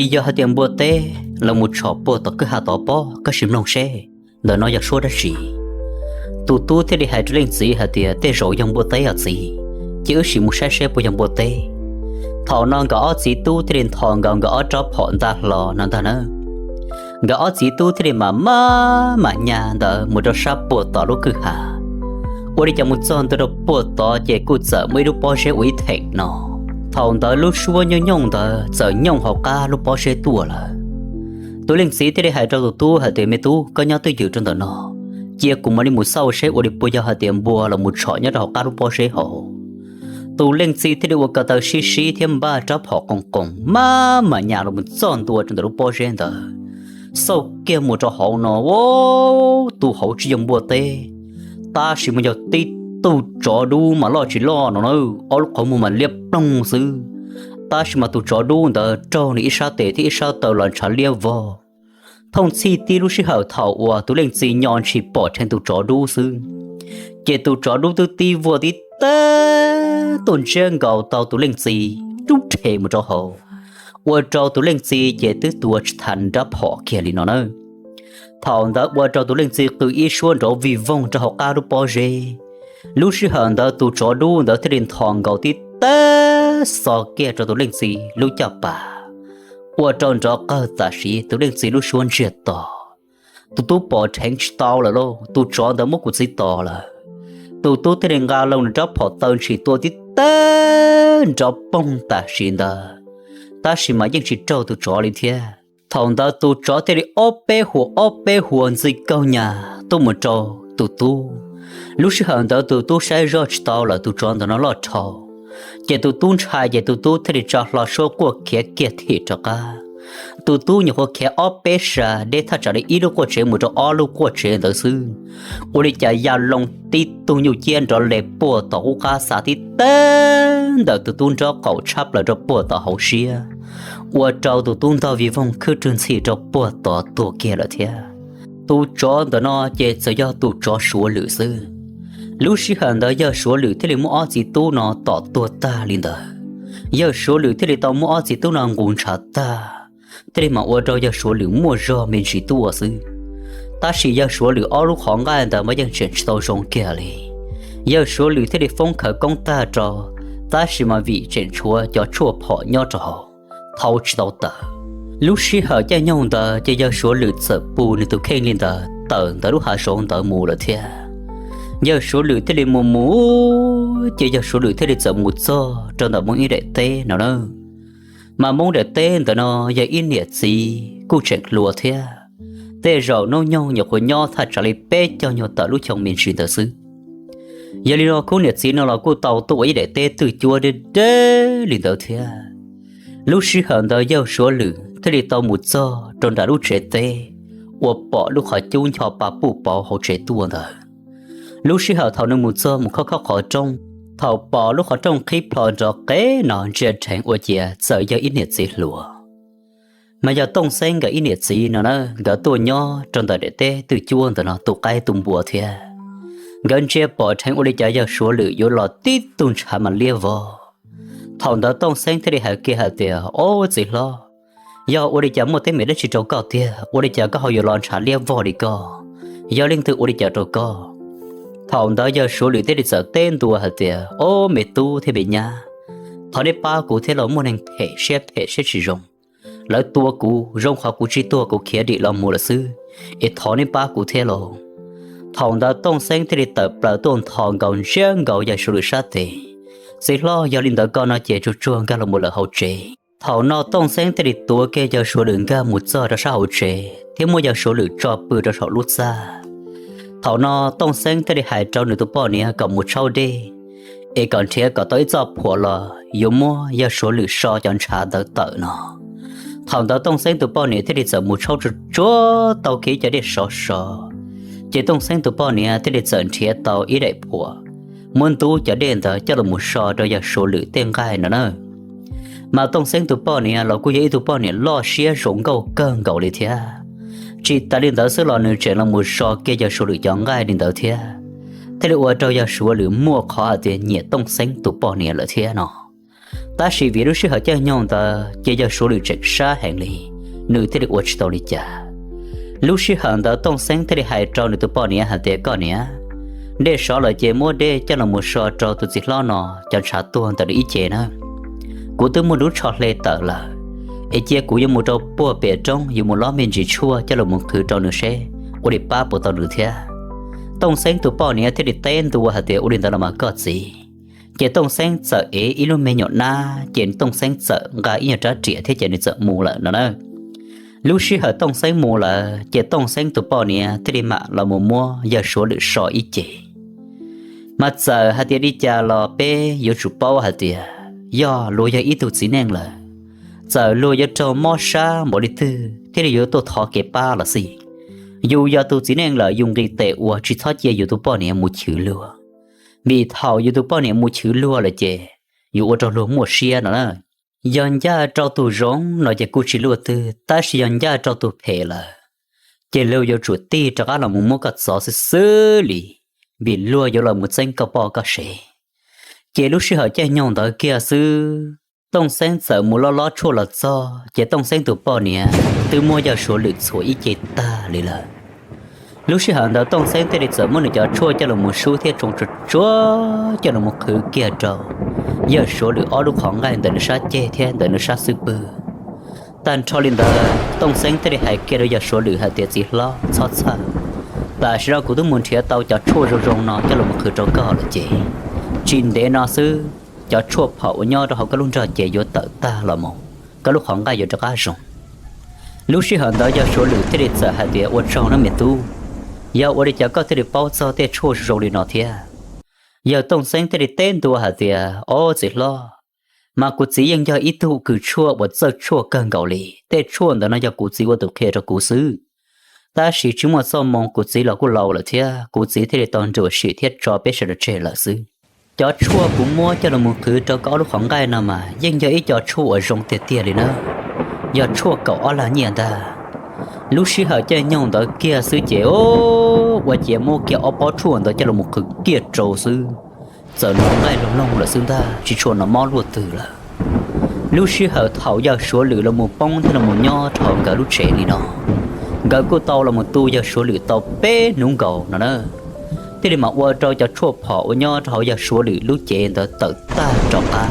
tsis yog hais tias npua teb los mus tshom puag tom kwj ha tod pob, koj sim mloog seb ntawm no yog suab dab tsi. Tus tub thiaj li hais rau leej txiv hais tias, tej zaum yog npua teb os txiv, cia wb sim mus saib seb puas yog npua teb. Thaum no nkawd ob txiv tub thiaj li nthos nkaus nkawd ob rab phom nta hlo no ntag na. Nkawd ob txiv tub thiaj li mam maj mam nyas ntawd mus rau sab puag tom lub kwj ha. Ua li cas mus txog ntua rau puag tod ces kuj txawm muaj ib lub pob zeb ua ib theem no. Thaum ntawd lub suab nyooj nyooj ntawd txawm nyooj hauv qab lub pob zeb tuaj lawm. Tus leej txiv thiaj li hais rau tus tub hais tias, me tub, koj nyob twj ywm rau ntawm no, cia kuv mam li mus xauj seb ua li puas yog hais tias npua los mus tshom nyob rau hauv qab lub pob zeb hauv. Tus leej txiv thiaj li ua ko taw sib sib thiab npaj rab phom qoos qoos maj mam nyas los mus txog ntua rau ntawm lub pob zeb ntawd. Xauj kiag mus rau hauv no, tus hauv tsis yog npua teb, tab sis mas yog tib tug tsov dub mas loj tsis loj no na, ob lub qhov muag mas liab ploog xwb. Tab sis mas tus tsov dub ntawd raug nws ib sab tes thiab ib sab taw los ntshav liab vog. Thooj txhij tib lub sij hawm thaum uas tus leej txiv nyo ntshis pom dheev tus tsov dub xwb, ces tus tsov dub twb tib vuag tib teg tuaj ntsiab nkaus tau tus leej txiv rub rhe mus rau hauv, ua rau tus leej txiv ces twb tuav tsis tau nrab phom kiag li no na. Thaum ntawd ua rau tus leej txiv qw ib suab nrov vij voog rau hauv qab lub pob zeb. Lub sij hawm ntawd tus tsov dub ntawd thiaj li nthos nkaus tib teg xo kiag rau tus leej txiv lub caj pas, ua rau nrov qawg tam sim tus leej txiv lub suab ntsiag to. Tus tub pom dheev tsis tau lawm lauj, tus tsov ntawd muab kuv txiv tos lawm. Tus tub thiaj li nqa loo nws rab phom taw ntshis tua tib teg nrov poog tam sim ntawd, tab sis mas yeej tsis raug tus tsov li thiab. Thaum ntawd tus tsov thiaj li ob peb huas ob peb huas ntxi kaug nyas tuaj mus rau tus tub. Lub sij hawm ntawd tus tub saib zoj tsis tau lawm, tus tsov ntawm no loj dhau, ces tus tub ntshai ces tus tub thiaj li tsa hlo suab quaj khiav kiag thim rov qab. Tus tub nyuam qhuav khiav ob peb sab deb thaj tsam li ib lub quaj tsev mus rau ob lub quaj tsev ntawd xwb, ua li cas ya loo tib tug nyuj ciab nrov le puag tom qub qab xa tib teg ntawm tus tub nraub qaum tshab plaws rau puag tom hauv siab, ua rau tus tub ntog vij voog khwb rwg ntxhi rau puag tod tuag kiag lawm thiab. Tus tsov ntawm no ces txawm yog tus tsov Suav Lwm xwb. Lub sij hawm ntawd yawg Suav Lwm thiaj li muab ob txiv tub no tom tuag tag li ntawd. Yawg Suav Lwm thiaj li tau muab ob txiv tub no nqus ntshav tag, thiaj li mam ua rau yawg Suav Lwm muaj zog me ntsis tuaj xwb. Tab sis yawg Suav Lwm ob lub qhov nqaij ntawd mas yeej tseem tsis tau zoo kiag li. Yawg Suav Lwm thiaj li foob khawv koob tag rau, tab sis mas vim tseem tshuav cov tshuaj phom nyob rau hauv, thau tsis tau taws. Lub sij hawm caij nyoog ntawd ces yawg Suav Lwm txawm pus nws tus kheej li ntawd tawm ntawm lub hav zoov ntawd mus lawm thiab. Yawg Suav Lwm thiaj li mus mus, ces yawg Suav Lwm thiaj li txawm mus txog rau ntawm Hmoob ib daim teb no na. Mas Hmoob daim teb ntawm no yog ib niam txiv kuj tseem hluas thiab, tej zaum hnub nyoog nyuam qhuav nyob thaj tsam li peb caug nyuag tawm lub xyoo me ntsis ntawd xwb. Yog li no khub niam txiv no los kuj tau tuaj ua ib daim teb twj cuab deb deb li ntawd thiab. Lub sij hawm ntawd yawg Suav Lwm thiaj li tau mus txog rau nram lub tsev teb uas pom lub qhov cub ncho pa puj pauv hauv tsev tuaj ntawd. Lub sij hawm thaum nws mus txog mus khob khob qhov rooj, thaum pom lub qhov rooj qhib plho nrov qev no ntsia dheev ua ciav txawm yog ib niam txiv hluas. Mas yog Tooj Xeeb nkawd ib niam txiv no na, nkawd tuaj nyob rau ntawm daim teb twj cuab ntawm no tu qaib tu npua thiab. Nkawd ntsia pom dheev ua li cas yawg Suav Lwm yuav los tib tug ntshav mas liab vog. Thaum ntawd Tooj Xeeb thiaj li hais kiag hais tias, Ob txiv hlob, yog ua li cas muaj teeb meem dab tsi rau koj tiag, ua li cas koj ho yuav los ntshav liab vog li koj? Yog leej twg ua li cas rau koj? Thaum ntawd yawg Suav Lwm thiaj li txawm teb ntua hais tias, Ob me tub thiab me nyab, thov neb pab kuv thiab los, muaj neeg phem siab phem siab tsis zoo, lawv tua kuv, zoo qhov kuv tsis tuag kuv khiav dim los mus lawm xwb, es thov neb pab kuv thiab lauj. Thaum ntawd Tooj Xeeb thiaj li tawm plaws tuaj nthos nkaus ntsiab nkaus yawg Suav Lwm sab tes, Txiv hlob, yog li ntawd koj no ces tsuag tsuag nkag los mus lawm hauv tsev. Thaum no Tooj Xeeb thiaj li tuav kiag yawg Suav Lwm nkag mus txog rau sab hauv tsev thiab muab yawg Suav Lwm tso pw rau saum lub txaj. Thaum no Tooj Xeeb thiaj li hais rau nws tus poj niam kom mus tshaub dej, es kom nrhiav kom tau ib txoj phuam los yuav muab yawg Suav Lwm so cov ntshav ntawd tawm no. Thaum ntawd Tooj Xeeb tus poj niam thiaj li txawm mus tshauj tsuag tsuag tau kiag cov dej sov sov, ces Tooj Xeeb tus poj niam thiaj li txawm nrhiav tau ib daim phuam, muab ntub cov dej ntawd coj los mus so rau yawg Suav Lwm tej nqaij no na. Mas Tooj Xeeb tus poj niam los kuj yog ib tug poj niam loj siab zoo nkauj kawg nkaus li thiab. Tsis tas li ntawd xwb los nws tseem los mus so kiag yawg Suav Lwm cov nqaij li ntawd thiab, thiaj li ua rau yawg Suav Lwm muaj qhov hais tias nyiam Tooj Xeeb tus poj niam lawm thiab no. Tab sis vim lub sij hawm caij nyoog ntawd ces yawg Suav Lwm tseem sab heev li, nws thiaj li ua tsis tau li cas. Lub sij hawm ntawd Tooj Xeeb thiaj li hais rau nws tus poj niam hais tias, koj niam, dej sov lawm ces muab dej coj los mus so rau tus txiv hlob no cov ntshav tuag ntawm nws ib ce na. Kuv twb muaj lub tsho hle tawm lawm, es cia kuv yuav mus rau puag pem roob yuav mus lob me ntsis tshuaj coj los mus qhwv rau nws seb ua li pab puas tau nws thiab. Tooj Xeeb tus poj niam thiaj li teb ntua hais tias, ua li ntawd los mas koj txiv. Ces Tooj Xeeb txawm ev ib lub me nyuam nab, ces Tooj Xeeb txawm nqa ib nyuag rab riam thiab ces nws txawm mus lawm no na. Lub sij hawm Tooj Xeeb mus lawm ces Tooj Xeeb tus poj niam thiaj li mam los mus muab yawg Suav Lwm so ib ce. Mas txawm hais tias li cas los peb yuav tsum paub hais tias yog luag yog ib tug txiv neej lawm, txawm luag yuav raug mob sab npaum li twg thiaj li yuav tuaj thov kev pab los xij, yus yog tus txiv neej lawm yus nqis tes ua tsis txhob cia yus tus poj niam mus chwv luag, vim thaum yus tus poj niam mus chwv luag lawm ces yus ua rau luag muaj siab no na. Yog ncaj rau tus zoo no ces kuj tsis luaj twg, tab sis yog ncaj rau tus phem lawm, ces luag yuav tsum tig rov qab los mus muab koj txov xwb xwb li, vim luag yuav los mus txeeb koj poj koj sev. Ces lub sij hawm caij nyoog ntawd kiag xwb, Tooj Xeeb txawm mus lob lob tshuaj los txog, ces Tooj Xeeb tus poj niam twb muab yawg Suav Lwm txhuam ib ce tag li lawm. Lub sij hawm ntawd Tooj Xeeb thiaj li txawm muab nws cov tshuaj coj los mus sub thiab tsoo tsuag tsuag coj los mus qhwv kiag rau yawg Suav Lwm ob lub qhov nqaij ntawm nws sab ceg thiab ntawm nws sab xub pwg. Tag nrho li ntawd Tooj Xeeb thiaj li hais kiag rau yawg Suav Lwm hais tias, txiv hlob, txhob txhawj, tam sim no kuv twb mus nrhiav tau cov tshuaj zoo zoo no coj los mus qhwv rau koj lawm ces tsis ntev no xwb cov tshuaj phom uas nyob rau hauv koj lub nrog cev yuav tawm tag los mus, koj lub qhov nqaij yuav rov qab zoo. Lub sij hawm ntawd yawg Suav Lwm thiaj li txawm hais tias, ua tsaug nawb me tub, yog ua li cas koj thiaj li paub txog tej tshuaj zoo zoo li no thiab? Yawg Tooj Xeeb thiaj li teb ntua hais tias, ob txiv hlob, mas kuv txiv yeej yog ib tug kws tshuaj uas txawj tshuaj kawg nkaus li, tej tshuaj ntawd no yog kuv txiv ua tus qhia rau kuv xwb. Tab sis tsis muaj txoj moo, kuv txiv los kuj laus lawm thiab, kuv txiv thiaj li tau nruam sim thiab tso peb sawv daws tseg lawm xwb. Cov tshuaj kuv muab coj los mus qhwv rau koj ob lub qhov nqaij no mas yeej yog ib co tshuaj uas zoo tiag tiag li na, yog tshuaj kaum ob lag nyiaj ntag. Lub sij hawm caij nyoog ntawd kiag xwb ces ua ciav muab kiag ob pob tshuaj ntawd coj los mus qhwv kiag rau xwb, txawm hnov nqaij loog loog lawm xwb ntag, tsis tshua hnov mob luaj twg lawm. Lub sij hawm thaum yawg Suav Lwm los mus poob thiab los mus nyob rau hauv nkawd lub tsev li no, nkawd kuj tau los mus tu yawg Suav Lwm tau peb hnub nkaus no na, thiaj li mam ua rau cov tshuaj phom uas nyob rau hauv yawg Suav Lwm lub cev ntawd tawm tag rov qab.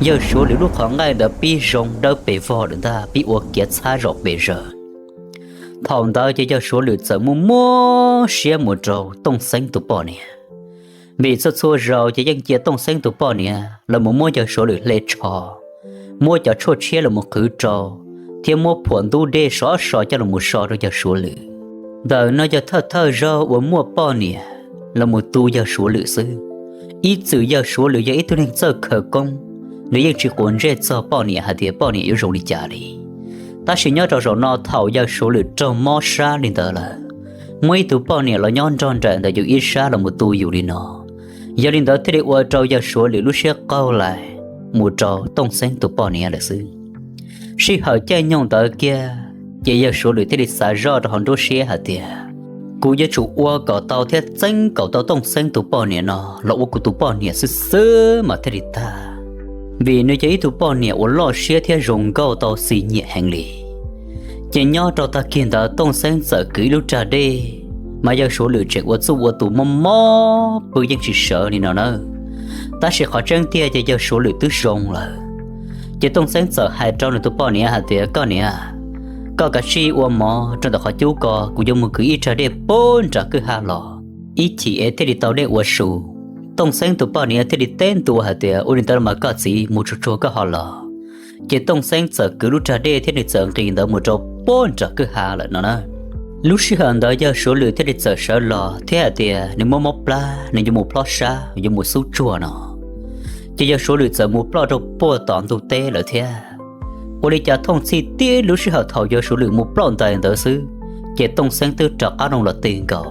Yawg Suav Lwm lub qhov nqaij ntawd pib zoo dawb pes vog lawm ntag, pib ua kiav txhab zom pes zaws. Thaum ntawd ces yawg Suav Lwm txawm muaj muab siab mus rau Tooj Xeeb tus poj niam, vim txhua txhua zaus ces yeej cia Tooj Xeeb tus poj niam los mus muab yawg Suav Lwm hle tsho, muab cov tshuaj tshiab los mus qhwv rau, thiab muab phuam ntub dej sov so coj los mus so rau yawg Suav Lwm. Ntawm no yog thawj thawj zaug uas muaj poj niam los mus tu yawg Suav Lwm xwb. Ib txwm yawg Suav Lwm yog ib tug neeg txawj khawv koob, nws yeej tsis quav ntsej txog poj niam hais tias poj niam yuav zoo li cas li. Tab sis nyob rau zaum no thaum yawg Suav Lwm raug mob sab li ntawd lawm, muaj ib tug poj niam los nyob nrog nraim ntawm yus ib sab los mus tu yus li no, yog li ntawd thiaj li ua rau yawg Suav Lwm lub siab qaug lais mus rau Tooj Xeeb tus poj niam lawm xwb. Sij hawm caij nyoog ntawd kiag ces yawg Suav Lwm thiaj li xav zoj rau hauv nruab siab hais tias, kuv yuav tsum ua kom tau thiab txeeb kom tau Tooj Xeeb tus poj niam no los ua kuv tus poj niam xwb xwb mas thiaj li tag, vim nws yog ib tug poj niam uas loj siab thiab zoo nkauj tau xis nyiam heev li. Ces nyob rau tag kis ntawd Tooj Xeeb txawm kwv ib lub rag dej, mas yawg Suav Lwm tseem ua txuj ua tus mob mob pw yeej tsis sawv li no na. Tab sis qhov tseeb tiag ces yawg Suav Lwm twb zoo lawm. Ces Tooj Xeeb txawm hais rau nws tus poj niam hais tias, koj niam, koj kav tsij ua mov rau ntawm qhov cub ko, kuv yuav mus kwv ib rag dej puag nram kwj ha los, ib chim es thiaj li tau dej ua su. Tooj Xeeb tus poj niam thiaj li teb ntua hais tias, ua li ntawd los mas koj txiv, mus tsuag tsuag koj ho los. Ces Tooj Xeeb txawm kwv lub rag dej thiab nws txawm nqis ntawd mus rau puag nram kwj ha lawm no na. Lub sij hawm ntawd yawg Suav Lwm thiaj li txawm sawv los thiab hais tias nws muaj mob plab, nws yuav mus plob sab, yuav mus xub tsuag no. Ces yawg Suav Lwm txawm mus ploj rau puag tom ntug teb lawm thiab. Ua li cas thooj txhij tib lub sij hawm thaum yawg Suav Lwm mus ploj ntais ntawd xwb, ces Tooj Xeeb twb rov qab los tig nkaus,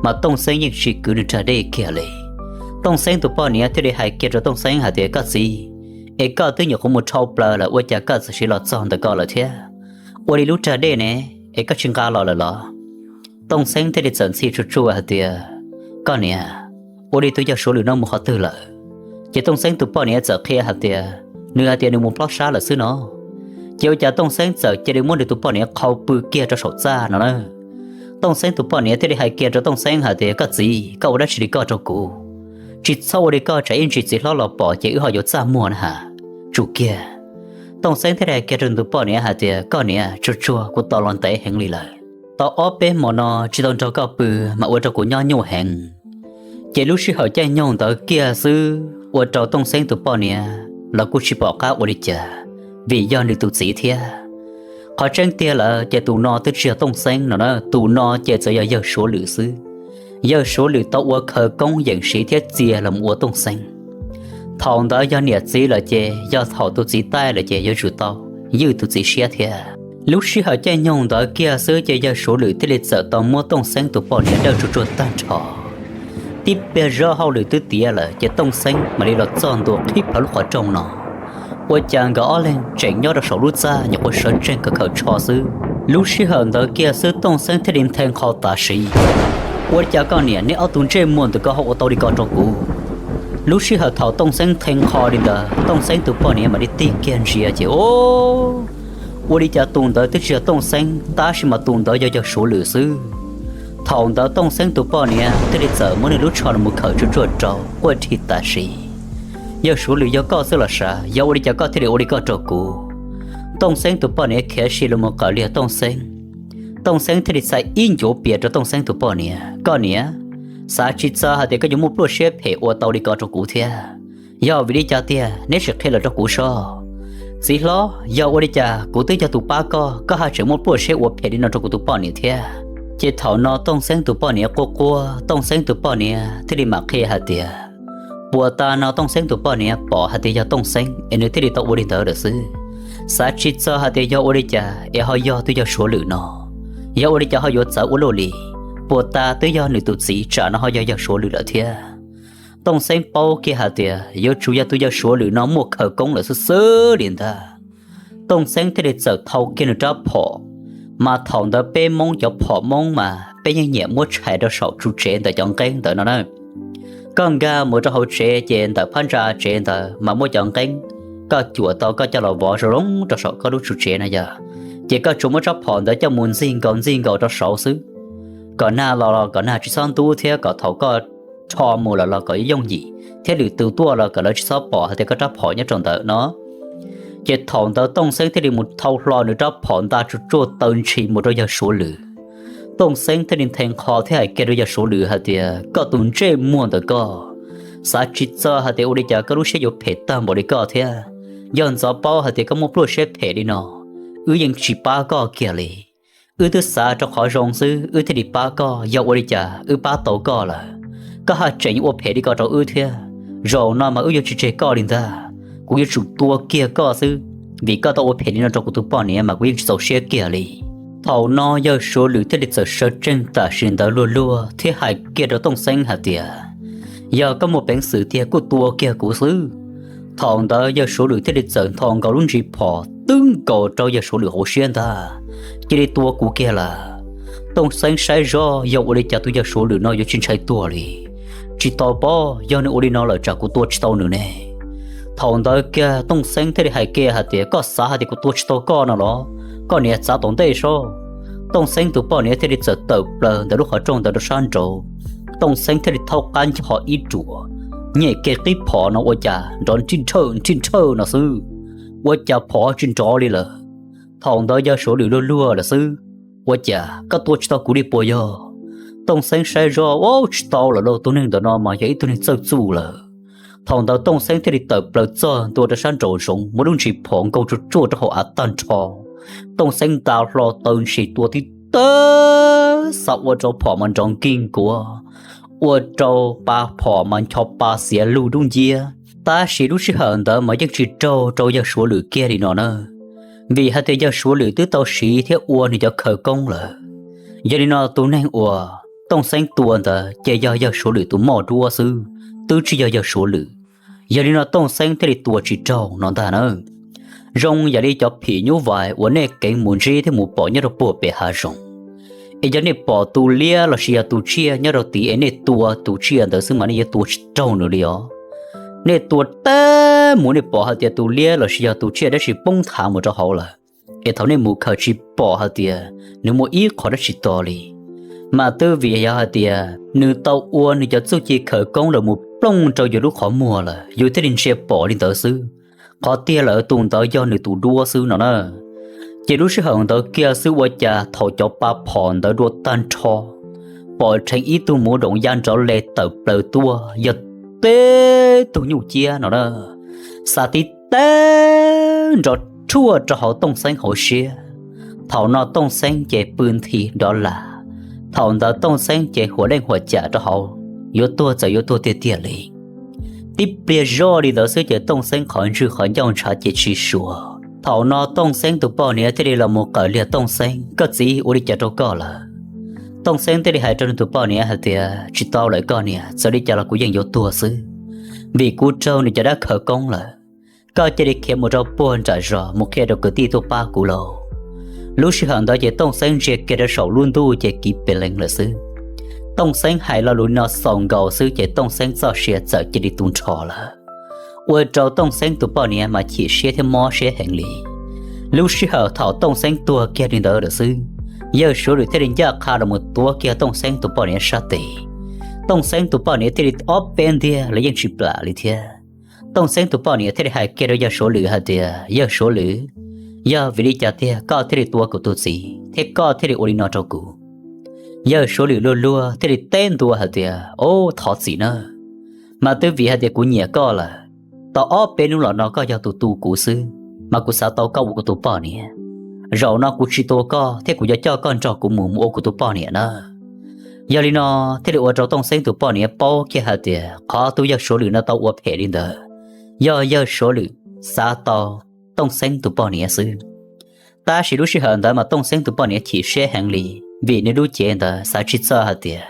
mas Tooj Xeeb yeej tsis kwv nws rag dej kiag li. Tooj Xeeb tus poj niam thiaj li hais kiag rau Tooj Xeeb hais tias, koj txiv, es koj twb nyuam qhuav mus dhau plaws lawm ua cas koj txawm siv los txog ntawm ko lawm thiab? Ua li lub rag dej ne, es koj tsis nqa los lawm los? Tooj Xeeb thiaj li txawm ntxhi tsuag tsuag hais tias, koj niam, ua li tus yawg Suav Lwm no mus qhov twg lawm? Ces Tooj Xeeb tus poj niam txawm qhia hais tias, nws hais tias nws mus plob sab lawm xwb no. Ces ua cas Tooj Xeeb txawm cia li muab nws tus poj niam qhau pw kiag rau saum txaj no na. Tooj Xeeb tus poj niam thiaj li hais kiag rau Tooj Xeeb hais tias, koj txiv, koj ua dab tsi li koj rau kuv? Tsis txhob ua li koj tsam ib ntsis txiv hlob los pom ces wb ho yuav txaj muag na has. Tsum kiag. Tooj Xeeb thiaj li hais kiag rau tus poj niam hais tias, koj niam, tsuag tsuag, kuv tos los ntev heev li lawm. Tau ob peb hmo no tsis tau nrog koj pw mas ua rau kuv nyob nyuaj heev. Ces lub sij hawm caij nyoog ntawd kiag xwb ua rau Tooj Xeeb tus poj niam los kuj tsis pom qab ua li cas, vim yog nws tus txiv thiab. Qhov tseeb tiag lawm ces tus no twb tsis yog Tooj Xeeb no na, tus no ces txawm yog yawg Suav Lwm xwb. Yawg Suav Lwm tau ua khawv koob yeem siv thiab txia los mus ua Tooj Xeeb. Thaum ntawd yog niam txiv lawm ces yog thaum tus txiv taij lawm ces yuav tsum tau ywj tus txiv siab thiab. Lub sij hawm caij nyoog ntawd kiag xwb ces yawg Suav Lwm thiaj li txawm tau muab Tooj Xeeb tus poj niam dawj tsuag tsuag tag nrho. Tib pliag zog hauj lwm twb tiav lawm ces Tooj Xeeb mam li los txog ntua qhib plho lub qhov rooj no. Ua cas nkawd ob leeg tseem nyob rau saum lub txaj nyuam qhuav sawv tsees khawm khawm tsho xwb. Lub sij hawm ntawd kiag xwb Tooj Xeeb thiaj li nthe nqho tas siv. Ua li cas koj niam, neb ob tug ntsej muag ntawm ko ho ua tau li ko rau kuv? Lub sij hawm thaum Tooj Xeeb nthe nqho li ntawd Tooj Xeeb tus poj niam mam li tig kiag ntsia ces o, ua li cas tus ntawd twb tsis yog Tooj Xeeb tab sis mas tus ntawd yog yawg Suav Lwm xwb. Thaum ntawd Tooj Xeeb tus poj niam thiaj li txawm muab nws lub tsho no mus khawm tsuag tsuag rau quaj dhi tas siv. Yawg Suav Lwm, yog koj xwb los sav, yog ua li cas koj thiaj li ua li koj rau kuv? Tooj Xeeb tus poj niam khiav si los mus qawm liag Tooj Xeeb. Tooj Xeeb thiaj li xa ib ncuav pias rau Tooj Xeeb tus poj niam, koj niam, xav tsis txog hais tias koj yuav muaj pluaj siab phem ua tau li ko rau kuv thiab. Yog vim li cas tiag neb sim qhia los rau kuv soj. Txiv hlob, yog ua li cas kuv twb yog tus pab koj, koj haj tseem muaj pluaj siab ua phem li no rau kuv tus poj niam thiab? Ces thaum no Tooj Xeeb tus poj niam quaj quaj, Tooj Xeeb tus poj niam thiaj li mam qhia hais tias, puas tas no Tooj Xeeb tus poj niam pom hais tias yog Tooj Xeeb es nws thiaj li tau ua li ntawd lawm xwb. Xav tsis txog hais tias yog ua li cas es ho yog tus yawg Suav Lwm no, yog ua li cas ho yuav txawv ua luaj li. Puas tas twb yog nws tus txiv tsam no ho yog yawg Suav Lwm lawm thiab. Tooj Xeeb paub kiag hais tias yuav tsum yog tus yawg Suav Lwm no muaj khawv koob lawm xwb xwb li ntag. Tooj Xeeb thiaj li txawm thau kiag nws rab phom, mas thaum ntawd peb Hmoob cov phom Hmoob mas peb yeej nyiam muab tshais rau saum tsuv tsev ntawm cov nqeeb ntawd no na. Koj nkag mus rau hauv tsev ces ntawm phab ntsa tsev ntawd mas muaj cov nqeeb, koj cuam tau koj coj los vov zoo zoo rau saum koj lub tsuv tsev no yog, ces koj tsuas muab rab phom ntawd coj mus ntxig nkaus ntxig nkaus rau saud xwb, kom nag los los kom nag tsis txhob ntub thiab kom thaum koj rho mus lawm los kom yooj yim thiab lwm tus tuaj los kom lawv tsis txhob pom hais tias koj rab phom nyob rau ntawd no. Ces thaum ntawd Tooj Xeeb thiaj li mus thau hlo nws rab phom nta tsuj tsuaj taw ntshis mus rau yawg Suav Lwm. Tooj Xeeb thiaj li nthe nqho thiab hais kiag rau yawg Suav Lwm hais tias, koj tus ntsej muag ntawm koj, xav tsis txog hais tias ua li cas koj lub siab yuav phem tag npaum li koj thiab. Yog ntxov paub hais tias koj muaj pluaj siab phem li no, wb yeej tsis pab koj kiag li. Wb twb xav rau qhov zoo xwb wb thiaj li pab koj, yog ua li cas wb pab tau koj lawm, koj haj tseem ua phem li ko rau wb thiab. Zaum no mas wb yuav tsis tseg koj li ntag, kuv yuav tsum tua kiag koj xwb, vim koj tau ua phem li no rau kuv tus poj niam mas kuv yeej tsis txaus siab kiag li. Thaum no yawg Suav Lwm thiaj li txawm sawv tsees tam sim ntawd luag luag thiab hais kiag rau Tooj Xeeb hais tias, yog koj muaj peev xwm tiag kuj tua kiag kuv xwb. Thaum ntawd yawg Suav Lwm thiaj li txawm nthos nkaus lub ntsis phom twb nkaus rau yawg Suav Lwm hauv siab ntag, cia li tua kuv kiag lawm. Tooj Xeeb saib zoj yog ua li cas tus yawg Suav Lwm no yuav tsis ntshai tuag li. Tsis tau paub, yog nws ua li no lawm tsam kuv tua tsis tau nws ne. Thaum ntawd kiag Tooj Xeeb thiaj li hais kiag hais tias, koj xav hais tias kuv tua tsis tau koj no los? Koj niam txav tom ntej soj. Tooj Xeeb tus poj niam thiaj li txawm tawm plaws ntawm lub qhov rooj ntawd rau sab nraud. Tooj Xeeb thiaj li thaub qab ncho ib ruam, nyem kiag qib phom no ua cas nrov nrij nrhawj nrij nrhawj no xwb, ua cas phom tsis nrov li lawm. Thaum ntawd yawg Suav Lwm luag luag lawm xwb, ua cas koj tua tsis tau kuv li puas yog? Tooj Xeeb saib zoj, ua tsis tau lawm lauj, tus neeg ntawm no mas yog ib tug neeg txawj txuj lawm. Thaum ntawd Tooj Xeeb thiaj li tawm plaws txog ntua rau sab nraum zoov, muab lub ntsis phom nkaug tsuj tsuaj rau hauv av tag nrho. Tooj Xeeb nta hlo taw ntshis tua tib tawg xa ua rau phom mas nrov nkig nkuav, ua rau pa phom mas ncho pa xiav lug dub nciab. Tab sis lub sij hawm ntawd mas yeej tsis raug rau yawg Suav Lwm kiag li no na. Vim hais tias yawg Suav Lwm twb tau siv thiab ua nws cov khawv koob lawm. Yog li no tus neeg uas Tooj Xeeb tua ntawd ces yog yawg Suav Lwm tus moj duab xwb, twb tsis yog yawg Suav Lwm. Yog li no Tooj Xeeb thiaj li tua tsis raug no ntag na. Zoo yam li cov phim nyuj vais uas nej keev mus ntsib thiab mus pom nyob rau puag pem hav zoov, es yog nej pom tus liab lossis yog tus tsiaj nyob rau tid es nej tua tus tsiaj ntawd xwb mas nej yuav tua tsis raug nws li os. Nej tua tag mus nej pom hais tias tus liab lossis yog tus tsiaj dab tsi poob thav mus rau hauv lawm, es thaum nej mus khaws tsis pom hais tias nws muaj ib qho dab tsi to li. Mas twb vim yog hais tias nws tau ua nws cov txuj ci khawv koob los mus plooj rau yus lub qhov muag lawm yus thiaj li ntsia pom li ntawd xwb. Qhov tiag lawm tus ntawd yog nws tus duab xwb no na. Ces lub sij hawm ntawd kiag xwb ua cas thaum cov pa phom ntawd dua tag nrho, pom dheev ib tug muv doom ya nrov le tawm plaws tuaj yog tib tug nyuj ciab no na, xa tib teg nrov rhuaj rau hauv Tooj Xeeb hauv siab. Thaum no Tooj Xeeb ces pw nthi nrov las. Thaum ntawd Tooj Xeeb ces huam leej huam cam rau hauv, yuav tuag txawm yuav tuag tiag tiag li. Tib pliag zoj li ntawd xwb ces Tooj Xeeb qhov ntswg qhov ncauj ntshav ces tsis suav. Thaum no Tooj Xeeb tus poj niam thiaj li los mus qawm liag Tooj Xeeb, koj txiv ua li cas rau koj lawm? Tooj Xeeb thiaj li hais rau nws tus poj niam hais tias tsis tau lawm koj niam, txawm li cas los kuv yeej yuav tuag xwb, vim kuv raug nws cov dab khawv koob lawm. Koj cia li khiav mus rau puag nram zos mus qhia rau kwv tij tuaj pab kuv lauj. Lub sij hawm ntawd ces Tooj Xeeb ntsia kiag rau saum lub ntuj ces kiv pes lees lawm xwb. Tooj Xeeb hais lo lus no xaus nkaus xwb ces Tooj Xeeb txoj sia txawm cia li tu nrho lawm. Ua rau Tooj Xeeb tus poj niam mas chim siab thiab mob siab heev li. Lub sij hawm thaum Tooj Xeeb tuag kiag li ntawd lawm xwb, yawg Suav Lwm thiaj li ncaj qha los mus tuav kiag Tooj Xeeb tus poj niam sab tes. Tooj Xeeb tus poj niam thiaj li ob peb ntiag los yeej tsis plam li thiab. Tooj Xeeb tus poj niam thiaj li hais kiag rau yawg Suav Lwm hais tias yawg Suav Lwm, yog vim li cas tiag koj thiaj li tua kuv tus txiv thiab koj thiaj li ua li no rau kuv? Yawg Suav Lwm luag luag thiaj li teb ntua hais tias o, thov txim nawb, mas twb vim hais tias kuv nyiam koj lawm, tau ob peb hnub los no koj yog tus tu kuv xwb, mas kuv xav tau koj ua kuv tus poj niam. Zaum no kuv tsis tua koj thiab kuv yuav coj koj nrog kuv mus mus ua kuv tus poj niam na. Yog li no thiaj li ua rau Tooj Xeeb tus poj niam paub kiag hais tias qhov tus yawg Suav Lwm no tau ua phem li ntawd, yog yawg Suav Lwm xav tau Tooj Xeeb tus poj niam xwb. Tab sis lub sij hawm ntawd mas Tooj Xeeb tus poj niam chim siab heev li, vim nws lub cev ntawd xav tsis txog hais tias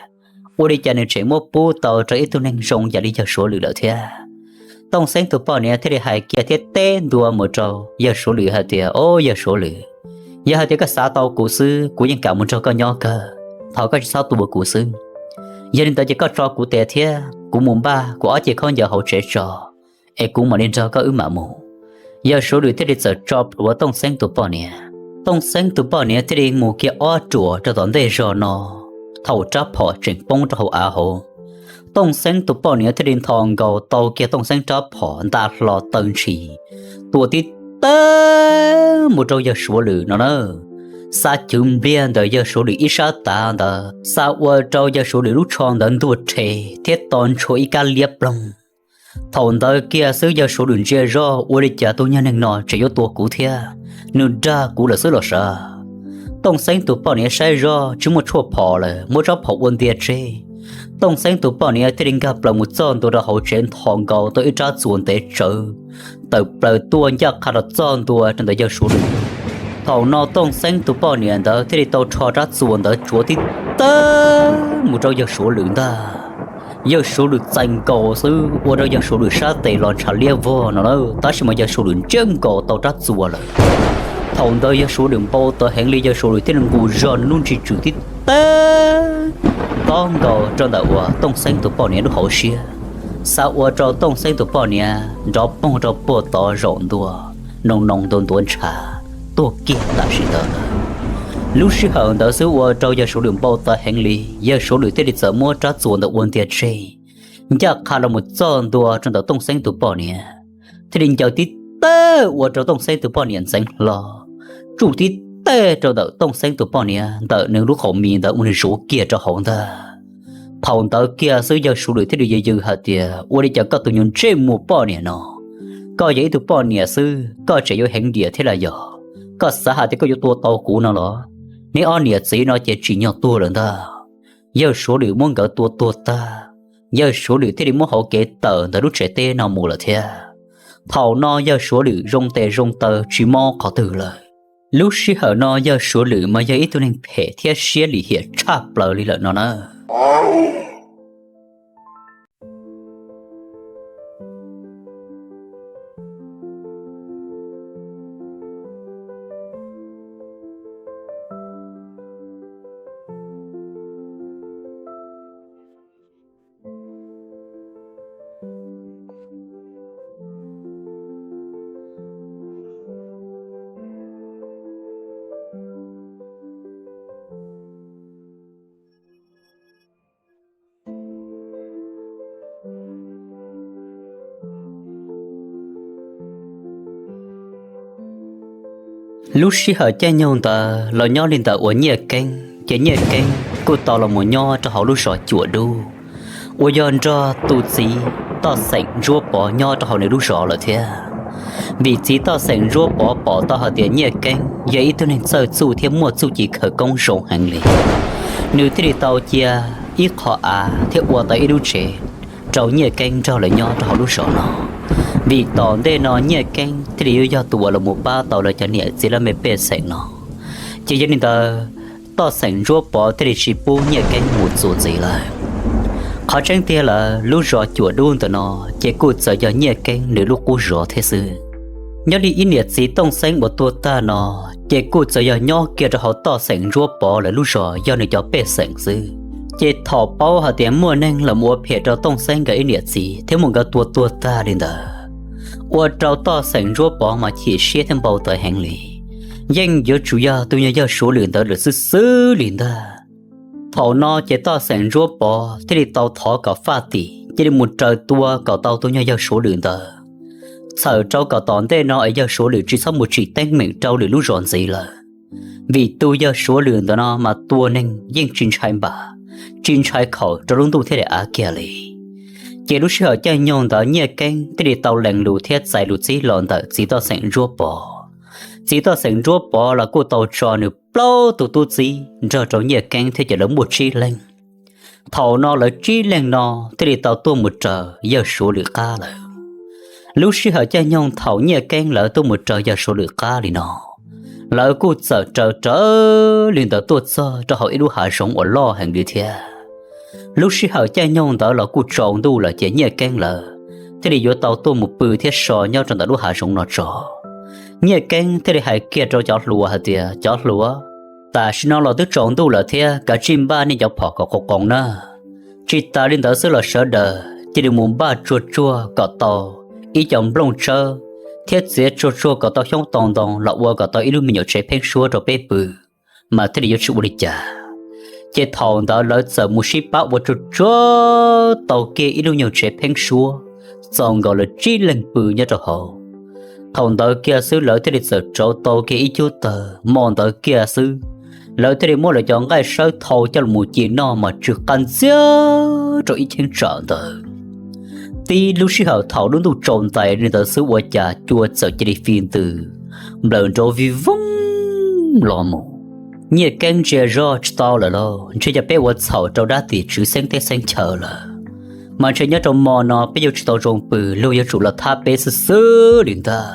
ua li cas nws tseem muab pub tau rau ib tug neeg zoo yam li yawg Suav Lwm lawm thiab. Tooj Xeeb tus poj niam thiaj li hais kiag thiab teb ntua mus rau yawg Suav Lwm hais tias o, yawg Suav Lwm, yog hais tias koj xav tau kuv xwb kuv yeej kam mus nrog koj nyob kawg, thov koj tsis txhob tua kuv xwb. Yog li ntawd ces koj tso kuv tes thiab kuv mus npaj kuv ob ce khaub ncaws hauv tsev tso, es kuv mam li nrog koj wb mam mus. Yawg Suav Lwm thiaj li txawm tso plhuav Tooj Xeeb tus poj niam. Tooj Xeeb tus poj niam thiaj li mus kiag ob ruam rau tom ntej zog no, thaum rab phom tseem poob rau hauv av hauv. Tooj Xeeb tus poj niam thiaj li nthos nkaus tau kiag Tooj Xeeb rab phom nta hlo taw ntshis, tua tib tawg mus rau yawg Suav Lwm no na. Xa cwv npliag ntawm yawg Suav Lwm ib sab tav ntawd, xa ua rau yawg Suav Lwm lub tsho ntawd ntuag rhe thiab to ntshua ib kab liab ploog. Thaum ntawd kiag xwb yawg Suav Lwm ntsia zoj ua li cas tus nyuag neeg no tseem yuav tua kuv thiab, nws dag kuv lawm xwb los sav. Tooj Xeeb tus poj niam saib zoj tsis muaj tshuaj phom lawm, muab rab phom ua ntia tseg. Tooj Xeeb tus poj niam thiaj li nkag plaws mus txog ntua rau hauv tsev nthos nkaus tau ib rab txuas ntev tsawv, tawm plaws tuaj ncaj qha rau txog ntua rau ntawm yawg Suav Lwm. Thaum no Tooj Xeeb tus poj niam ntawd thiaj li tau rho rab txuas ntawd tsuav tib tawg mus rau yawg Suav Lwm ntag. Yawg Suav Lwm txais nkaus xwb ua rau yawg Suav Lwm sab tes los ntshav liab vog no na, tab sis mas yawg Suav Lwm ntsiab nkaus tau rab txuas lawm. Thaum ntawd yawg Suav Lwm npau taws heev li, yawg Suav Lwm thiaj li nqus zog nws lub ntsig tswm tib tawg tob nkaus rau ntawm uas Tooj Xeeb tus poj niam lub hauv siab, xa ua rau Tooj Xeeb tus poj niam nrov poog rau puag tod zaum ntua, noo noo ntuav ntuav ntshav, tuag kiag tam sim ntawd lawm. Lub sij hawm ntawd xwb ua rau yawg Suav Lwm npau taws heev li, yawg Suav Lwm thiaj li txawm muab rab txuas ntawd ua ntia tseg, ncaj qha los mus txog ntua rau ntawm Tooj Xeeb tus poj niam, thiaj li ncaws tib tawg ua rau Tooj Xeeb tus poj niam ntxeev hlo, tsuj tib tawg rau ntawm Tooj Xeeb tus poj niam ntawm nws lub qhov mis ntawd ua nws zuav kiag rau hauv ntag. Thaum ntawd kiag xwb yawg Suav Lwm thiaj li yws yws hais tias ua li cas koj tus nyuag ntsej muag poj niam no, koj yog ib tug poj niam xwb koj tseem yuav heev diam thiab los yog? Koj xav hais tias koj yuav tua tau kuv no los? Neb ob niam txiv no ces tsim nyog tuag lawm ntag. Yawg Suav Lwm muab nkawd tua tuag tag, yawg Suav Lwm thiaj li muab hauv kev tawm ntawm lub tsev teb no mus lawm thiab. Thaum no yawg Suav Lwm zoo tes zoo taw tsis mob qhov twg lawm. Lub sij hawm no yawg Suav Lwm mas yog ib tug neeg phem thiab siab lim hiam tshaj plaws li lawm no na. Lub sij hawm caij nyoog ntawd los nyob li ntawm uas Nyiaj Keeb ces Nyiaj Keeb kuj tau los mus nyob rau hauv lub zos Cuam Dub uas yog nrog tus txiv Toj Xeem Ntsuab Pov nyob rau hauv nws lub zos lawm thiab. Vim txiv Toj Xeem Ntsuab Pov pom tau hais tias Nyiaj Keeb yog ib tug neeg txawj txuj thiab muaj txuj ci khawv koob zoo heev li, nws thiaj li tau cia ib qho av thiab ua tau ib lub tsev rau Nyiaj Keeb nrog lawv nyob rau hauv lub zos no. Vim tom ntej no Nyiaj Keeb thiaj li yuav yog tus uas los mus pab tau lawv cov niam txiv laj mej pej xeem no, ces yog li ntawd Toj Xeem Ntsuab Pov thiaj li tsis pub Nyiaj Keeb mus txuas ntxiv lawm. Qhov tseeb tiag lawm lub zos Cuam Dub ntawm no ces kuj txawm yog Nyiaj Keeb nws lub qub zos thiab xwb. Nyob li ib niam txiv Tooj Xeeb uas tuag tag no ces kuj txawm yog nyob kiag rau hauv Toj Xeem Ntsuab Pov lawv lub zos yog nws cov pej xeem xwb. Ces thaum paub hais tias muaj neeg los mus ua phem rau Tooj Xeeb nkawd ib niam txiv thiab muaj nkawd tua tuag tag li ntawd, ua rau Toj Xeem Ntsuab Pov mas chim siab thiab npau taws heev li. Yeej yuav tsum yog tus nyuag yawg Suav Lwm ntawd lawm xwb xwb li ntag. Thaum no ces Toj Xeem Ntsuab Pov thiaj li tau thov kom faj tim cia li mus raws tua kom tau tus nyuag yawg Suav Lwm ntawd, txhawm rau kom tom ntej no es yawg Suav Lwm tsis txhob mus tsim teeb meem rau lwm lub zos ntxiv lawm. Vim tus yawg Suav Lwm ntawd no mas tua neeg yeej tsis ntshai npam, tsis ntshai khaum rau lub ntuj thiab daim av kiag li. Ces lub sij hawm caij nyoog ntawd Nyiaj Keeb thiaj li tau lees lus thiab txais lus txib los ntawm txiv Toj Xeem Ntsuab Pov. Txiv Toj Xeem Ntsuab Pov los kuj tau tso nws plaub tus tub txib nrog rau Nyiaj Keeb thiab ces lawv muaj tsib leeg. Thaum no lawv tsib leeg no thiaj li tau tuaj mus raws yawg Suav Lwm qab lawm. Lub sij hawm caij nyoog thaum Nyiaj Keeb lawv tuaj mus raws yawg Suav Lwm qab li no, lawv kuj txawm raws raws li ntawd tuaj txog rau hauv ib lub hav zoov uas loj heev li thiab. Lub sij hawm caij nyoog ntawd los kuj tsaus ntuj lawm ces Nyiaj Keeb lawv thiaj li yuav tau tuaj mus pw thiab so nyob rau ntawm lub hav zoov no tso. Nyiaj Keeb thiaj li hais kiag rau cov hluas hais tias, cov hluas, tam sim no los twb tsaus ntuj lawm thiab, kav tsij npaj nej cov phom kom qoos qoos na. Tsis tas li ntawd xwb los sawv daws cia li mus npaj tsuag tsuag kom tau ib co nplooj tsawb thiab txiav tsuag tsuag kom tau xyoob tau ntoo los ua kom tau ib lub me nyuam tsev pheeb suab rau peb pw, mas thiaj li yuav tsis ua li cas. Ces thaum ntawd lawv txawm mus sib pab ua tsuag tsuag tau kiag ib lub nyuag tsev pheeb suab, txaus nkaus lawv tsib leeg pw nyob rau hauv. Thaum ntawd kiag xwb lawv thiaj li txawm rauv tau kiag ib cub tawg, hmo ntawd kiag xwb lawv thiaj li muab lawv cov nqaij sawb thau coj los mus ci noj mas tsw qab ntxiag rau ib cheeb tsam ntawd. Tib lub sij hawm thaum lub ntuj tsaus ntais li ntawd xwb ua cas cua txawm cia li fi ntws nplawm nrov vij voog los mus. Nyiaj Keeb ntsia zoj tsis tau lawm lauj, ntshe yog peb ua txhaum rau dab tim tswv xeeb teb xeeb chaw lawm, mas ntshe nyob rau hmo no peb yuav tsis tau zoo pw, luag yuav tsum los thab peb xwb xwb li ntag.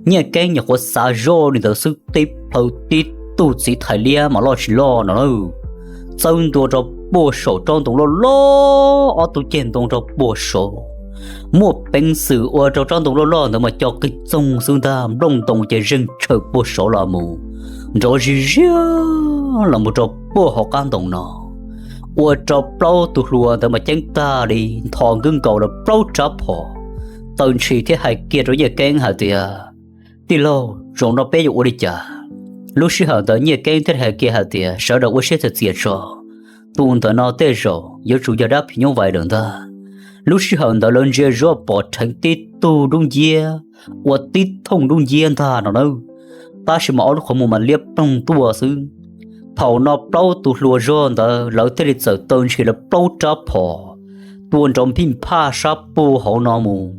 Nyiaj Keeb nyuam qhuav xav zoj li ntawd xwb tib plhaw tib tug txiv thais liab mas loj tsis loj no na, txawb ntua rau puag saum tsob ntoo loj loj, ob tug ceg ntoo rau puag saud, muaj peev xwm ua rau tsob ntoo loj loj ntawd mas co qig txoog xwb ntag, nplooj ntoo ces zeeg tshaw puag saud los mus, nrov zig ziag los mus rau puag hauv qab ntoo no, ua rau plaub tus hluas ntawd mas ceeb tag li, nthos nkaus lawv plaub rab phom, taw ntshis thiab hais kiag rau Nyiaj Keeb hais tias, tij laug, zaum no peb yuav ua li cas? Lub sij hawm ntawd Nyiaj Keeb thiaj hais kiag hais tias, sawv daws ua siab txias txias tso, tus ntawm no tej zaum yuav tsum yog dab phim nyuj vais lawm ntag. Lub sij hawm ntawd lawv ntsia zoj pom rheev tib tug dub nciab, ua tib thooj dub nciab ntag no na, tab sis mas ob lub qhov muag mas liab ploog tuaj xwb. Thaum no plaub tus hluas zog ntawd lawv thiaj li txawm taw ntshis lawv plaub rab phom, tua nrov nphij nphaj sab puag hauv no mus,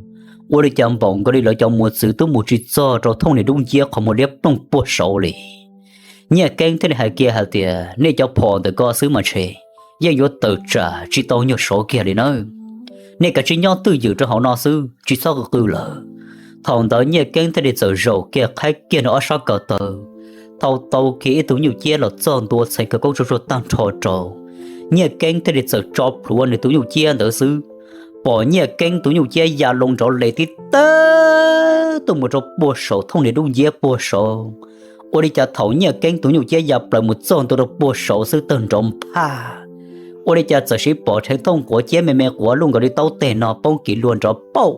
ua li cas npaum nkaus li lawv cov muas txwv twb mus tsis txog rau thooj niag dub nciab qhov muag liab ploog puag saud li. Nyiaj Keeb thiaj li hais kiag hais tias, nej cov phom ntawm ko xwb mas ntshe yeej yuav tawm tsam tsis tau nyuag saud kiag li nawb. Nej kav tsij nyob twj ywm rau hauv no xwb, tsis txhob qw qw lawm. Thaum ntawd Nyiaj Keeb thiaj li txawm zaum kiag qhaib kiag nws ob sab ko taw, Thau tau kiag ib tug nyuj ciab los txog ntua txhais khawv koob tsuag tsuag tag nrho rau, Nyiaj Keeb thiaj li txawm tso plhuav nws tus nyuj ciab ntawd xwb, pom Nyiaj Keeb tus nyuj ciab ya loo nrov le tib tag tuaj mus rau puag saum thooj niag dub nciab puag saud. Ua li cas thaum Nyiaj Keeb tus nyuj ciab ya plaws mus txog ntua rau puag saud xwb tawg nrov nphaj, ua li cas txawm siv pom rheev thooj quav ciab me me quav luj nkaus li taub teg no poob kiv luag nrov pauj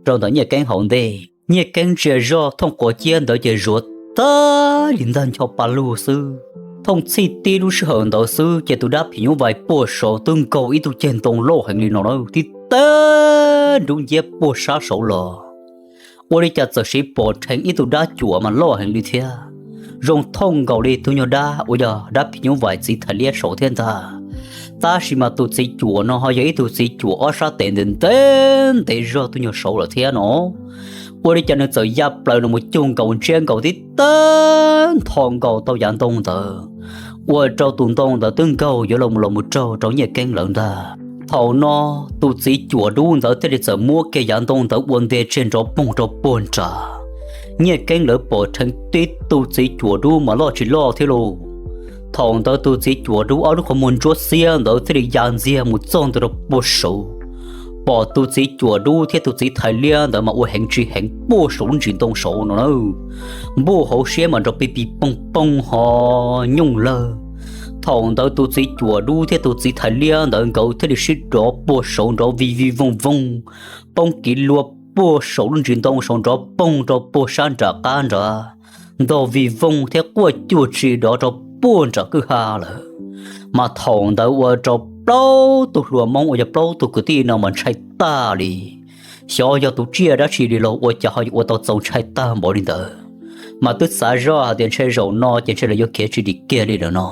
rau ntawm Nyiaj Keeb hauv ntej. Nyiaj Keeb ntsia zoj thooj quav ciab ntawd ces zuav tag li ntag ncho pa lug xwb. Thooj txhij tib lub sij hawm ntawd xwb ces tus dab phim nyuj vais puag saud twb nkaug ib tug ceg ntoo loj heev li no na tib tag nrub nciab puag sab saud los. Ua li cas txawm siv pom rheev ib tug dab cuam mas loj heev li thiab, zoo thooj nkaus li tus nyuag dab uas yog dab phim nyuj vais txiv thais liab saud thiab ntag. Tab sis mas tus txiv cuam no ho yog ib tug txiv cuam ob sab tes ntev ntev zog tus nyuag saud lawm thiab no. Ua li cas nws txawm ya plaws los mus cug nkaus ntsiab nkaus tib tag ntho nkaus tau yav ntoo ntawd, ua rau tus ntoo ntawd twb nkaug yuav los los mus raug rau Nyiaj Keeb lawv ntag. Thaum no tus txiv cuam dub ntawd thiaj li txawm muab kiag yav ntoo ntawd ua nte tseg nrov poog rau puag nram. Nyiaj Keeb lawv pom rheev tib tug txiv cuam dub mas loj tsis loj thiab lauj. Thaum ntawd tus txiv cuam dub ob lub qhov muag ntsuab xiab ntawd thiaj li ya ntxiag mus txog ntua rau puag saud. Pom tus txiv cuam dub thiab tus txiv thais liab ntawd mas ua heev tsis heev puag saum lub ntsis ntoo saud no na. Npuj hauv siab mas nrov pis pis poog poog ho nyooj lawg. Thaum ntawd tus txiv cuam dub thiab tus txiv thais liab ntawd nkawd thiaj li sib rov puag saud nrov vij vij vooj vooj, poob kiv luag puag saum lub ntsis ntoo saud nrov poog rau puag sab nram qab nrad, ntog vij vooj thiab quaj cuag tsis dov rau puag nram kwj ha lawm. Mas thaum ntawd ua rau plaub tug hluas Hmoob uas yog plaub tug kwv tij no mas ntshai tag li. Xyov yog tus tsiaj dab tsi li los ua cas ho yuav ua tau txaus ntshai tag npaum li ntawd. Mas twb xav zoj hais tias ntshe zaum no ces ntshe lawv yuav khiav tsis dim kiag li lawm no.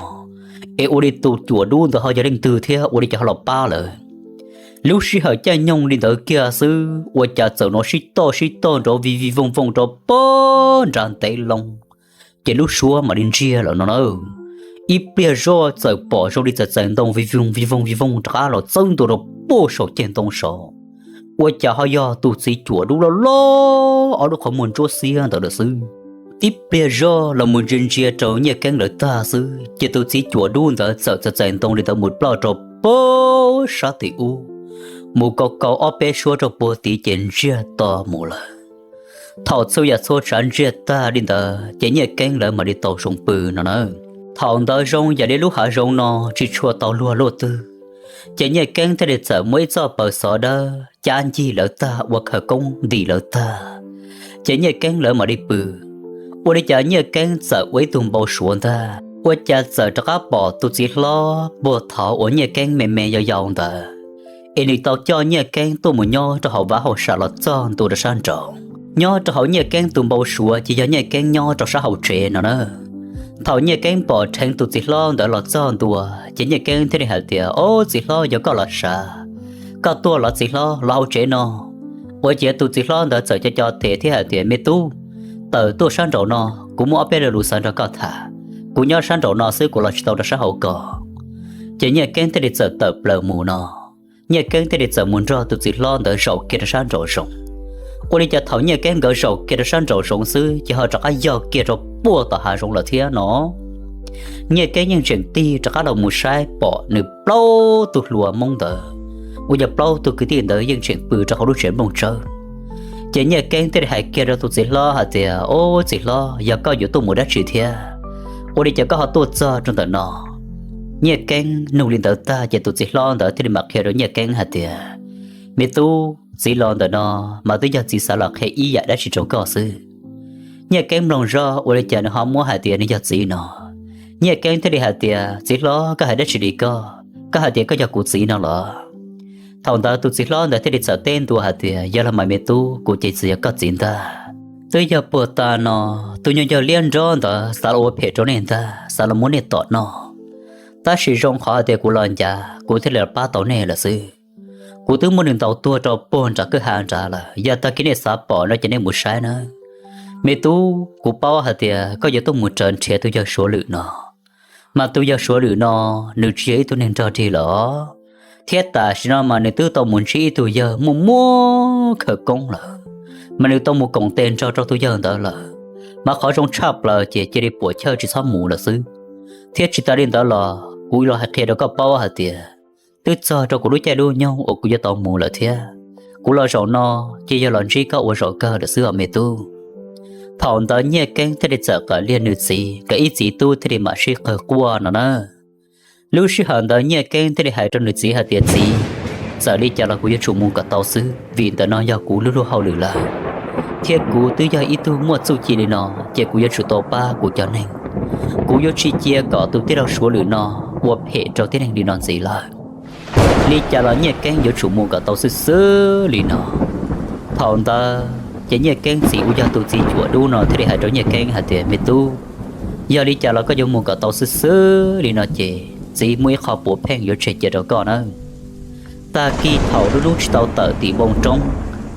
Es ua li tus cuam dub ntawd ho yog leej twg thiab ua li cas ho los pab lawv? Lub sij hawm caij nyoog li ntawd kiag xwb ua cas txawm hnov sib toj sib toj nrov vij vij vooj vooj rau puag nram ntev loo, ces lub suab mam li ntsiag lawm no na. Ib pliag zoj txawm pom zoo li txawm txais ntoo vij vooj vij vooj vij vooj rov qab los txawb ntua rau puag saum ceg ntoo saud. Ua cas ho yog tus txiv cuam dub loj loj ob lub qhov muag ntsuab xiab ntawd lawm xwb. Ib pliag zoj los mus ntsia ntsia rau Nyiaj Keeb lawv tag xwb ces tus txiv cuam dub ntawd txawm txais ntoo li ntawd mus ploj rau puag sab tim ub, mus kaus kaus ob peb suab rau puag tid ces ntsiag to mus lawm. Thaum txhua yam txhua tsav ntsiag tag li ntawd ces Nyiaj Keeb lawv mam li tau zoo pw no na. Thaum ntawd zoo yam li lub hav zoov no tsis tshua tau luag luaj twg, ces Nyiaj Keeb thiaj li txawm muab ib txoj paws xov dawb cab ncig lawv tag ua khawv koob ntim lawv tag, ces Nyiaj Keeb lawv mam li pw. Ua li cas Nyiaj Keeb txawm ua ib tug npau suav ntag, ua cas txawm rov qab pom tus txiv hlob puag thaud uas Nyiaj Keeb me me yau yau ntawd, es nws tau coj Nyiaj Keeb tuaj mus nyob rau hauv vav hauj sam los txog ntua rau sab nraud. Nyob rau hauv Nyiaj Keeb tus npau suav ces yog Nyiaj Keeb nyob rau sab hauv tsev no na. Thaum Nyiaj Keeb pom dheev tus txiv hlob ntawd los txog ntua, ces Nyiaj Keeb thiaj li hais tias, Ob, txiv hlob, yog koj los sav, koj tuaj los txiv hlob, los hauv tsev no. Ua ciav tus txiv hlob ntawd txawm co co tes thiab hais tias, Me tub, tawm tuaj sab nraum no, kuv muaj ob peb lo lus xav nrog koj tham. Kuv nyob sab nraum no xwb, kuv los tsis tau rau sab hauv ko. Ces Nyiaj Keeb thiaj li txawm tawm plaws mus no. Nyiaj Keeb thiaj li txawm mus nrog tus txiv hlob ntawd zaum kiag rau sab nraum zoov. Ua li cas thaum Nyiaj Keeb nkawd zaum kiag rau sab nraum zoov xwb ces ho rov qab yog kiag rau puag tom hav zoov lawm thiab no. Nyiaj Keeb yeej tseem tig rov qab los mus saib pom nws plaub tug hluas Hmoob ntawd uas yog plaub tug kwv tij ntawd yeej tseem pw rau hauv lub tsev nplooj tsawb. Ces Nyiaj Keeb thiaj li hais kiag rau tus txiv hlob hais tias, Ob, txiv hlob, yog koj yuav tuaj mus dab tsi thiab? Ua li cas koj ho tuaj txog rau ntawm no? Nyiaj Keeb nug li ntawd tag ces tus txiv hlob ntawd thiaj li mam qhia rau Nyiaj Keeb hais tias, Me tub, txiv los ntawm no mas twb yog txiv xav los qhia ib yam dab tsi rau koj xwb. Nyiaj Keeb mloog zoj ua li cas nws ho muab hais tias nws yog txiv no. Nyiaj Keeb thiaj li hais tias, Txiv hlob, koj hais dab tsi li koj? Koj hais tias koj yog kuv txiv no los? Thaum ntawd tus txiv hlob ntawd thiaj li txawm teb ntua hais tias, Yog los mas me tub, kuv ces txawm yog koj txiv ntag. Twb yog puag ta no, tus nyuag yawg liab nrob ntawd xav los ua phem rau nej ntag, xav los muab nej tom noj. Tab sis zoo qhov hais tias kuv los ncav, kuv thiaj li los pab tau nej lawm xwb. Kuv twb muab nws ntaus tuag rau puag nram kwj ha nrad lawm, yog tag kis nej xav pom no ces nej mus saib nawb. Me tub, kuv paub hais tias koj yuav tuaj mus raws nrhiav tus yawg Suav Lwm no, mas tus yawg Suav Lwm no nws tsis yog ib tug neeg nrog dig lawm, thiab tam sim no mas nws twb tau mus ntsib ib tug yawg muaj muaj khawv koob lawm, mas nws tau mus koom tes nrog rau tus yawg ntawd lawm. Mas qhov zoo tshaj plaws ces cia li puam chawj tsis txhob mus lawm xwb. Thiab tsis tas li ntawd los kuv los hais qhia rau koj paub hais tias twb txog rau kuv lub caij lub nyoog uas kuv yuav tau mus lawm thiab. Kuv los zaum no ces yog los ntsib koj ua zaum kawg lawm xwb os me tub. Thaum ntawd Nyiaj Keeb thiaj li txawm qawm liag nws txiv, nkawd ib txiv tub thiaj li mam sib qawg quaj no na. Lub sij hawm ntawd Nyiaj Keeb thiaj li hais rau nws txiv hais tias, Txiv, txawm li cas los kuv yuav tsum mus kom tau xwb, vim ntawm no yog kuv lub luag hauj lwm lawm, thiab kuv twb yog ib tug muaj txuj ci li no, ces kuv yuav tsum tau pab kuv cov neeg. Kuv yuav tsis cia kom tus tij laug Suav Lwm no ua phem rau tib neeg li no ntxiv lawm. Li cas los Nyiaj Keeb yuav tsum mus kom tau xwb xwb li no. Thaum ntawd ces Nyiaj Keeb txiv uas yog tus txiv cuam dub no thiaj li hais rau Nyiaj Keeb hais tias, Me tub, yog li cas los koj yuav mus kom tau xwb xwb li no ces txiv muaj ib qho puav pheej yuav tseg cia rau koj nawb. Tag kis thaum lub hnub tsis tau tawm tim npoo roob,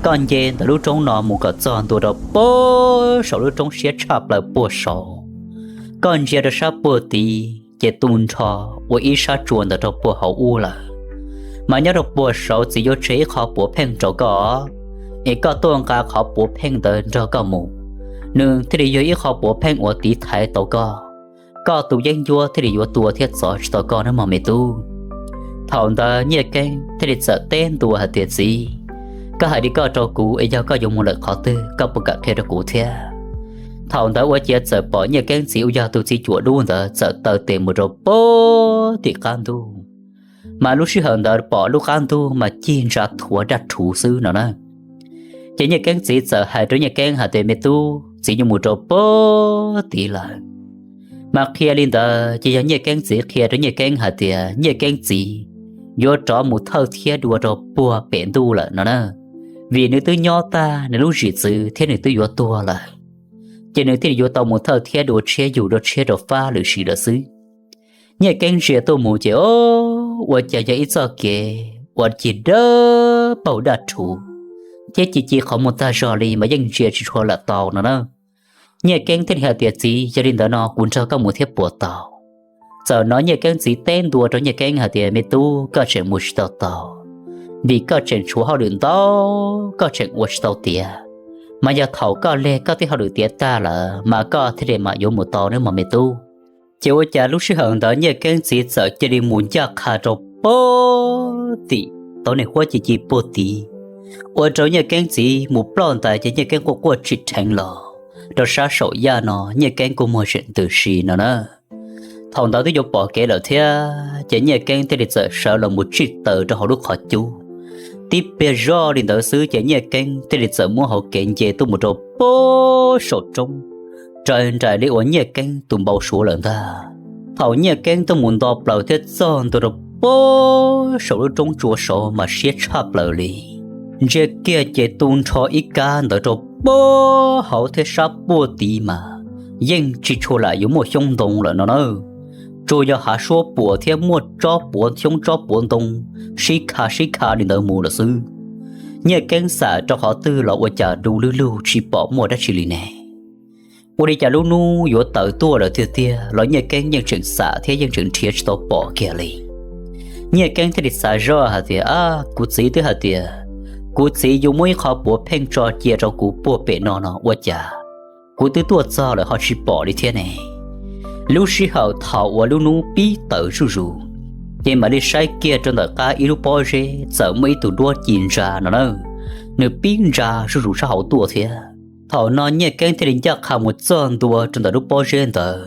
koj nce ntawm lub roob no mus kom txog ntua rau puag saum lub roob siab tshaj plaws puag saud. Koj ntsia rau sab puag tid ces tu nrho ua ib sab tsua ntawd rau puag hauv ub lawm. Mas nyob rau puag saud txiv yuav tseg ib qho puav pheej rau koj, es koj tuaj nqa qhov puav pheej ntawd nrog koj mus, nws thiaj li yog ib qho puav pheej uas tiv thaiv tau koj. Koj tus yeeb ncuab thiaj li yuav tuag thiab txov tsis tau koj nawb mog me tub. Thaum ntawd Nyiaj Keeb thiaj li txawm teb ntua hais tias, Txiv, koj hais li koj rau kuv es yog koj yuav mus lawm qhov twg koj puas kam qhia rau kuv thiab? Thaum ntawd ua ciav txawm pom Nyiaj Keeb txiv uas yog tus txiv cuam dub ntawd txawm taw tes mus rau puag tim qab ntuj. Mas lub sij hawm ntawd pom lub qab ntuj mas cig ntsa thuav daj rhuv xwb no na. Ces Nyiaj Keeb txiv txawm hais rau Nyiaj Keeb hais tias, Me tub, txiv yuav mus rau puag tid lawm. Mas qhia li ntawd ces yog Nyiaj Keeb txiv qhia rau Nyiaj Keeb hais tias Nyiaj Keeb txiv yuav rov mus thawj thiab dua rau puag pem ntuj lawm no na, vim nws twb nyob tag nws lub zim txwv thiab nws twb yuav tuag lawm, ces nws thiaj li yuav tau mus thawj thiab dua tshiab yug dua tshiab rau fab lwm sim lawm xwb. Nyiaj Keeb ntsia tuaj mus ces o, ua cas yog ib txoj kev uas cig dawb paug daj rhuv, thiab ci ci qhov muag tag zog li mas yeej ntsia tsis tshua lam tau no na. Nyiaj Keeb thiaj li hais tias, Txiv, yog li ntawd no kuv nrog koj mus thiab puas tau? Txawm hnov Nyiaj Keeb txiv teb ntua rau Nyiaj Keeb hais tias, Me tub, koj tseem mus tsis tau tau, vim koj tseem tshuav hauj lwm ntau, koj tseem ua tsis tau tiav. Mas yog thaum koj leg koj tej hauj lwm tiav tag lawm mas koj thiaj li mam yuav mus tau nawb mog me tub. Ces ua cas lub sij hawm ntawd Nyiaj Keeb txiv txawm cia li mus ncaj qha rau puag tim tau niag huab ci ci puag tid, ua rau Nyiaj Keeb txiv mus ploj ntais ces Nyiaj Keeb quaj quaj tsis dheev los rau sab saum yaj no, Nyiaj Keeb kuj muag tseem ntws si no na. Thaum ntawd twb yuav pom kev lawm thiab ces Nyiaj Keeb thiaj li txawm sawv los mus tsij taws rau hauv lub qhov cub. Tib pliag zoj li ntawd xwb ces Nyiaj Keeb thiaj li txawm muab hauv kev nce tuaj mus rau puag saum roob, raws nraim li uas Nyiaj Keeb tus npau suav lawm ntag. Thaum Nyiaj Keeb tuaj mus nto plaws thiab txog ntua rau puag saum lub roob tsua saud mas siab tshaj plaws li. Ntsia kiag ces tu nrho ib kab ntawd rau puag hauv thiab sab puag tid mas yeej tsis tshua lam yuav muaj xyoob ntoo lawm no na. Tsuas yog hav suab puam thiab muaj tsob puav xyoob tsob puav ntoo sib kha sib kha li ntawd mus lawm xwb. Nyiaj Keeb xam rau qhov twg los ua cas du lug lug tsis pom muaj dab tsi li ne. Ua li cas lub hnub yuav tawm tuaj lawm tiag tiag los Nyiaj Keeb yeej tseem xam thiab yeej tseem nrhiav tsis tau pom kiag li. Nyiaj Keeb thiaj li xav zoj hais tias, Ab, kuv txiv twb hais tias kuv txiv yuav muab ib qho puav pheej tso cia rau kuv puag pem no no ua cas kuv twb tuaj txog lawm ho tsis pom li thiab ne. Lub sij hawm thaum uas lub hnub pib tawm zuj zus, ces mam li saib kiag rau ntawm qab ib lub pob zeb txawm muaj ib tug duab ci ntsa no na, nws pib ntsa zuj zus sab hauv tuaj thiab. Thaum no Nyiaj Keeb thiaj li ncaj qha mus txog ntua rau ntawm lub pob zeb ntawd.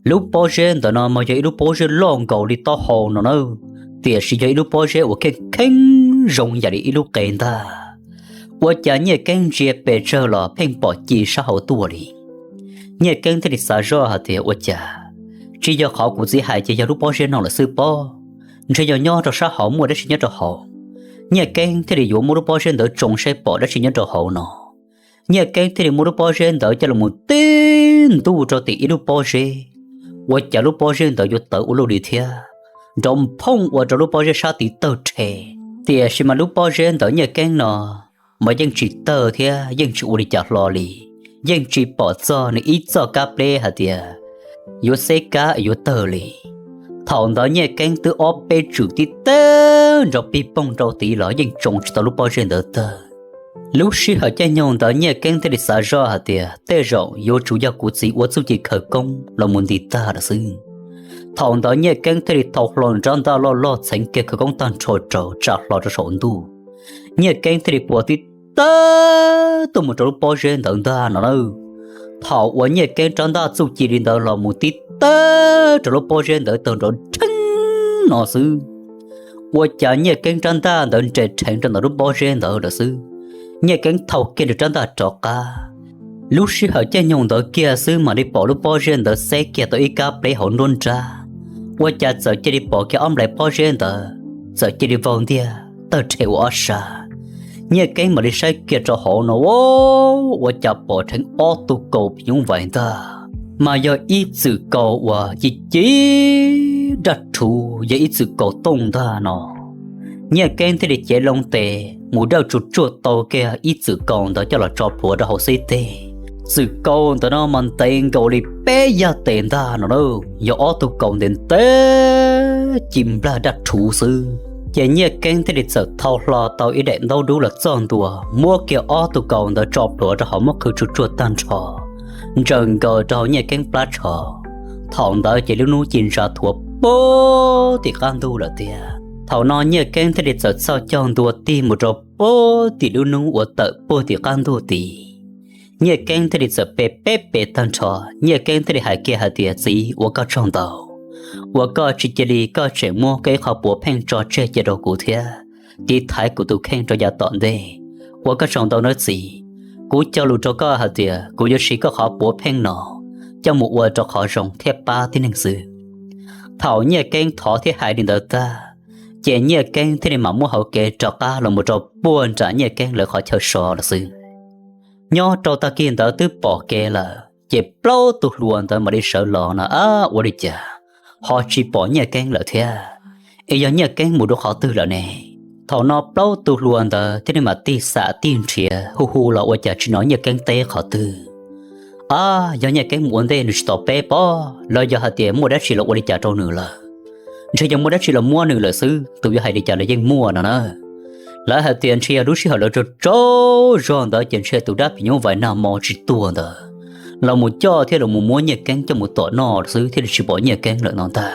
Lub pob zeb ntawd no mas yog ib lub pob zeb loj nkaus li taub hau no na, tiam sis yog ib lub pob zeb uas kheej kheeb zoo yam li ib lub qe ntag. Ua cas Nyiaj Keeb ntsia pes tsawg los pheej pom ci sab hauv tuaj li. Nyiaj Keeb thiaj li xav zoj hais tias, Ua cas tsis yog qhov kuv txiv hais ces yog lub pob zeb no lawm xwb pob? Ntshe yog nyob rau sab hauv muaj dab tsi nyob rau hauv. Nyiaj Keeb thiaj li yuav muab lub pob zeb ntawd tsoo saib pom dab tsi nyob rau hauv no. Nyiaj Keeb thiaj li muab lub pob zeb ntawd coj los tib ntuj rau tim ib lub pob zeb. Ua cas lub pob zeb ntawd yuav tawv ua luaj li thiab, nrov phooj ua rau lub pob zeb sab tid tawg rhe. Tiam sis mas lub pob zeb ntawd Nyiaj Keeb no mas yeej tsis tawg thiab yeej tsis ua li cas hlo li, yeej tsis pom txog nws ib txoj kab pleb hais tias yuav xeb kab es yuav tawg li. Thaum ntawd Nyiaj Keeb twb ob peb tswm tib teg nrov pig poog rau tid los yeej tsoo tsis tau lub pob zeb ntawd tawg. Lub sij hawm caij nyoog ntawd Nyiaj Keeb thiaj li xav zoj hais tias tej zaum yuav tsum yog kuv txiv ua txuj ci khawv koob los mus nti tag lawm xwb. Thaum ntawd Nyiaj Keeb thiaj li thau hlo rab ntaj loj loj txheev kiag khawv koob tag nrho rau tsa hlo rau saum ntuj. Nyiaj Keeb thiaj li puas tib tawg tuaj mus rau lub pob zeb ntawd ntag no na. Thaum uas Nyiaj Keeb rab ntaj txuj ci li ntawd los mus tib tawg rau lub pob zeb ntawd tag nrho rheev no xwb, ua cas Nyiaj Keeb rab ntaj ntawd nres rheev rau ntawm lub pob zeb ntawd lawm xwb. Nyiaj Keeb thau kiag nws rab ntaj rov qab. Lub sij hawm caij nyoog ntawd kiag xwb mam li pom lub pob zeb ntawd xeb kiag tau ib kab pleb hauv nruab nrab, ua cas txawm cia li pom kiag ob nplais pob zeb ntawd txawm cia li vau ntiag tawg rhe ua ob sab. Nyiaj Keeb mam li saib kiag rau hauv no, ua cas pom dheev ob tug kaus phim nyuj vais ntag, mas yog ib txwm kaus uas ci ci daj rhuv, yog ib txwm kaus tooj ntag no. Nyiaj Keeb thiaj li cev loo tes mus dawj tsuag tsuag tau kiag ib txwm kaus ntawd coj los tso plhuav rau hauv xib teg. Txwm kaus ntawd no mas ntev nkaus li peb yaj tes ntag no na, yog ob tug kaus ntev ntev ci nplag daj rhuv xwb. Ces Nyiaj Keeb thiaj li txawm thau hlo tau ib daim ntaub dub los txog ntua, muab kiag ob tug kaus ntawd tso plhuav rau hauv muab qhwv tsuag tsuag tag nrho, ntsaws nkaws rau hauv Nyiaj Keeb plab tsho. Thaum ntawd ces lub hnub ci ntsa thuav puag tim qab ntuj lawm tiag. Thaum no Nyiaj Keeb thiaj li txawm txhoj caug ntua tig mus rau puag tim lub hnub uas tawm puag tim qab ntuj tid. Nyiaj Keeb thiaj li txawm pe peb pe tag nrho. Nyiaj Keeb thiaj li hais kiag hais tias, Txiv, ua koj tsaug ntau uas koj tsis cia li koj tseem muab koj ib qho puav pheej tso tseg cia rau kuv thiab tiv thaiv kuv tus kheej rau yav tom ntej. Ua koj tsaug ntau nawb txiv. Kuv cog lus rau koj hais tias kuv yuav siv koj qhov puav pheej no coj mus ua rau qhov zoo thiab pab tib neeg xwb. Thaum Nyiaj Keeb thov thiab hais li ntawd tag, ces Nyiaj Keeb thiaj li mam muab hauv kev rov qab los mus rau puag nram Nyiaj Keeb lawv qhov chaw so lawm xwb. Nyob rau tag kis ntawd twb pom kev lawm ces plaub tug hluas ntawd mam li sawv los no, ab, ua li cas ho tsis pom Nyiaj Keeb lawm thiab? Es yog Nyiaj Keeb mus rau qhov twg lawm ne? Thaum no plaub tug hluas ntawd thiaj li mam tig xam tig nrhiav hu hu los ua cas tsis hnov Nyiaj Keeb teb qhov twg. Ab, yog Nyiaj Keeb mus ua ntej nws tsis tos peb pob, los yog hais tias muaj dab tsi los ua li cas rau nws lawm. Ntshe yog muaj dab tsi los muab nws lawm xwb, tus yuav hais li cas los yeej muaj no na. Lawv hais tias ntshe yog lub sij hawm lawv tsaug tsaug zog ntawd ces ntshe tus dab phim nyuj vais nag hmo tsis tuag ntawd los mus coj thiab los mus muab Nyiaj Keeb coj mus tom noj xwb thiaj li tsis pom Nyiaj Keeb lawm no ntag.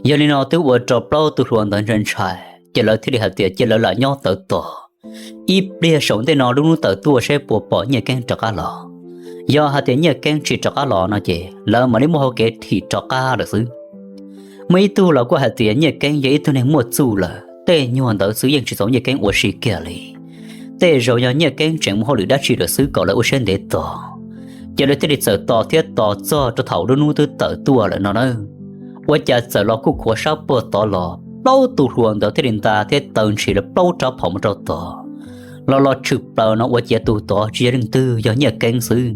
Yog li no twb ua rau plaub tug hluas ntawd ntshai ntshai ces lawv thiaj li hais tias cia lawv lam nyob tawv tos ib pliag saum ntej no lub hnub tawm tuaj saib puas pom Nyiaj Keeb rov qab los. Yog hais tias Nyiaj Keeb tsis rov qab los no ces lawv mam li muaj hauv kev thim rov qab lawm xwb. Muaj ib tug los kuj hais tias Nyiaj Keeb yog ib tug neeg muaj txuj lawm, tej nyuag ntawd xwb yeej tsis txaus Nyiaj Keeb ua si kiag li. Tej zaum yog Nyiaj Keeb tseem mus hauj lwm dab tsi lawm xwb kom lawv ua siab ntev tos. Ces lawv thiaj li txawm tos thiab tos txog rau thaum lub hnub twb tawm tuaj lawm no na. Ua cas txawm los kuj khuav sab puag tod los, plaub tug hluas ntawd thiaj li nta thiab taw ntshiv lawv plaub rab phom mus rau tod. Los los tshwm plaws no ua ciav tus tod tsis yog leej twg, yog Nyiaj Keeb xwb.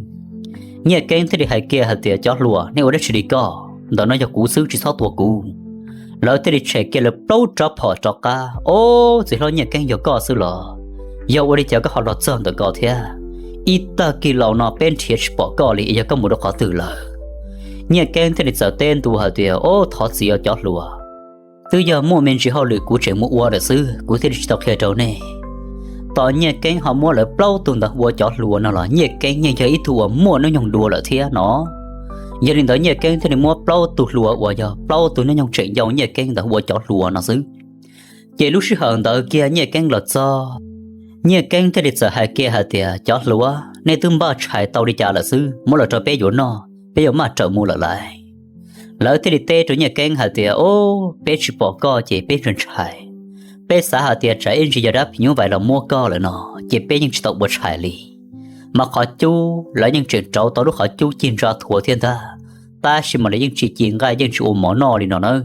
Nyiaj Keeb thiaj li hais kiag hais tias, Cov hluas, nej ua dab tsi li ko? Ntawm no yog kuv xwb, tsis txhob tua kuv. Lawv thiaj li tshem kiag lawv plaub rab phom rov qab. Ob, txiv hlob Nyiaj Keeb, yog koj xwb los? Yog ua li cas koj ho los txog ntawm ko thiab? Ib tag kis laus no peb nrhiav tsis pom koj li, yog koj mus rau qhov twg lawm? Nyiaj Keeb thiaj li txawm teb ntua hais tias, Ob, thov txim os cov hluas. Twb yog muaj me ntsis hauj lwm kuv tseem mus ua lawm xwb, kuv thiaj li tsis tau qhia rau nej. Tos Nyiaj Keeb ho muab lawv plaub tug ntawd hu ua cov hluas no los Nyiaj Keeb yeej yog ib tug uas muaj hnub nyoog dua lawm thiab no. Yog li ntawd Nyiaj Keeb thiaj li muab plaub tug hluas uas yog plaub tug hnub nyoog tseem yau Nyiaj Keeb ntawd hu ua cov hluas no xwb. Ces lub sij hawm ntawd kiag Nyiaj Keeb los txog, Nyiaj Keeb thiaj li txawm hais kiag hais tias, Cov hluas, nej twb npaj tshais tau li cas lawm xwb? Muab los rau peb yuav noj, peb yuav maj raws mus lawm lauj. Lawv thiaj li teb rau Nyiaj Keeb hais tias, Ob, peb tsis pom koj ces peb ntshai ntshai. Peb xav hais tias tsam ib ntsis yog dab phim nyuj vais los muab koj lawm no, ces peb yeej tsis tau ua tshais li. Mas qhov cub lawv yeej tseem rauv tau lub qhov cub cig ntsa thuav thiab ntag, tab sis mas lawv yeej tsis ci nqaij yeej tsis ua mov noj li no nawb.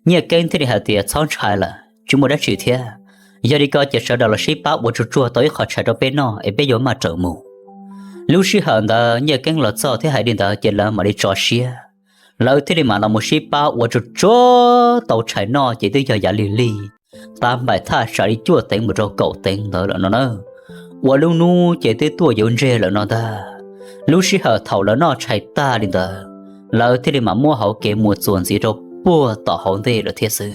Nyiaj Keeb thiaj li hais tias, Txhob ntshai lawm, tsis muaj dab tsi thiab. Yog li ko ces sawv daws los sib pab ua tsuag tsuag tau ib qho tshais rau peb noj es peb yuav maj raws mus. Lub sij hawm ntawd Nyiaj Keeb los txog thiab hais li ntawd ces lawv mam li tso siab. Lawv thiaj li mam los mus sib pab ua tsuag tsuag tau tshais noj ces twb yog yav lig lig, tav npaim thaj tsam li cuaj teev mus rau kaum teev ntawd lawm no na. Ua lub hnub ces twb tuaj yuav ntseg lawm no ntag. Lub sij hawm thaum lawv noj tshais tag li ntawd, lawv thiaj li mam muab hauv kev mus txuas ntxiv rau puag tom hauv ntej lawm thiab xwb.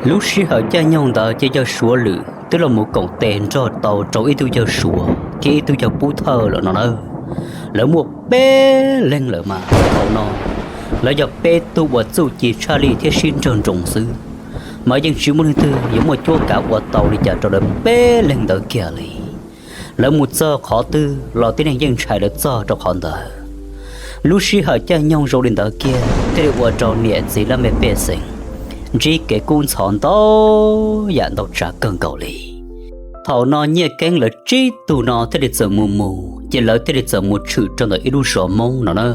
Lub sij hawm caij nyoog ntawd ces yawg Suav Lwm twb los mus koom tes nrog tau rau ib tug yawg Suav thiab ib tug yawg Pub Thawj lawm no na. Lawv muaj peb leeg lawm mas thaum no lawv yog peb tug uas txuj ci tshaj lij thiab sib nrawg nroos xwb, mas yeej tsis muaj leej twg yuav muaj cuab kav ua tau li cas rau lawv peb leeg ntawd kiag li. Lawv mus txog qhov twg los tib neeg yeej ntshai lawv txog rau qhov ntawd. Lub sij hawm caij nyoog zoo li ntawd kiag thiaj li ua rau niam txiv laj mej pej xeem ntsib kev kub ntxhov ntau yam ntau tsav kawg nkaus li. Thaum no Nyiaj Keeb lawv tsib tug no thiaj li txawm mus mus ces lawv thiaj li txawm mus tshwm rau ntawm ib lub zos Hmoob no na.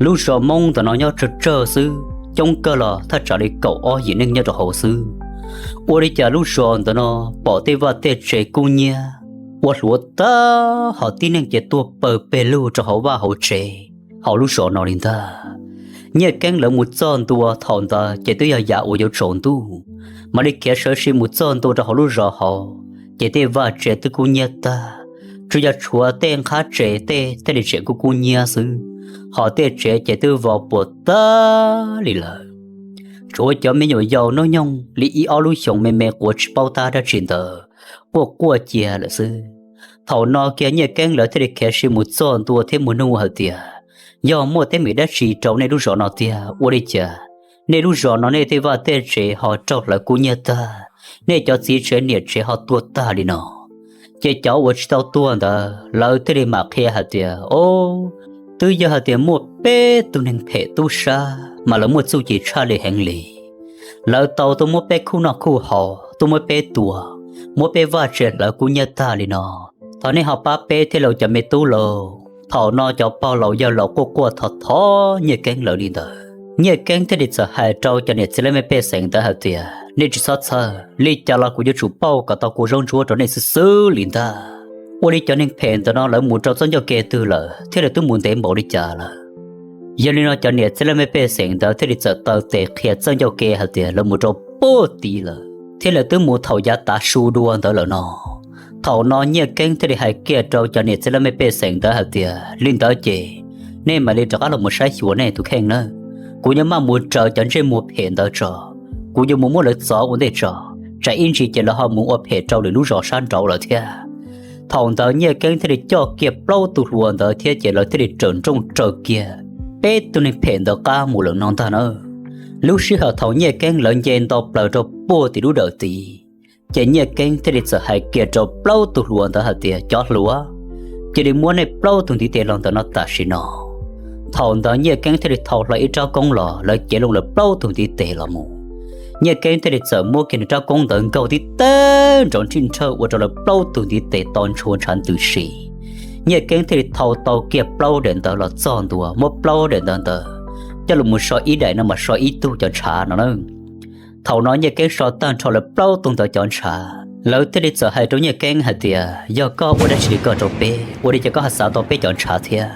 Lub zos Hmoob ntawm no nyob tsawg tsawg xwb, coob kawg los thaj tsam li kaum ob yim neeg nyob rau hauv xwb. Ua li cas lub zos ntawm no pom tej vaj tej tsev kub nyiab ua hluav tag, ho tib neeg ces tuag pawg peg lug rau hauv vaj hauv tsev hauv lub zos no li ntag. Nyiaj Keeb lawv mus txog ntua thaum ntawd ces twb yog yav uas yuav tsaus ntuj, mam li khiav sawv si mus txog ntua rau hauv lub zos hauv, ces tej vaj tsev twb kub nyiab tag, tsuas yog tshuav tej nqhab tsev tej thiaj li tseem kub kub nyiab xwb, ho tej tsev ces twb vau puas tag li lawm. Tshuav cov me nyuam yaus hnub nyoog li ib ob lub xyoos me me quav tsis paub tab dab tsi ntawd quaj quaj cia lawm xwb. Thaum no kiag Nyiaj Keeb lawv thiaj li khiav si mus txog ntua thiab mus nug hais tias, yog muaj teeb meem dab tsi rau nej lub zos no tiag, ua li cas nej lub zos no nej tej vaj tej tsev ho raug hlawv kub nyiab tag, nej cov txiv tsev niam tsev ho tuag tag li no? Ces cov uas tsis tau tuag ntawd lawv thiaj li mam qhia hais tias, o, twb yog hais tias muaj peb tug neeg phem tub sab mas lawv muaj txuj ci tshaj li heev li. Lawv tau tuaj muab peb khuj noj khuj haus, tuaj muab peb tua, muab peb vaj tsev hlawv kub nyiab tag li no. Thov nej ho pab peb thiab lauj cov me tub lauj. Thaum no cov pog laus yawg laus quaj quaj thov thov Nyiaj Keeb lawv li ntawd. Nyiaj Keeb thiaj li txawm hais rau cov niam txiv laj mej pej xeem ntawd hais tias, nej tsis txhob txhawj, li cas los kuv yuav tsum pauj kom tau kua zaub ntsuab rau nej xwb xwb li ntag. Ua li cov neeg phem ntawm no lawv mus rau txoj ncauj ke twg lawm thiab lawv twb mus ntev npaum li cas lawm? Yog li no cov niam txiv laj mej pej xeem ntawd thiaj li txawm taw tes qhia txoj ncauj ke hais tias lawv mus rau puag tid lawm thiab lawv twb mus thaum yav tav su dua ntawd lawm no. Thaum no Nyiaj Keeb thiaj li hais kiag rau cov niam txiv laj mej pej xeem ntawd hais tias, li ntawd ces nej mam li rov qab los mus saib xyuas nej tus kheej nawb. Kuv yuav maj mus raws cov ntsej muag phem ntawd tso, kuv yuav mus muab lawv txov ua ntej tso, tsam ib ntsis ces lawv ho mus ua phem rau lwm lub zos sab nraud lawm thiab. Thaum ntawd Nyiaj Keeb thiaj li coj kiag plaub tug hluas ntawd thiab ces lawv thiaj li raws nrooj raws kiag peb tug neeg phem ntawd qab mus lawm no ntag na. Lub sij hawm thaum Nyiaj Keeb lawv nce nto plaws rau puag tim lub dawm tid, ces Nyiaj Keeb thiaj li txawm hais kiag rau plaub tug hluas ntawd hais tias, cov hluas, cia li muab nej plaub tug ntiv tes los ntawm no tam sim no. Thaum ntawd Nyiaj Keeb thiaj li thau hlo ib rab koob los lawv cev loo lawv plaub tug ntiv tes los mus. Nyiaj Keeb thiaj li txawm muab kiag nws rab koob ntawd nkaug tib teg nrov nrhij nrhawj ua rau lawv plaub tug ntiv tes to ntshua ntshav ntws si. Nyiaj Keeb thiaj li thau tau kiag plaub daim ntawv los txog ntua, muab plaub daim ntawv ntawd coj los mus so ib daim no mas so ib tug cov ntshav no na. Thaum no Nyiaj Keeb so tag nrho lawv plaub tug ntawd cov ntshav, lawv thiaj li txawm hais rau Nyiaj Keeb hais tias, yog koj ua dab tsi li koj rau peb, ua li cas koj ho xav tau peb cov ntshav thiab?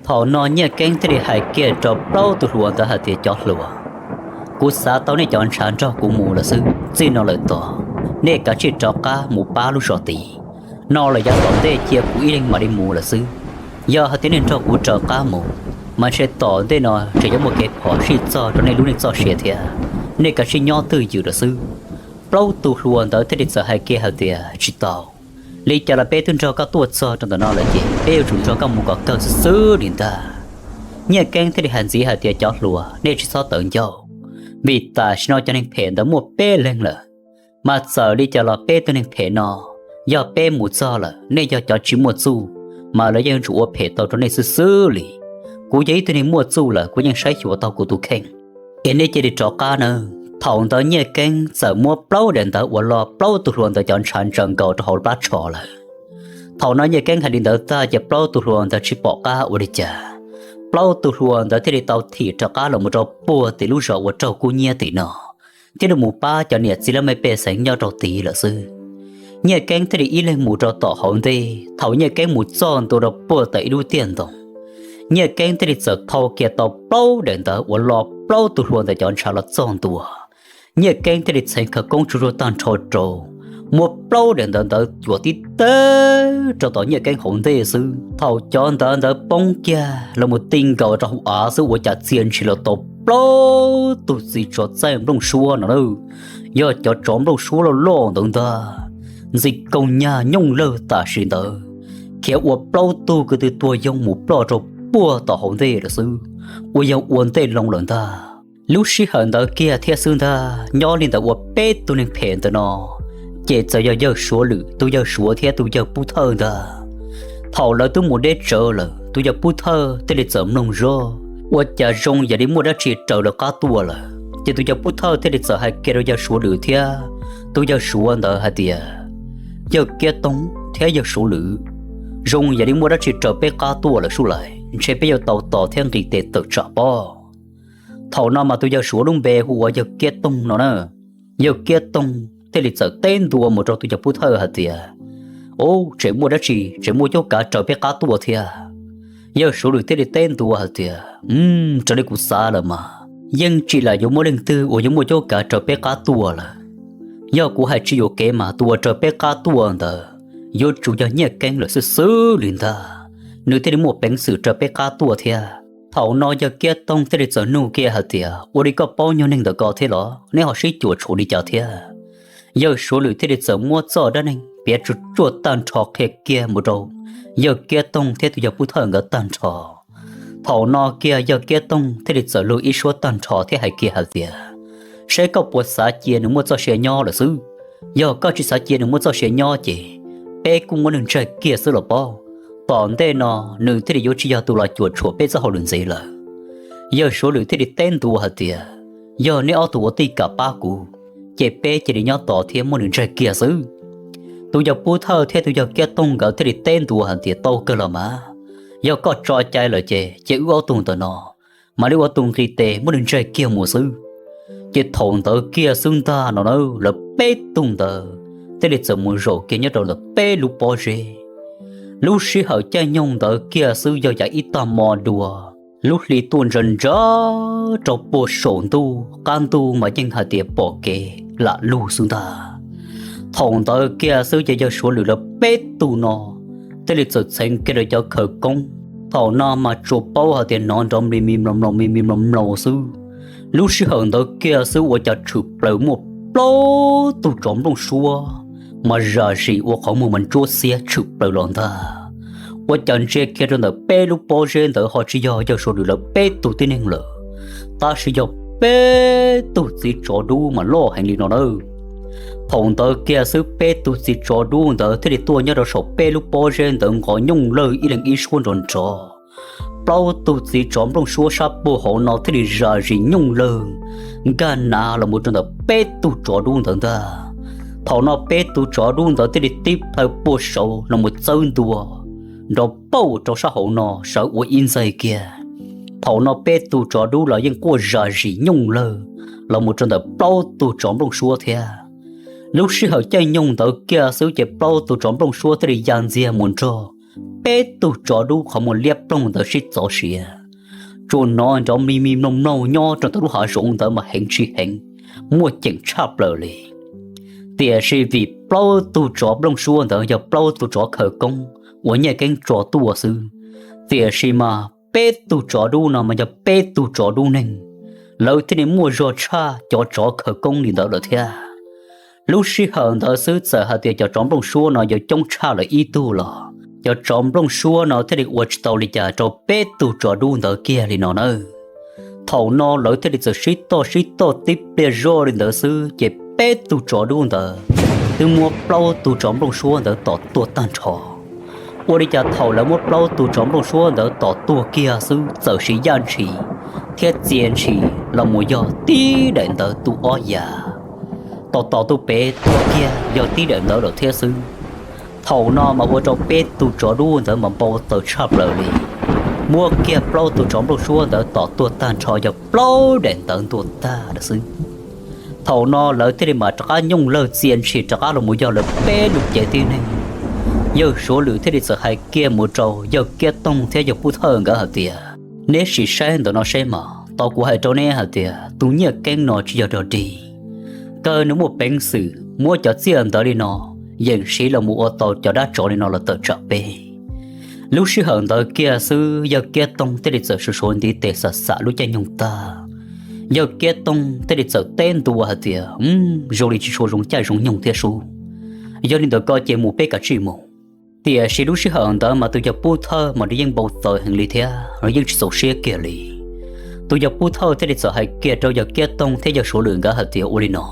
Thaum no Nyiaj Keeb thiaj li hais kiag rau plaub tug hluas ntawd hais tias, cov hluas, kuv xav tau nej cov ntshav nrog kuv mus lawm xwb, txij no lawm tod nej kav tsij rov qab mus pab lub zos tid. No lawm yav tom ntej cia kuv ib leeg mam li mus lawm xwb. Yog hais tias nej nrog kuv raws qab mus, mas ntshe tom ntej no tseem yuav muaj kev phom sij txog rau nej lub neej txoj sia thiab. Nej kav tsij nyob twj ywm lawm xwb. Plaub tug hluas ntawd thiaj li txawm hais kiag hais tias, tsis tau, li cas los peb twb nrog koj tuaj txog rau ntawm no lawm ces peb yuav tsum nrog koj mus kom kawg xwb xwb li ntag. Nyiaj Keeb thiaj li hais ntxiv hais tias, cov hluas, nej tsis txhob tawv ncauj, vim tam sim no cov neeg phem ntawd muaj peb leeg lawm. Mas txawm li cas los peb tug neeg phem no, yog peb mus txog lawm nej yog cov tsis muaj txuj, mas lawv yeej yuav tsum ua phem tau rau nej xwb xwb li. Kuv yog ib tug neeg muaj txuj lawm kuv yeej saib xyuas tau kuv tus kheej. Es nej cia li rov qab nawb. Thaum ntawd Nyiaj Keeb txawm muab plaub daim ntawv uas lo plaub tug hluas ntawd cov ntshav ntsaws nkaus rau hauv plab tsho lawm. Thaum no Nyiaj Keeb hais li ntawd tag ces plaub tug hluas ntawd tsis pom qab ua li cas, plaub tug hluas ntawd thiaj li tau thim rov qab los mus rau puag tim lub zos uas raug kub nyiab tim no, thiaj li mus pab cov niam txiv laj mej pej xeem nyob rau tid lawm xwb. Nyiaj Keeb thiaj li ib leeg mus rau tom hauv ntej. Thaum Nyiaj Keeb mus txog ntua rau puag tom ib lub tiaj ntoo, Nyiaj Keeb thiaj li txawm thau kiag tau plaub daim ntawv uas lo plaub tug hluas ntawd cov ntshav los txog ntua. Nyiaj Keeb thiaj li txheev khawv koob tsuag tsuag tag nrho rau, muab plaub daim ntawv ntawd cuam tib teg rau tom Nyiaj Keeb hauv ntej xwb. Thaum cov ntawv ntawd poob kiag los mus ti nkaus rau hauv av xwb ua cas txia ntshis los tau plaub tug txiv tsov txaij nplooj suab no na, yog cov tsov nplooj suab loj loj ntawd ntag, ntxim kaus nyag nyooj lawg tam sim ntawd, khiav ua plaub tug ko tw tuag yoo mus ploj rau puag tom hauv ntej lawm xwb, uas yog ua ntej loo lawm ntag. Lub sij hawm ntawd kiag thiab xwb ntag, nyob li ntawd ua peb tug neeg phem ntawm no, ces txawm yog yawg Suav Lwm, tus yawg Suav thiab tus yawg Pub Thawj ntag. Thaum lawv twb mus deb tsawv lawm, tus yawg Pub Thawj thiaj li txawm mloog zog, ua cas zoo yam li muaj dab tsi raws lawv qab tuaj lawm. Ces tus yawg Pub Thawj thiaj li txawm hais kiag rau yawg Suav Lwm thiab tus yawg Suav ntawd hais tias, Yawg Kiab Toog thiab yawg Suav Lwm, zoo yam li muaj dab tsi raws peb qab tuaj lawm sub lais, ntshe peb yuav tau tos thiab nqis tes tawm tsam pob. Thaum no mas tus yawg Suav lub npe hu ua yawg Kiab Toog no na. Yawg Kiab Toog thiaj li txawm teb ntua mus rau tus yawg Pub Thawj hais tias, Ub, tseem muaj dab tsi, tseem muaj cuab kav raws peb qab tuaj thiab? Yawg Suav Lwm thiaj li teb ntua hais tias, Raws li kuv xav lawm mas yeej tsis lam yuav muaj leej twg uas yuav muaj cuab kav raws peb qab tuaj lawm. Yog kuv hais tsis yuam kev mas tus uas raws peb qab tuaj ntawd yuav tsum yog Nyiaj Keeb lawm xwb xwb li ntag, nws thiaj li muaj peev xwm raws peb qab tuaj thiab. Thaum no yawg Kiab Toog thiaj li txawm nug kiag hais tias, Ua li koj paub nyuag neeg ntawm ko thiab los? Neb ho sib cuam tshuam li cas thiab? Yawg Suav Lwm thiaj li txawm muab txoj dab neeg piav tsuj tsuaj tag nrho qhia kiag mus rau yawg Kiab Toog thiab tus yawg Pub Thawj nkawd tag nrho. Thaum no kiag yawg Kiab Toog thiaj li txawm lug ib suab tag nrho thiab hais kiag hais tias, Saib koj puas xav cia nws muaj txoj sia nyob lawm xwb. Yog koj tsis xav cia nws muaj txoj sia nyob ces peb kuj muab nws ntsaig kiag xwb los pob. Tom ntej no nws thiaj li yuav tsis yog tus los cuam tshuam peb txoj hauj lwm ntxiv lawm. Yawg Suav Lwm thiaj li teb ntua hais tias, Yog neb ob tug ua tij kam pab kuv, ces peb cia li nyob tos thiab muab nws ntsaig kiag xwb. Tus yawg Pub Thawj thiab tus yawg Kiab Toog nkawd thiaj li teb ntua hais tias, Tau kawg los mas, yog koj tso cai lawm ces cia wb ob tug ntawm no mam li ua tus nqis tes muab nws ntsaig kiag mus xwb. Ces thaum ntawd kiag xwb ntag no na, lawv peb tug ntawd thiaj li txawm mus zaum kiag nyob rau ntawm peb lub pob zeb. Lub sij hawm caij nyoog ntawd kiag xwb yog yav ib tag hmo dua, lub hli tuaj ntsa ntsa rau puag saum ntuj, qab ntuj mas yeej hais tias pom kev lam lug xwb ntag. Thaum ntawd kiag xwb ces yawg Suav Lwm lawv peb tug no thiaj li txawm txheev kiag rau cov khawv koob. Thaum no mas tsuas paub hais tias hnov nrov mli mi mloos mloos mli mi mloos mloos xwb. Lub sij hawm ntawd kiag xwb ua cas tshwm plaws muaj plaub tug tsov nplooj suab mas zam zis ua qhov muag mas ntsuab xiab tshwm plaws los ntag. Ua cas ntsia kiag rau ntawm peb lub pob zeb ntawd ho tsis yog yawg Suav Lwm lawv peb tug tib neeg lawm, tab sis yog peb tug txiv tsov dub mas loj heev li no nawb. Thaum ntawd kiag xwb peb tug txiv tsov dub ntawd thiaj li tuaj nyob rau saum peb lub pob zeb ntawd nqos nyooj lawg ib leeg ib suab nrov nrov. Plaub tug txiv tsov nplooj suab sab puag hauv no thiaj li zam zis nyooj lawg nkag nav los mus rau ntawm peb tug tsov dub ntawd ntag. Thaum no peb tug tsov dub ntawd thiaj li tib plhaw puag saud los mus txawb ntua nrov pauj rau sab hauv no sawv ua ib ntxaig kiag. Thaum no peb tug tsov dub los yeej quaj zam zis nyooj lawg los mus rau ntawm plaub tug tsov nplooj suab thiab. Lub sij hawm caij nyoog ntawd kiag xwb ces plaub tug tsov nplooj suab thiaj li ya ntxiag mus nrog peb tug tsov dub qhov muag liab ploog ntawd sib txov siav. Tsuas hnov nrov mli mi mloog mloog nyob rau ntawm lub hav zoov ntawd mas heev tsis heev, muaj ceem tshaj plaws li. Tiam sis vim plaub tug tsov nplooj suab ntawd yog plaub tug tsov khawv koob uas Nyiaj Keeb tso tuaj xwb, tiam sis mas peb tug tsov dub no mas yog peb tug tsov dub neeg, lawv thiaj li muaj zog tshaj cov tsov khawv koob li ntawd lawm thiab. Lub sij hawm ntawd xwb txawm hais tias cov tsov nplooj suab no yuav coob tshaj lawv ib tug los cov tsov nplooj suab no thiaj li ua tsis tau li cas rau peb tug tsov dub ntawd kiag li no nawb. Thaum no lawv thiaj li txawm sib toj sib toj tib pliag zoj li ntawd xwb ces peb tug tsov dub ntawd twb muab plaub tug tsov nplooj suab ntawd tom tuag tag nrho. Ua li cas thaum lawv muab plaub tug tsov nplooj suab ntawd tom tuag kiag xwb txawm sis yaj ntshis thiab txia ntshis los mus yog tib daim ntawv tu ob yam, tom tom tus pem tuag kiag yog tib daim ntawv lawm thiab xwb. Thaum no mas ua rau peb tug tsov dub ntawd mas npau taws tshaj plaws li, muab kiag plaub tug tsov nplooj suab ntawd tom tuag tag nrho yog plaub daim ntawv ntuag tag lawm xwb. Thaum no lawv thiaj li mam rov qab nyooj lawg txia ntshis rov qab los mus yog lawv peb lub cev tib neeg. Yawg Suav Lwm thiaj li txawm hais kiag mus rau yawg Kiab Toog thiab yawg Pub Thawj nkawd hais tias, Neb sim saib ntawm no seb mas, tau kuv hais rau neb hais tias tus Nyiaj Keeb no tsis yog dog dig, kawg nws muaj peev xwm muab cov txiaj ntawv li no yeem siv los mus ua tau cov dab tsov li no los tawm tsam peb. Lub sij hawm ntawd kiag xwb yawg Kiab Toog thiaj li txawm suav suav ntiv tes xam xam lub caij nyoog tag. Yawg Kiab Toog thiaj li txawm teb ntua hais tias, Zoo li tsis tshua zoo caij zoo nyoog thiab sub. Yog li ntawd koj cia mus peb kav tsij mus. Tiam sis lub sij hawm ntawd mas tus yawg Pub Thawj mas nws yeej npau taws heev li thiab nws yeej tsis txaus siab kiag li. Tus yawg Pub Thawj thiaj li txawm hais kiag rau yawg Kiab Toog thiab yawg Suav Lwm nkawd hais tias, Ua li no,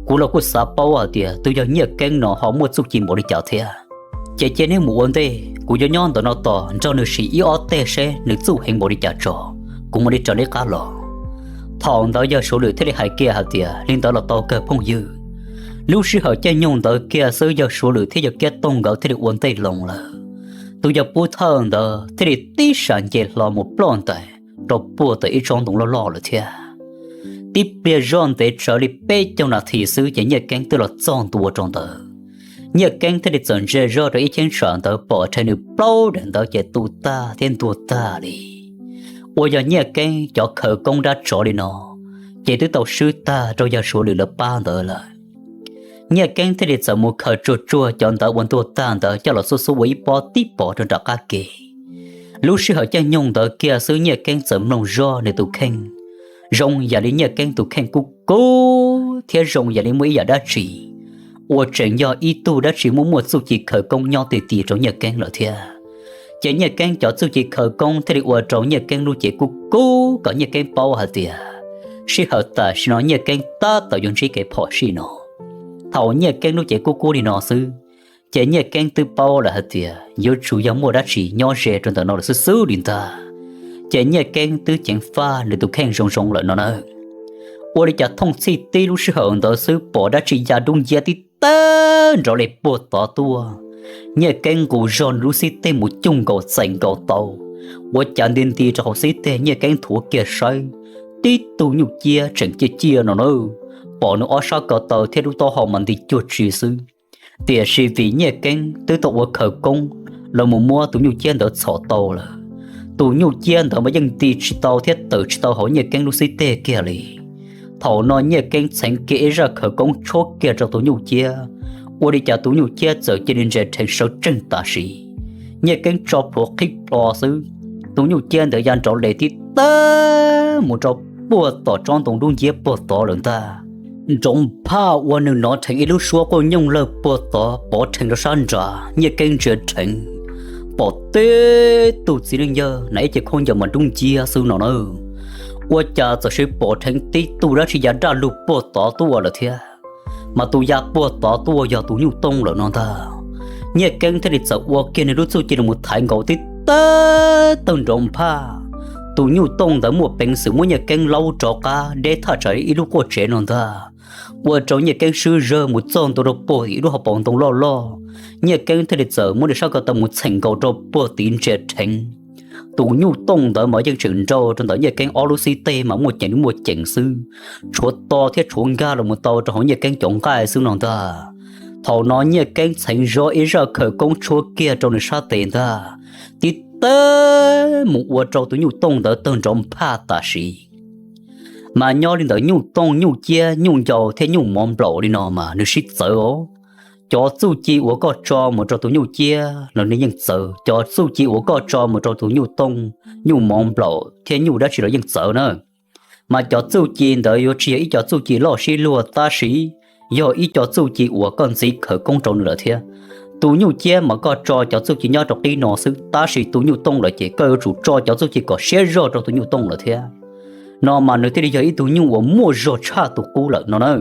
kuv los kuj xav paub hais tias tus yawg Nyiaj Keeb no ho muaj txuj ci npaum li cas thiab. Ces cia neb mus ua ntej, kuv yuav nyob ntawm no tos nrog nws sim ib ob teg seb nws txuj heev npaum li cas tso, kuv mam li raws neb qab los. Thaum ntawd yawg Suav Lwm thiaj li hais kiag hais tias, Li ntawd los tau kawg phooj ywg. Lub sij hawm caij nyoog ntawd kiag xwb yawg Suav Lwm thiab yawg Kiab Toog nkawd thiaj li ua ntej loo lawm. Tus yawg Pub Thawj ntawd thiaj li tib sam nce hlo mus ploj ntais rau puag tom ib tsob ntoo loj loj lawm thiab. Tib pliag zoj ntev tsawv li peb caug nas this xwb ces Nyiaj Keeb twb los txog ntua rau ntawd. Nyiaj Keeb thiaj li txawm ntsia zoj rau ib cheeb tsam ntawd pom rhe nws plaub daim ntawd ces tu tag thiab ntuag tag li. Uas yog Nyiaj Keeb cov khawv koob dab tsov li no ces twb tau swb tag rau yawg Suav Lwm lawv pab ntawd lawm. Nyiaj Keeb thiaj li txawm mus khaws tsuag tsuag cov ntawd uas ntuag tag ntawd coj los xub xub ua ib pob tib pov rau nram qab ke. Lub sij hawm caij nyoog ntawd kiag xwb Nyiaj Keeb txawm mloog zoj nws tus kheej, zoo yam li Nyiaj Keeb tus kheej kub kub thiab zoo yam li muaj ib yam dab tsi uas tseem yog ib tug dab tsi muaj muaj txuj ci khawv koob nyob ti ti rau Nyiaj Keeb lawm thiab. Ces Nyiaj Keeb cov txuj ci khawv koob thiaj li ua rau Nyiaj Keeb lub cev kub kub kom Nyiaj Keeb paub hais tias sij hawm tam sim no Nyiaj Keeb tab tom yuav ntsib kev phom sij no. Thaum Nyiaj Keeb lub cev kub kub li no xwb, ces Nyiaj Keeb twb paub lawm hais tias yuav tsum yog muaj dab tsi nyob ze rau ntawm no lawm xwb xwb li ntag. Ces Nyiaj Keeb twb ceev faj nws tus kheej zoo zoo lawm no na. Ua li cas thooj txhij tib lub sij hawm ntawd xwb pom dab tsi ya dub nciab tib tag nrov li puag tod tuaj. Nyiaj Keeb nqus zog nws lub xib teg mus cuj nkaus txais nkaus tau, ua cas nti nti rau hauv xib teg Nyiaj Keeb nthuav kiag saib, tib tug nyuj ciab tseem ciaj ciaj no na, pom nws ob sab ko taw thiab lub taub hau mas nti cuag tsi xwb. Tiam sis vim Nyiaj Keeb twb tau ua khawv koob los mus muab tus nyuj ciab ntawd txhom tau lawm, tus nyuj ciab ntawd mas yeej nti tsis tau thiab tawm tsis tau hauv Nyiaj Keeb lub xib teg kiag li. Thaum no Nyiaj Keeb txheev kiag ib zaj khawv koob tshuab kiag rau tus nyuj ciab, ua li cas tus nyuj ciab txawm cia li ntsia rheev sawv tsees tam sim. Nyiaj Keeb tso plhuav qhib plho xwb, tus nyuj ciab ntawd ya nrov le tib tag mus rau puag tom tsob ntoo dub nciab puag tod lawm ntag. Nrov nphaj ua nws hnov rheev ib lub suab quaj nyooj lawg puag tod pov rheev rau sab nrad. Nyiaj Keeb ntsia rheev, pom tib tug txiv neej yawg hnav ib ce khaub ncaws mas dub nciab xwb no na. Ua cas txawm sis pom rheev tib tug dab tsi ya daj lug puag tod tuaj lawm thiab, mas tus ya puag tod tuaj yog tus nyuj tooj lawm no ntag. Nyiaj Keeb thiaj li txawm ua kiag nws lub txuj ci los thaiv nkaus tib tag tawg nrov nphaj. Tus nyuj tooj ntawd muaj peev xwm muab Nyiaj Keeb laub rov qab deb thaj tsam ib lub quaj tsev no ntag, ua rau Nyiaj Keeb swb zawg mus txog ntua rau puag ib lub hauv paus ntoo loj loj. Nyiaj Keeb thiaj li txawm muab nws sab ko taw mus txheem nkaus rau puag tid ntsia rheev. Tus nyuj tooj ntawd mas yeej tseem nrau rau ntawm Nyiaj Keeb ob lub xib teg mas muaj ceem li muaj ceem xwb, tshuav to thiab tshuav nkag los mus tau rau hauv Nyiaj Keeb cov nqaij xwb no ntag. Thaum no Nyiaj Keeb txheev zoj ib zaj khawv koob tshuab kiag rau nws sab tes ntag, tib tag mus ua rau tus nyuj tooj ntawd tawg nrov nphaj tam sim. Mas nyob li ntawm nyuj tooj, nyuj ciab, nyuj ncau thiab nyuj mov nplaum li no mas nws sib txawv os. Cov txuj ci uas koj tso mus rau tus nyuj ciab los nws yeej txawv, cov txuj ci uas koj tso mus rau tus nyuj tooj, nyuj mov nplaum thiab nyuj dab tsi los yeej txawv na. Mas cov txuj ci ntawd yuav tsis yog ib co txuj ci loj sib luag tab sis yog ib co txuj ci uas koj ntxiv khawv koob rau nws lawm thiab. Tus nyuj ciab mas koj tso cov txuj ci nyob rau qib no xwb, tab sis tus nyuj tooj lawm ces koj yuav tsum tso cov txuj ci kom siab zog rau tus nyuj tooj lawm thiab. No mas nws thiaj li yog ib tug nyuj uas muaj zog tshaj tus qub lawm no na.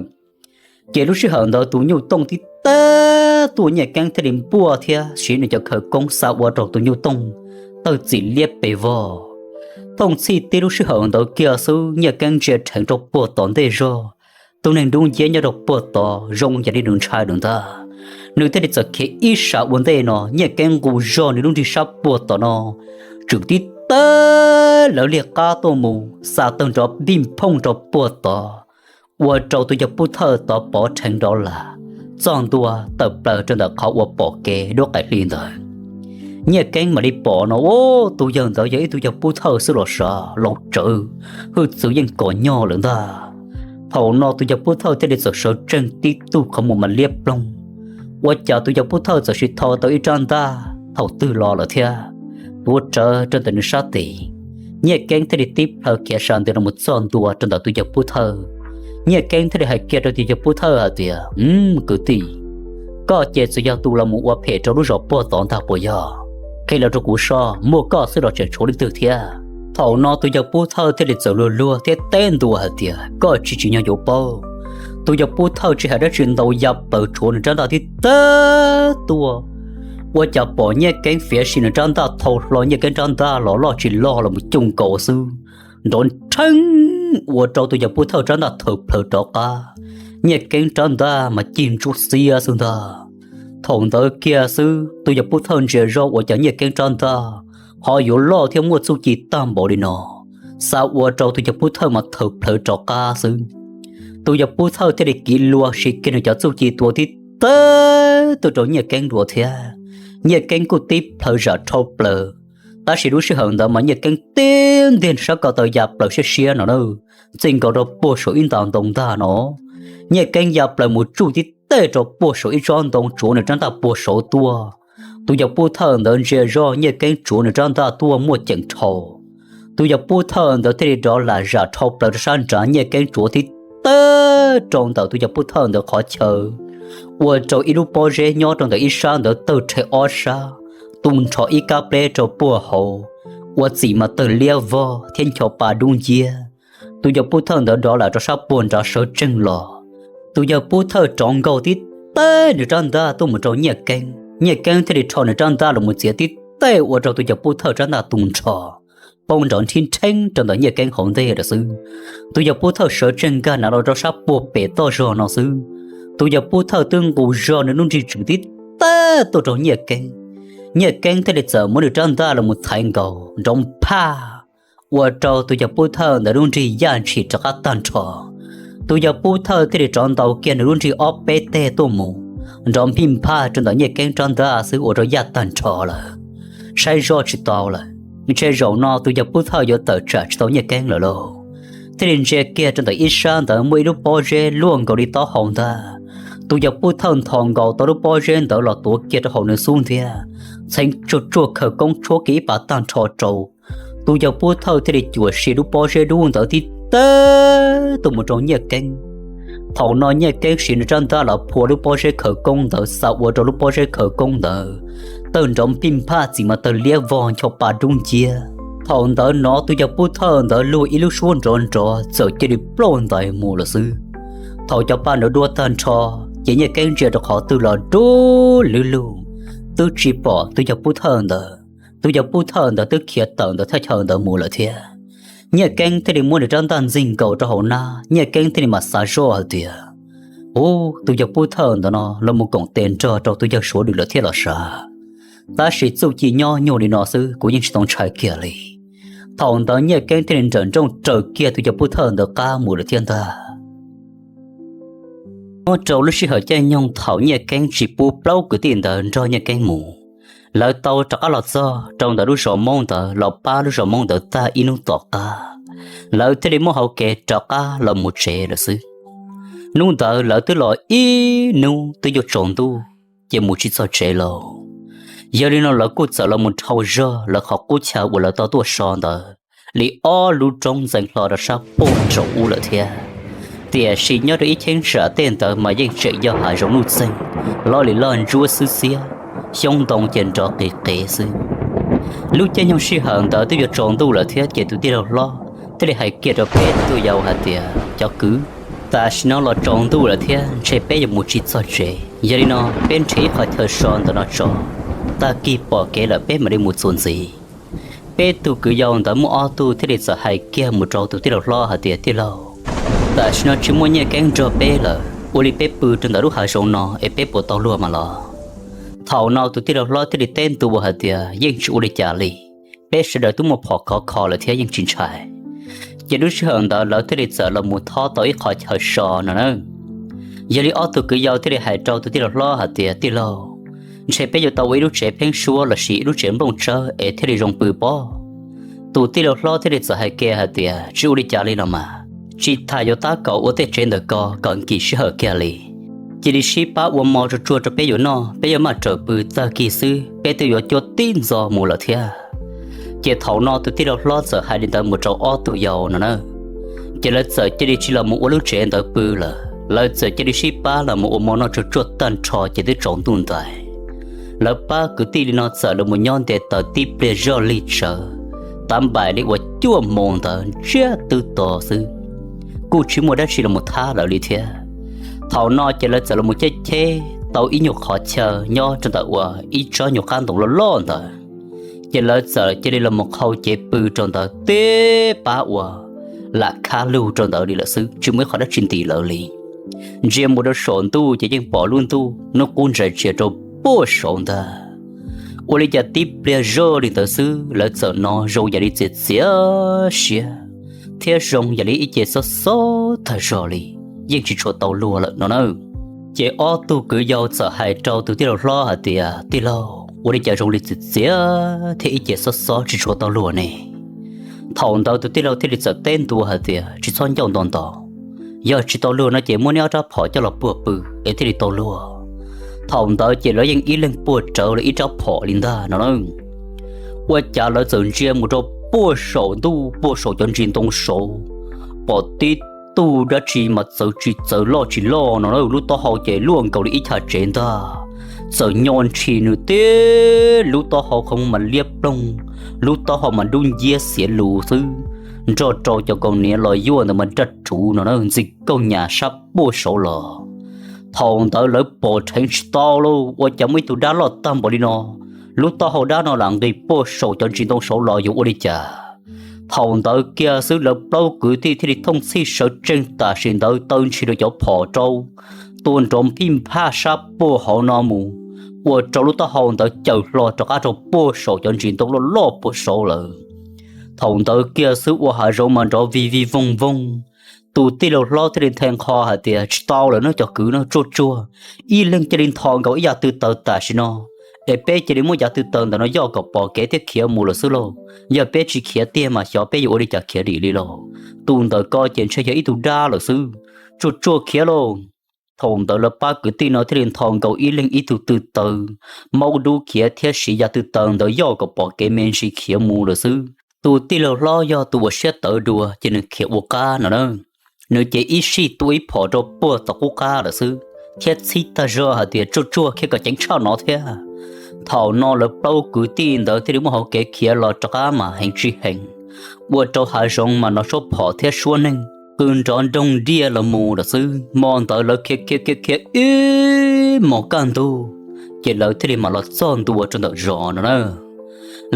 Ces lub sij hawm ntawd tus nyuj tooj tib tag tuaj, Nyiaj Keeb thiaj li npuaj thiab siv nws cov khawv koob xa ua rau tus nyuj tooj tawg txim liab pes vog. Thooj txhij tib lub sij hawm ntawd kiag xwb Nyiaj Keeb ntsia rheev rau puag tom ntej zog, tus neeg dub nciab nyob rau puag tod zoo yam li nws ntshai lawm ntag. Nws thiaj li txawm khiav ib sab ua ntej no, Nyiaj Keeb nqus zog nws lub nrig sab puag tom no, tswm tib tag lawv liag qab tuaj mus xa tawg nrov npij nphooj rau puag tod, ua rau tus yawg Pub Thawj tod pov rheev nrov lam txog ntua tawm plaws rau ntawm qhov uas pom kev dub qaim hli ntawd. Nyiaj Keeb mam li pom no, tus yawg ntawd yog ib tug yawg Pub Thawj xwb los sav, laus tsawv, hwj txwv yeej kom nyog lawm ntag. Thaum no tus yawg Pub Thawj thiaj li txawm sawv tsees tib tug qhov muag mas liab ploog. Ua cas tus yawg Pub Thawj txawm sis tho tau ib rab ntaj thaum twg los lawm thiab, tuav rawv rau ntawm nws sab tes. Nyiaj Keeb thiaj li tib plhaw khiav sab ntawd los mus txog ntua rau ntawm tus yawg Pub Thawj. Nyiaj Keeb thiaj li hais kiag rau tus yawg Pub Thawj hais tias, Kwv tij, koj ces txawm yog tus los mus ua phem rau lub zos puag tod ntag puas yog? Qhia los rau kuv soj, muaj koj xwb los tseem tshuav leej twg thiab? Thaum no tus yawg Pub Thawj thiaj li txawm luag luag thiab teb ntua hais tias, Koj tsis tsim nyog yuav paub. Tus yawg Pub Thawj tsis hais dab tsi ntau ya plaws tshuav nws rab ntaj tib teb tuaj. Ua cas pom Nyiaj Keeb fiav sim nws rab ntaj thau hlo Nyiaj Keeb rab ntaj los loj tsis loj los mus cuj nkaus xwb, nrov nrheeb ua rau tus yawg Pub Thawj rab ntaj thawm plhawv rov qab. Nyiaj Keeb rab ntaj mas cig ntsuab xiab xwb ntag. Thaum ntawd kiag xwb tus yawg Pub Thawj ntsia zoj ua cas Nyiaj Keeb rab ntaj ho yuav loj thiab muaj txuj ci tag npaum li no, xa ua rau tus yawg Pub Thawj mas thawm plhawv rov qab xwb. Tus yawg Pub Thawj thiaj li kiv luag siv kiag nws cov txuj ci tua tib teb tuaj rau Nyiaj Keeb dua thiab. Nyiaj Keeb kuj tib plhaw zam dhau plaws, tab sis lub sij hawm ntawd mas Nyiaj Keeb tib ntiag sab ko taw ya plaws siab siab no na, txij nkaus rau puag saum ib nta ntoo ntag no. Nyiaj Keeb ya plaws mus tsuj tib teg rau puag saum ib tsob ntoo tsuav nws rab ntaj puag saud tuaj. Tus yawg Pub Thawj ntawd ntsia zoj Nyiaj Keeb tsuav nws rab ntaj tuaj muaj ceem dhau. Tus yawg Pub Thawj ntawd thiaj li rov lam zam dhau plaws rau sab nrad Nyiaj Keeb tsuav tib teg rau ntawm tus yawg Pub Thawj ntawd qhov chaw, ua rau ib lub pob zeb nyob rau ntawm ib sab ntawd tawg rhe ob sab, tu nrho ib kab pleb rau puag hauv, ua txim mas tawg liab vog thiab ncho pa dub nciab. Tus yawg Pub Thawj ntawd rov lam rau sab puag nrad sawv tsees los. Tus yawg Pub Thawj rov nkaug tib teg nws rab ntaj tuaj mus rau Nyiaj Keeb. Nyiaj Keeb thiaj li rho nws rab ntaj los mus txiav tib teg ua rau tus yawg Pub Thawj rab ntaj tu nrho, poob nrov nrhib nrheeb rau ntawm Nyiaj Keeb hauv ntej lawm xwb. Tus yawg Pub Thawj sawv tsees nkag nav los rau sab puag pem toj zog no xwb, tus yawg Pub Thawj twb nqus zog nws lub nrig tswm tib teg tuaj rau Nyiaj Keeb. Nyiaj Keeb thiaj li txawm muab nws rab ntaj los mus thaiv nkaus nrov phaj, ua rau tus yawg Pub Thawj ntawd lub nrig yaj ntshis rov qab tag nrho. Tus yawg Pub Thawj thiaj li rov ntaus kiag nws lub nrig ob peb teg tuaj mus, nrov phij phaj rau ntawm Nyiaj Keeb rab ntaj xwb ua rau yaj tag nrho lawm, saib zoj tsis tau lawm. Ntshe zaum no tus yawg Pub Thawj yuav tawm tsam tsis tau Nyiaj Keeb lawm lauj. Thiaj li ntsia kiag rau ntawm ib sab ntawd muaj ib lub pob zeb luaj nkaus li taub hau ntag. Tus yawg Pub Thawj nthos nkaus tau lub pob zeb ntawd los tuav kiag rau hauv nws xub ntiag, txheev tsuag tsuag khawv koob tshuab kiag ib pas tag nrho rau. Tus yawg Pub Thawj thiaj li cuam sia lub pob zeb dub ntawd tib teg tuaj mus rau Nyiaj Keeb. Thaum no Nyiaj Keeb siv nws rab ntaj los phua lub pob zeb khawv koob ntawd xa ua rau lub pob zeb khawv koob ntawd tawg nrov phij phaj txim mas tawg liab vog ncho pa dub nciab. Thaum ntawd no tus yawg Pub Thawj ntawd luag ib lub suab nrov nrov txawm cia li ploj ntais mus lawm xwb. Thaum cov pa ntawd dua tag nrho, ces Nyiaj Keeb ntsia rau qhov twg los dub lug lug, twb tsis pom tus yawg Pub Thawj ntawd. Tus yawg Pub Thawj ntawd twb khiav tawm ntawm thaj chaw ntawd mus lawm thiab. Nyiaj Keeb thiaj li muab nws rab ntaj ntxig nkaus rau hauv nab, Nyiaj Keeb thiaj li mam xav zoj hais tias, Ub, tus yawg Pub Thawj ntawd no los mus koom tes nrog rau tus yawg Suav Lwm lawm thiab los sav. Tab sis txuj ci nyob nyuag li no xwb kuv yeej tsis tau ntshai kiag li. Thaum ntawd Nyiaj Keeb thiaj li nrawm nrooj raws kiag tus yawg Pub Thawj ntawd qab mus lawm thiab ntag. Nyob rau lub sij hawm caij nyoog thaum Nyiaj Keeb tsis pub plaub kwv tij ntawd nrog Nyiaj Keeb mus, lawv tau rov qab los txog rau ntawm lub zos Hmoob ntawd los pab lub zos Hmoob ntawd tag ib hnub tom qab, lawv thiaj li muaj hauv kev rov qab los mus tsev lawm xwb. Hnub ntawd lawv twb los ib hnub twb yuav tsaus ntuj, ces mus tsis txog tsev lauj. Yog li no lawv kuj txawm los mus dhau zog lawv qhov qub chaw uas lawv tau tuaj so ntawd li ob lub roob ntxeev hlo rau sab puag saum ub lawm thiab. Tiam sis nyob rau ib cheeb tsam tej ntawd mas yeej tseem yog hav zoov nuj txeeg, loj li loj ntsuab xwb xiab, xyoob ntoo ces nrov qis qev xwb. Lub caij nyoog sij hawm ntawd twb yuav tsaus ntuj lawm thiab ces tus tij laug hlob thiaj li hais kiag rau peb tus yau hais tias, Cov kwv, tam sim no los tsaus ntuj lawm thiab ntshe peb yuav mus tsis txog tsev. Yog li no peb nrhiav ib qhov chaw so ntawm no tso, tag kis pom kev lawm peb mam li mus txuas ntxiv. Peb tug kwv yau ntawd muaj ob tug thiaj li txawm hais kiag mus rau tus tij laug hlob hais tias, Tij laug, tam sim no tsis muaj Nyiaj Keeb nrog peb lawm, ua li peb pw rau ntawm lub hav zoov no es peb puas tau luag mas los? Thaum no tus tij laug hlob thiaj li teb ntua hais tias, Yeej tsis ua li cas li, peb sawv daws twb muaj phom khov kho lawm thiab yeej tsis ntshai. Ces lub sij hawm ntawd lawv thiaj li txawm los mus thob tau ib qhov chaw so no na. Yog li ob tug kwv yau thiaj li hais rau tus tij laug hlob hais tias, Tij laug, ntshe peb yuav tau ua ib lub tsev pheeb suab lossis ib lub tsev nplooj tsawb es thiaj li zoo pw pob. Tus tij laug hlob thiaj li txawm hais kiag hais tias, Tsis ua li cas li los mas, tsis tas yuav tab kaum ua tej tsev ntawm ko kom nkim sij hawm kiag li. Cia li sib pab ua mov tsuag tsuag rau peb yuav noj, peb yuav maj raws pw, tag kis xwb peb twb yuav cuab tib ntxo mus lawm thiab. Ces thaum no tus tij laug hlob txawm hais li ntawd mus rau ob tug yau no na, ces lawv txawm cia li tsis los mus ua lub tsev ntawd pw lawm, lawv txawm cia li sib pab los mus ua mov noj tsuag tsuag tag nrho ces twb tsaus ntuj ntais. Lawv pab kwv tij li no txawm los mus nyob nte taws tib pliag zoj lig tsawv, tav npaim li uas cuaj moos ntawd ntsiag twb to xwb, kuj tsis muaj dab tsi los mus thab lawv li thiab. Thaum no ces lawv txawm los mus cheb cheb tau ib nyuag qhov chaw nyob rau ntawm uas ib tsob nyuag qab ntoo loj loj ntawd, ces lawv txawm cia li los mus qhau cev pw rau ntawd tib pab uas lam khab lug rau ntawd li lawm xwb, tsis muaj ib qhov dab tsi ntim lawv li. Ntsia mus rau saum ntuj ces yeej pom lub ntuj hnub qub ntsa ntsia rau puag saud ntag. Ua li cas tib pliag zoj li ntawd xwb lawv txawm hnov zoo yam li txias txias siab thiab zoo yam li ib ce xob xob tag zog li, yeej tsis tshua tau luag lawm no na. Ces ob tug kwv yau txawm hais rau tus tij laug hlob hais tias, Tij laug, ua li cas zoo li txias txias thiab ib ce xob xob tsis tshua tau luag ne? Thaum ntawd tus tij laug thiaj li txawm teb ntua hais tias, Tsis txhob ncauj nto nto, yog tsis tau luag no ces muab neb ob rab phom coj los puag pw es thiaj li tau luag. Thaum ntawd ces lawv yeej ib leeg puag rawv lawv ib rab phom li ntag no na. Ua cas lawv txawm ntsia mus rau puag saum ntuj puag saum cov ntsis ntoo saud, pom tib tug dab tsi mas txawv tsis txawv loj tsis loj no na, lub taub hau ces luaj nkaus li ib chav tsev ntag. Txawm nyo ntshis nws tib lub taub hau qhov muag mas liab ploog, lub taub hau mas dub nciab xiav lus xwb, nrog rau cov kaus hniav los yuaj ntawd mas nraj ruv no na ntxi kauj nyas sab puag saud los. Thaum ntawd lawv pom rheev tsis tau lauj, ua cas muaj ib tug dab loj tag npaum li no, lub taub hau dab no lam nqis puag saum cov ntsis ntoo saud los yuav ua li cas. Thaum ntawd kiag xwb lawv plaub kwv tij thiaj li thooj txhij sawv tsees tam sim ntawd taw ntshis rau cov phom rau, tua nrov phij nphaj sab puag hauv no mus, ua rau lub taub hau ntawd cawm hlo rov qab rau puag saum cov ntsis ntoo loj loj puag saud lawm. Thaum ntawd kiag xwb ua hav zoov mas nrov vij vij voog voog. Tus tij laug hlob thiaj li nthe nqho hais tias, Tsis tau lawm no cov kwv no, tsuag tsuag ib leeg cia li ntho nkaus ib yav tw taws tam sim no, es peb cia li muab yav tw taws ntawm no yoj kom pom kev thiab khiav mus lawm xwb lauj. Yog peb tsis khiav tiag mas xyov peb yuav ua li cas khiav dim li lauj. Tus ntawm ko ces ntshe yog ib tug dab lawm xwb. Tsuag tsuag khiav lauj. Thaum ntawd lawv pab kwv tij no thiaj li ntho nkaus ib leeg ib tug tw taws, maub dub khiav thiab siv yav tw taws ntawd yoj kom pom kev me ntsis khiav mus lawm xwb. Tus tij laug hlob yog tus uas siab tawv dua ces nws khiav ua qab no na. Nws ces ib sij tua ib phom rau puag tom qub qab lawm xwb, thiab txhib tag zog hais tias, Tsuag tsuag khiav kom ceev tshaj no thiab. Thaum no lawv plaub kwv tij ntawd thiaj li muaj hauv kev khiav los rov qab mas heev tsis heev, ua rau hav zoov mas hnov suab phom thiab suab neeg qw nrov nroog nriaj los mus lawm xwb. Hmo ntawd lawv khiav khiav khiav khiav ib hmos kaj ntug, ces lawv thiaj li mam los txog ntua rau ntawm zos no na.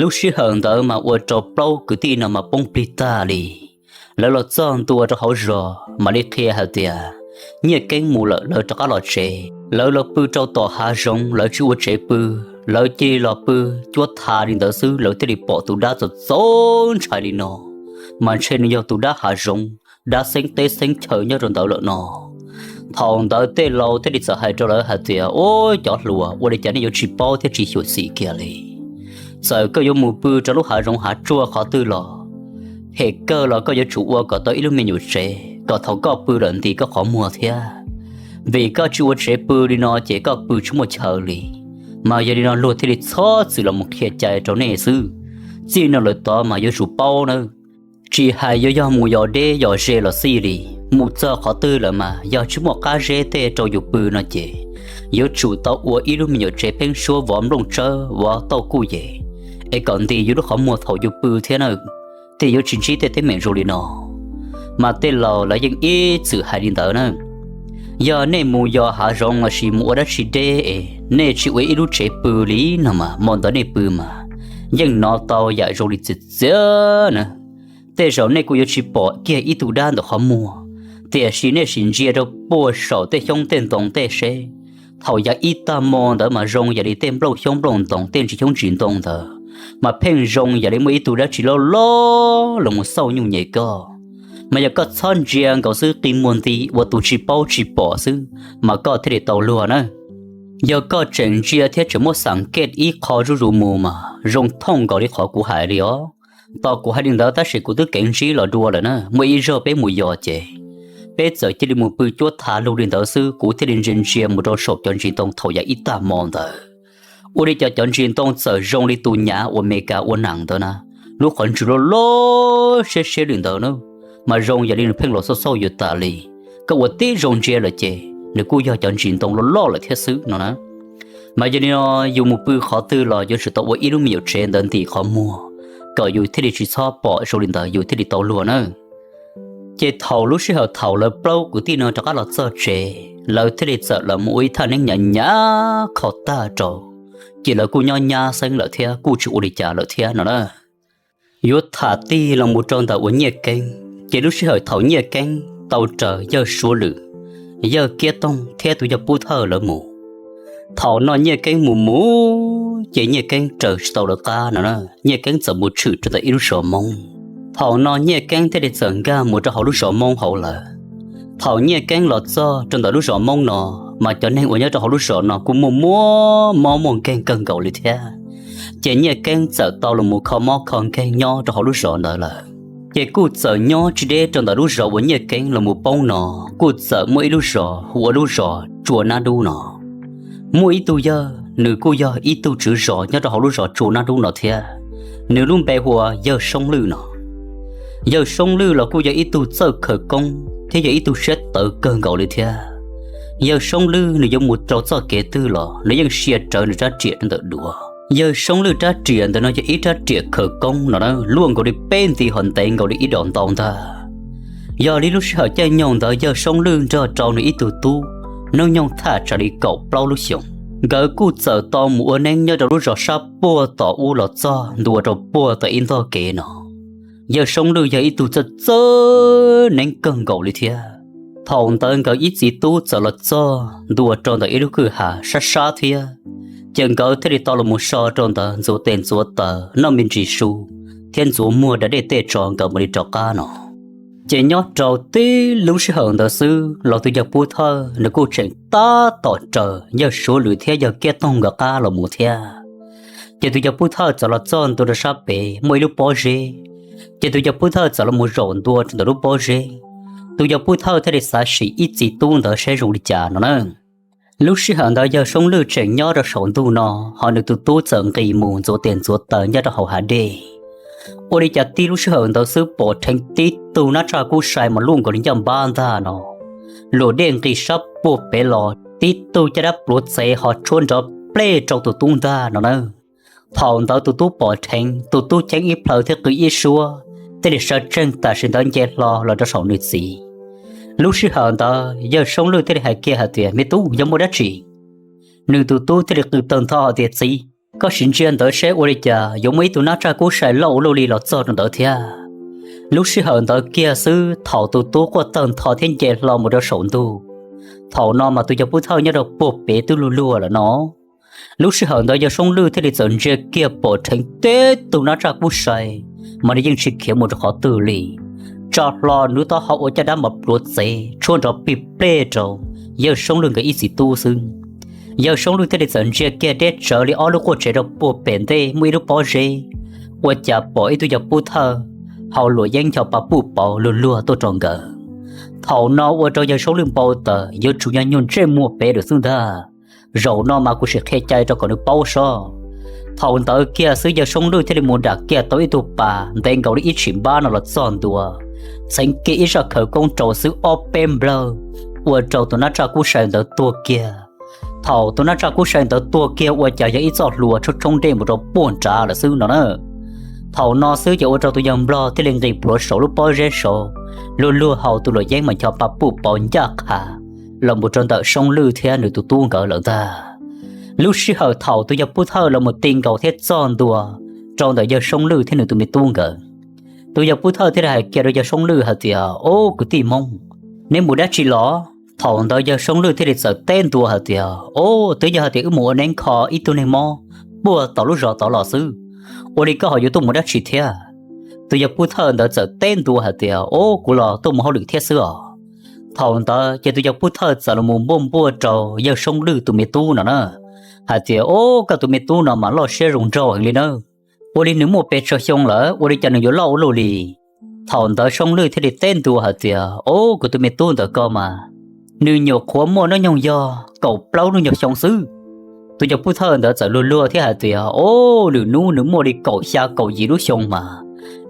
Lub sij hawm ntawd mas ua rau plaub kwv tij no mas poob plig tag li. Lawv los txog ntua rau hauv zos mam li qhia hais tias nyiaj keeb mus lawm, lawv rov qab los tsev. Lawv los pw rau tom hav zoov, lawv tsis ua tsev pw, lawv cia li los pw cuab tha li ntawd xwb, lawv thiaj li pom tus dab txaus txaus ntshai li no, mas ntshe nws yog tus dab hav zoov, dab xeeb teb xeeb chaw nyob rau ntawd lawm no. Thaum ntawd tej laus thiaj li txawm hais rau lawv hais tias, Ub, cov hluas, ua li cas nej yuav tsis paub thiab tsis xyuam xim kiag li? Txawm koj yuav mus pw rau lub hav zoov hav tsuag qhov twg los, phem kawg los koj yuav tsum ua kom tau ib lub me nyuam tsev kom thaum koj pw lawm ntis koj qhov muag thiab. Vim koj tsis ua tsev pw li no ces koj pw tsis muaj chaw li. Mas yog li no luag thiaj li txhob txwm los mus qhia cai rau nej xwb. Txij no lawm tod mas yuav tsum paub nawb, tsis hais yuav yog mus yos deb yos ze los xij li, mus txog qhov twg lawm mas yog tsis muaj qab zeb tej rau yus pw no ces yuav tsum tau ua ib lub me nyuam tsev pheeb suab vov nplooj tsawb vov tauj kuj yem, es kom ntis yus lub qhov muag thaum yus pw thiab na, thiaj yuav tsis ntsib tej teeb meem zoo li no. Mas tej laus lawv yeej ib txwm hais li ntawd na. Yog nej mus yos hav zoov lossis mus ua dab tsi deb es nej tsis ua ib lub tsev pw li no mas hmo ntawd nej pw mas yeej hnov tau yam zoo li txias txias na. Tej zaum nej kuj yuav tsis pom kiag ib tug dab ntawm qhov muag, tiam sis nej sim ntsia rau puag saum tej xyoob tej ntoo tej seb, thaum yav ib tag hmo ntawd mas zoo yam li tej nplooj xyoob nplooj ntoo tej ntsis xyoob ntsis ntoo ntawd, mas pheej zoo yam li muaj ib tug dab tsi loj loj los mus xauj nyuj nyem koj. Mas yog koj txhob ntsia nkaus xwb, qi muag nti ua tus tsis paub tsis pom xwb mas koj thiaj li tau luag na. Yog koj tseem ntsia thiab tseem muab xam kej ib qho zuj zus mus mas zoo thooj nkaus li qhov kuv hais li os. Tos kuv hais li ntawd tab sis kuv twb keev ntsib los dua lawm na, muaj ib zaug peb mus yos ces peb txawm cia li mus pw cuab tha lug li ntawd xwb, kuv thiaj li ntsia ntsia mus rau saum cov ntsis ntoo thaum yav ib tag hmo ntawd. Ua li cas cov ntsis ntoo txawm zoo li tus nyav uas Amelikas ua nees ntawd na, lub qhov ntswg loj loj siab siab li ntawd na, mas zoo yam li nws pheej los xauj xauj yus tas li. Koj ua tib zoo ntsia lawm ces nws kuj yog cov ntsis ntoo loj loj lawm thiab xwb no na. Mas yog li no, yus mus pw qhov twg los yuav tsum tau ua ib lub me nyuam tsev ntawd ntim qhov muag, kom yus thiaj li tsis txhob pom zoo li ntawd yus thiaj li tau luag na. Ces thaum lub sij hawm thaum lawv plaub kwv tij no rov qab los txog tsev, lawv thiaj li txawm los mus ua ib thaj neeb hnyav hnyav kho tag rau, ces lawv kuj nyob nyab xeeb lawm thiab kuj tsis ua li cas lawm thiab no na. Yuav tham tig los mus rau ntawm uas Nyiaj Keeb, ces lub sij hawm thaum Nyiaj Keeb tau raws yawg Suav Lwm, yawg Kiab Toog thiab tus yawg Pub Thawj lawv mus, thaum no Nyiaj Keeb mus mus ces Nyiaj Keeb raws tsis tau lawv qab no na, Nyiaj Keeb txawm mus tshwm rau ntawm ib lub zos Hmoob. Thaum no Nyiaj Keeb thiaj li txawm nkag mus rau hauv lub zos Hmoob hauv lawm. Thaum Nyiaj Keeb los txog rau ntawm lub zos Hmoob no, mas cov neeg uas nyob rau hauv lub zos no kuj muaj muaj mob muaj nkeeg kawg nkaus li thiab. Ces Nyiaj Keeb txawm tau los mus kho mob kho nkeeg nyob rau hauv lub zos ntawd lawm. Ces kuj txawm nyob tsis deb rau ntawm lub zos uas Nyiaj Keeb los mus poob no, kuj txawm muaj ib lub zos hu ua lub zos Tsua Nab Dub no. Muaj ib tug yawg, nws kuj yog ib tug tswv zos nyob rau hauv lub zos Tsua Nab Dub no thiab, nws lub npe hu ua yawg Soob Lwj no. Yawg Soob Lwj los kuj yog ib tug txawj khawv koob thiab yog ib tug siab tawv kawg nkaus li thiab. Yawg Soob Lwj nws yuav mus rau txoj kev twg los nws yeej sia rawv nws rab riam rau ntawm duav. Yawg Soob Lwj rab riam ntawm no yog ib rab riam khawv koob no na, luaj nkaus li peb nti hos ntev nkaus li ib dos ntau ntag. Yog li lub sij hawm caij nyoog ntawd yawg Soob Lwj nrog rau nws ib tug tub, hnub nyoog thaj tsam li kaum plaub lub xyoos. Nkawd kuj txawm tau mus ua neeb nyob rau lub zos sab puag tom ub los txog ntua rau puag tom ib ntog kev no. Yawg Soob Lwj yog ib tug txawj txawj neeb kawg nkaus li thiab. Thaum ntawd nkawd ib txiv tub txawm los txog ntua rau ntawm ib lub kwj ha sab sab thiab, ces nkawd thiaj li tau los mus so rau ntawd ntxuav tes ntxuav taw noj me ntsis su, thiab ntxuav muag da dej tej tso nkawd mam li rov qab no. Ces nyob rau tib lub sij hawm ntawd xwb los tus yawg Pub Thawj nws kuj tseem tab tom raws yawg Suav Lwm thiab yawg Kiab Toog nkawd qab los mus thiab. Ces tus yawg Pub Thawj txawm los txog ntua rau sab pem muaj ib lub pob zeb, ces tus yawg Pub Thawj txawm los mus zaum ntua rau ntawm lub pob zeb. Tus yawg Pub Thawj thiaj li xav sim ib txiv tub ntawd saib zoo li cas no na. Lub sij hawm ntawd yawg Soob Lwj tseem nyob rau saum ntug no, ho nws tus tub txawm nqis mus ntxuav tes ntxuav taw nyob rau hauv hav dej. Ua li cas tib lub sij hawm ntawd xwb pom dheev tib tug nab tsaj kub sai mas luaj nkaus li ncaj npab ntag no. Luam dej nqis sab puag pem los tib tug caj dab pluav txev ho tshuab nrov plej rau tus tub ntag no na. Thaum ntawd tus tub pom dheev, tus tub ceeb ib plhaw thiab qw ib suab, thiaj li sawv tsees tam sim ntawd nce hlo los rau saum nws txiv. Lub sij hawm ntawd yawg Soob Lwj thiaj li hais kiag hais tias, Me tub, yog muaj dab tsi? Nws tus tub thiaj li qw tawg ntho hais tias, Txiv, koj sim ntsia ntawd seb ua li cas yuav muaj ib tug nab tsaj kub sai loj ua luaj li los txog rau ntawd thiab. Lub sij hawm ntawd kiag xwb thaum tus tub quaj tawg ntho thiab nce hlo mus rau saum ntug, thaum no mas tus yawg Pub Thawj nyob rau puag pem twb luag luag lawm no. Lub sij hawm ntawd yawg Soob Lwj thiaj li txawm ntsia kiag pom dheev tib tug nab tsaj kub sai, mas nws yeej tsis khiav mus rau qhov twg li. Tso hlo nws lub taub hau ua caj dab mas pluav txev tshuab nrov pig plej rau yawg Soob Lwj nkawd ib txiv tub xwb. Yawg Soob Lwj thiaj li txawm ntsia kiag deb tsawv li ob lub quaj tsev rau puag pem ntej muaj ib lub pob zeb, ua cas pom ib tug yawg Pub Thawj hau luam yeeb ncho pa puj pauv luag luag tuaj rau nkawd. Thaum no ua rau yawg Soob Lwj npau taws yuav tsum nyob nyuag ntsej muag pem lawm xwb ntag. Zaum no mas kuv sim qhia cai rau kom nws paub sob. Thaum ntawd kiag xwb yawg Soob Lwj thiaj li mus dam kiag tau ib tug pas ntev nkaus li ib tshim npab no los txog ntua, txheev kiag ib zaj khawv koob rau xwb ob peb nplawg, ua rau tus nab tsaj kub sai ntawd tuag kiag. Thaum tus nab tsaj kub sai ntawd tuag kiag ua cas yog ib txoj hlua tshoob tshoob dej mus rau puag nrad lawm xwb no na. Thaum no xwb ces ua rau tus yawg nplog thiaj li nqis plhuav saum lub pob zeb saud, luag luag hau tus luam yeeb mas ncho pa puj pauv ncaj qha los mus rau ntawm Soob Lwj thiab nws tus tub nkawd lawm ntag. Lub sij hawm thaum tus yawg Pub Thawj los mus ti nkaus thiab txog ntua rau ntawm yawg Soob Lwj thiab nws tus me tub nkawd, tus yawg Pub Thawj thiaj li hais kiag rau yawg Soob Lwj hais tias, Ob kwv tij Hmoob, neb mus dab tsi los? Thaum ntawd yawg Soob Lwj thiaj li txawm teb ntua hais tias, Ob, twb yog hais tias wb mus ua neeb kho ib tug neeg mob puag tom lub zos tod los xwb. Ua li koj ho yuav tuaj mus dab tsi thiab? Tus yawg Pub Thawj ntawd txawm teb ntua hais tias, Ob, kuv los tuaj mus hauj lwm thiab xwb os. Thaum ntawd ces tus yawg Pub Thawj txawm los mus npuaj npuaj rau yawg Soob Lwj tus me tub no na, hais tias, Ob, koj tus me tub no mas loj siab zoo nraug heev li nawb. Ua li nws muaj pes tsawg xyoo lawm ua li cas nws yuav loj ua luaj li? Thaum ntawd Soob Lwj thiaj li teb ntua hais tias, Ob, kuv tus me tub ntawm ko mas nws nyuam qhuav muaj hnub nyoog yog kaum plaub lub nyuag xyoo xwb. Tus yawg Pub Thawj ntawd txawm luag luag thiab hais tias, Ob, lwm hnub nws muaj li kaum xya kaum yim lub xyoo mas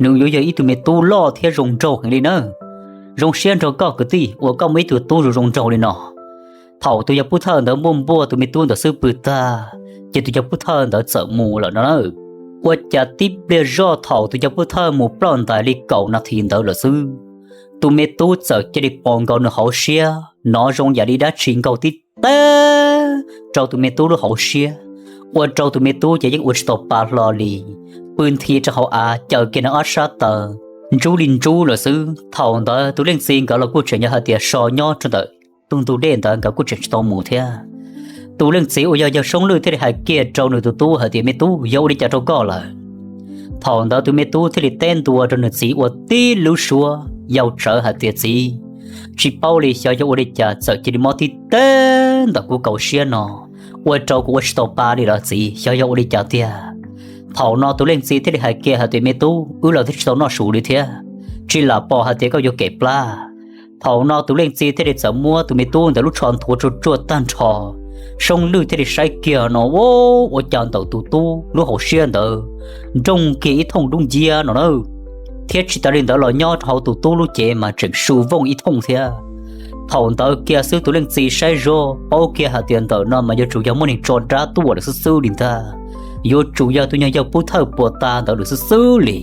nws yuav yog ib tug me tub loj thiab zoo nraug heev li na. Zoo siab nrog koj kwv tij uas koj muaj ib tug tub zoo zoo nraug li no. Thaum tus yawg pub thawj ntawd npuaj npuaj tus me tub ntawd xwb pw tag, ces tus yawg pub thawj ntawd txawm mus lawm no na. Ua cas tib pliag zoj thaum tus yawg pub thawj mus ploj ntais li kaum nas this ntawd lawm xwb, tus me tub txawm cia li pos nkaus nws hauv siab, hnov zoo yam li dab tsi nkaug tib teb rau tus me tub lub hauv siab, ua rau tus me tub ces yeej ua tsis tau pa hlo li, pw nthi rau hauv av caws kiag nws ob sab taw, ntsub li ntsub lawm xwb. Thaum ntawd tus leej txiv nkawd los kuj tseem yog hais tias so nyob rau ntawm tus ntug dej ntawd, nkawd kuj tseem tsis tau mus thiab. Tus leej txiv uas yog yawg Soob Lwj thiaj li hais kiag rau nws tus tub hais tias, Me tub, yog ua li cas rau koj lawm? Thaum ntawd tus me tub thiaj li teb ntua rau nws txiv ua tib lub suab yau tsawv hais tias, Txiv, tsis paub li xyov yog ua li cas txawm cia li mob tib teb ntawm kuv kaum siab no, ua rau kuv ua tsis tau pa li los txiv, xyov yog ua li cas tiag. Thaum no tus leej txiv thiaj li hais kiag hais tias, Me tub, wb los twb tsis tau noj su li thiab, tsis lam pom hais tias koj yuav kev plab. Thaum no tus leej txiv thiaj li txawm muab tus me tub ntawd lub tsho nthuav tsuag tsuag tag nrho. Soob Lwj thiaj li saib kiag no, ua cas ntawm tus tub lub hauv siab ntawd nroo kiag ib thooj dub nciab no na, thiab tsis tas li ntawd los nyob rau hauv tus tub lub cev mas tseem su vooj ib thooj thiab. Thaum ntawd kiag xwb tus leej txiv saib zoj paub kiag hais tias ntawm no mas yuav tsum yog muaj neeg tso dab tuaj lawm xwb xwb li ntag, yuav tsum yog tus nyuag yawg pub thawj puas tas ntawd lawm xwb xwb li.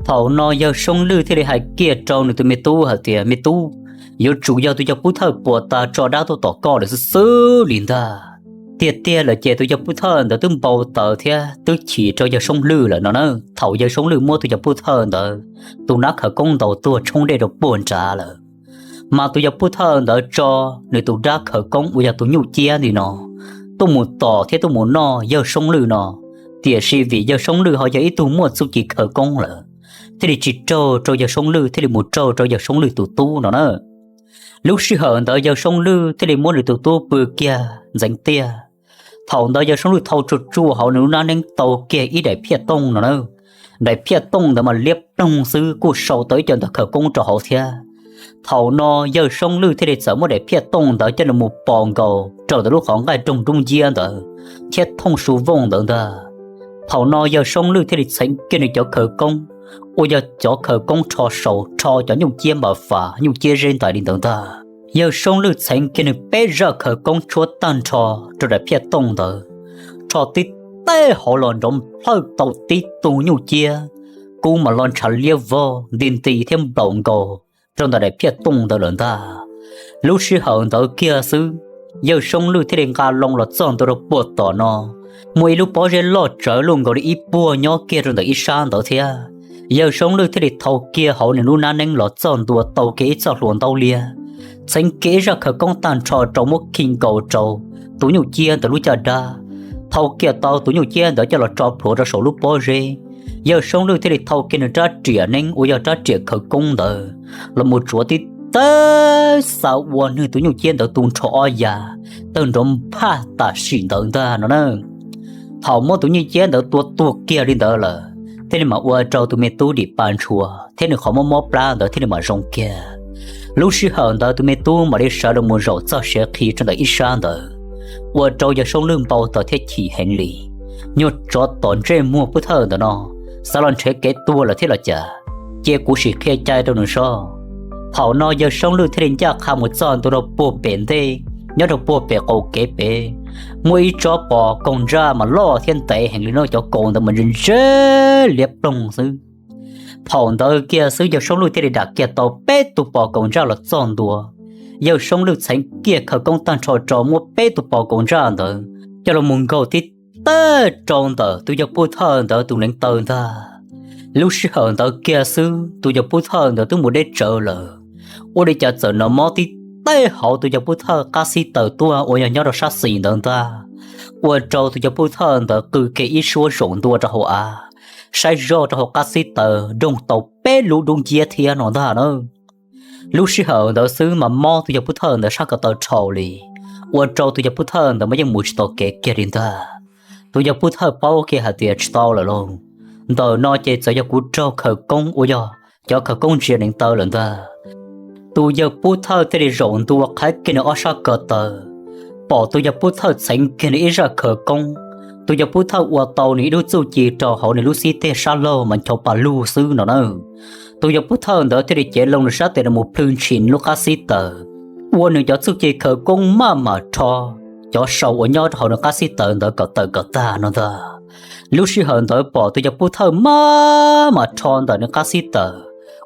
Thaum no yawg Soob Lwj thiaj li hais kiag rau nws tus me tub hais tias, Me tub, yuav tsum yog tus yawg pub thawj puas tas tso dab tuaj tom koj lawm xwb xwb li ntag. Tiag tiag lawm ces tus yawg pub thawj ntawd twb npau taws thiab twb chim rau yawg Soob Lwj lawm no na. Thaum yawg Soob Lwj muab tus yawg pub thawj ntawd tus nab khawv koob ntaus tuag tshoob dej rau puag nrad lawm, mas tus yawg pub thawj ntawd tso nws tus dab khawv koob uas yog tus nyuj ciab ntawm no tuaj mus tom thiab tuaj mus noj yawg Soob Lwj no. Tiam sis vim yawg Soob Lwj ho yog ib tug muaj txuj ci khawv koob lawm, thiaj li tsis raug rau yawg Soob Lwj, thiaj li mus raug rau yawg Soob Lwj tus tub no na. Lub sij hawm ntawd yawg Soob Lwj thiaj li muab nws tus tub pw kiag ntxeev tiaj. Thaum ntawd yawg Soob Lwj thau tsuag tsuag hauv nws lub nab neeb tau kiag ib daim phiaj tooj no na. Daim phiaj tooj ntawd mas liab ploog xwb kuj sau tau ib co ntawv khawv koob rau hauv thiab. Thaum no yawg Soob Lwj thiaj li txawm muab daim phiaj tooj ntawd coj los mus pos nkaus rau ntawm lub qhov nqaij roog dub nciab ntawd thiab thooj su vooj ntawd ntag. Thaum no yawg Soob Lwj thiaj li txheev kiag nws cov khawv koob uas yog cov khawv koob rho saud rho cov nyuj ciab npam fas nyuj ciab zeb ntais li ntawd ntag. Yawg Soob Lwj txheev kiag nws peb zaj khawv koob tshuab tag nrho rau daim phiaj tooj ntawd, rho tib teg hauv los nrov nplhawj tau tib tug nyuj ciab kub mas los ntshav liab vog nti nti thiab nplaum nkaus rau ntawm daim phiaj tooj ntawd lawm ntag. Lub sij hawm ntawd kiag xwb, yawg Soob Lwj thiaj li nqa loo los txog ntua rau puag tom no, muaj ib lub pob zeb loj tsawv luaj nkaus li ib puag nyob kiag rau ntawm ib sab ntawd thiab. Yawg Soob Lwj thiaj li thau kiag hauv nws lub nab neeb los txog ntua tau kiag ib txoj hlua ntaub liab, txheev kiag ib zaj khawv koob tag nrho rau muab khi nkaus rau tus nyuj ciab ntawd lub caj dab, thau kiag tau tus nyuj ciab ntawd coj los tso plhuav rau saum lub pob zeb. Yawg Soob Lwj thiaj li thau kiag nws rab riam neeb uas yog rab riam khawv koob ntawd los mus tsuav tib teg xa ua nwg tus nyuj ciab ntawd tu nrho ob ya, tawg nrov nphaj tam sim ntawd ntag no na. Thaum muab tus nyuj ciab ntawd tua tuag kiag li ntawd lawm, thiaj li mam ua rau tus me tub dim pa ntshua thiab nws qhov mob mob plab ntawd thiaj li mam zoo kiag. Lub sij hawm ntawd tus me tub mam li sawv los mus zaum txog siav qhi rau ntawm ib sab ntawd, ua rau yawg Soob Lwj npau taws thiab chim heev li. Nyuag tsov tom ntsej muag pub thawj ntawm no xav los nrhiav kev tuag lawm thiab los cas, cia kuv sim qhia cai rau nws sob. Thaum no yawg Soob Lwj thiaj li ncaj qha mus txog ntua rau puag pem ntej, nyob rau puag pem qaum kev pem, muaj ib tsob pos kaus ntsaj mas loj thiab ntev heev li no, cov kaus ntawd mas ntse ntse liab ploog xwb. Thaum ntawd kiag xwb yawg Soob Lwj thiaj li dam kiag tau peb tug pos kaus ntsaj los txog ntua. Yawg Soob Lwj txheev kiag khawv koob tag nrho rau muab peb tug pos kaus ntsaj ntawd coj los mus nkaug tib teg rau ntawm tus yawg pub thawj ntawd tus neev taw ntag. Lub sij hawm ntawd kiag xwb tus yawg pub thawj ntawd twb mus deb tsawv lawm, ua li cas txawm hnov mob tib teg hauv tus yawg pub thawj qab xib taws tuaj uas yog nyob rau sab xis ntawd ntag, ua rau tus yawg pub thawj ntawd qw kiag ib suab zaum ntua rau hauv av, saib zoj rau hauv qab xib taws nroo tau peb lub dub nciab thiab no ntag na. Lub sij hawm ntawd xwb mas mob tus yawg pub thawj ntawd sab ko taw dhau li, ua rau tus yawg pub thawj ntawd mas yeej mus tsis tau kev kiag li ntag. Tus yawg pub thawj paub kiag hais tias tsis tau lawm lauj, ntawm no ces txawm yog kuv raug khawv koob uas yog cov khawv koob ntsia neev taw lawm ntag. Tus yawg pub thawj thiaj li zaum ntua qhaib kiag nws ob sab ko taw, pom tus yawg pub thawj txheev kiag nws ib zaj khawv koob Tus yawg Pub Thawj ua tau nws ib lub txuj ci rau hauv nws lub xib teg sab laug mas ncho pa lug xwb no na. Tus yawg Pub Thawj ntawd thiaj li cev loo nws sab tes los mus plhws ntshis nws lub qab xib taws, ua nws cov txuj ci khawv koob maj mam rho cov sau uas nyob rau hauv nws qab xib taws ntawd kom tawm kom tag no ntag. Lub sij hawm ntawd pom tus yawg Pub Thawj maj mam rho ntawm nws qab xib taws,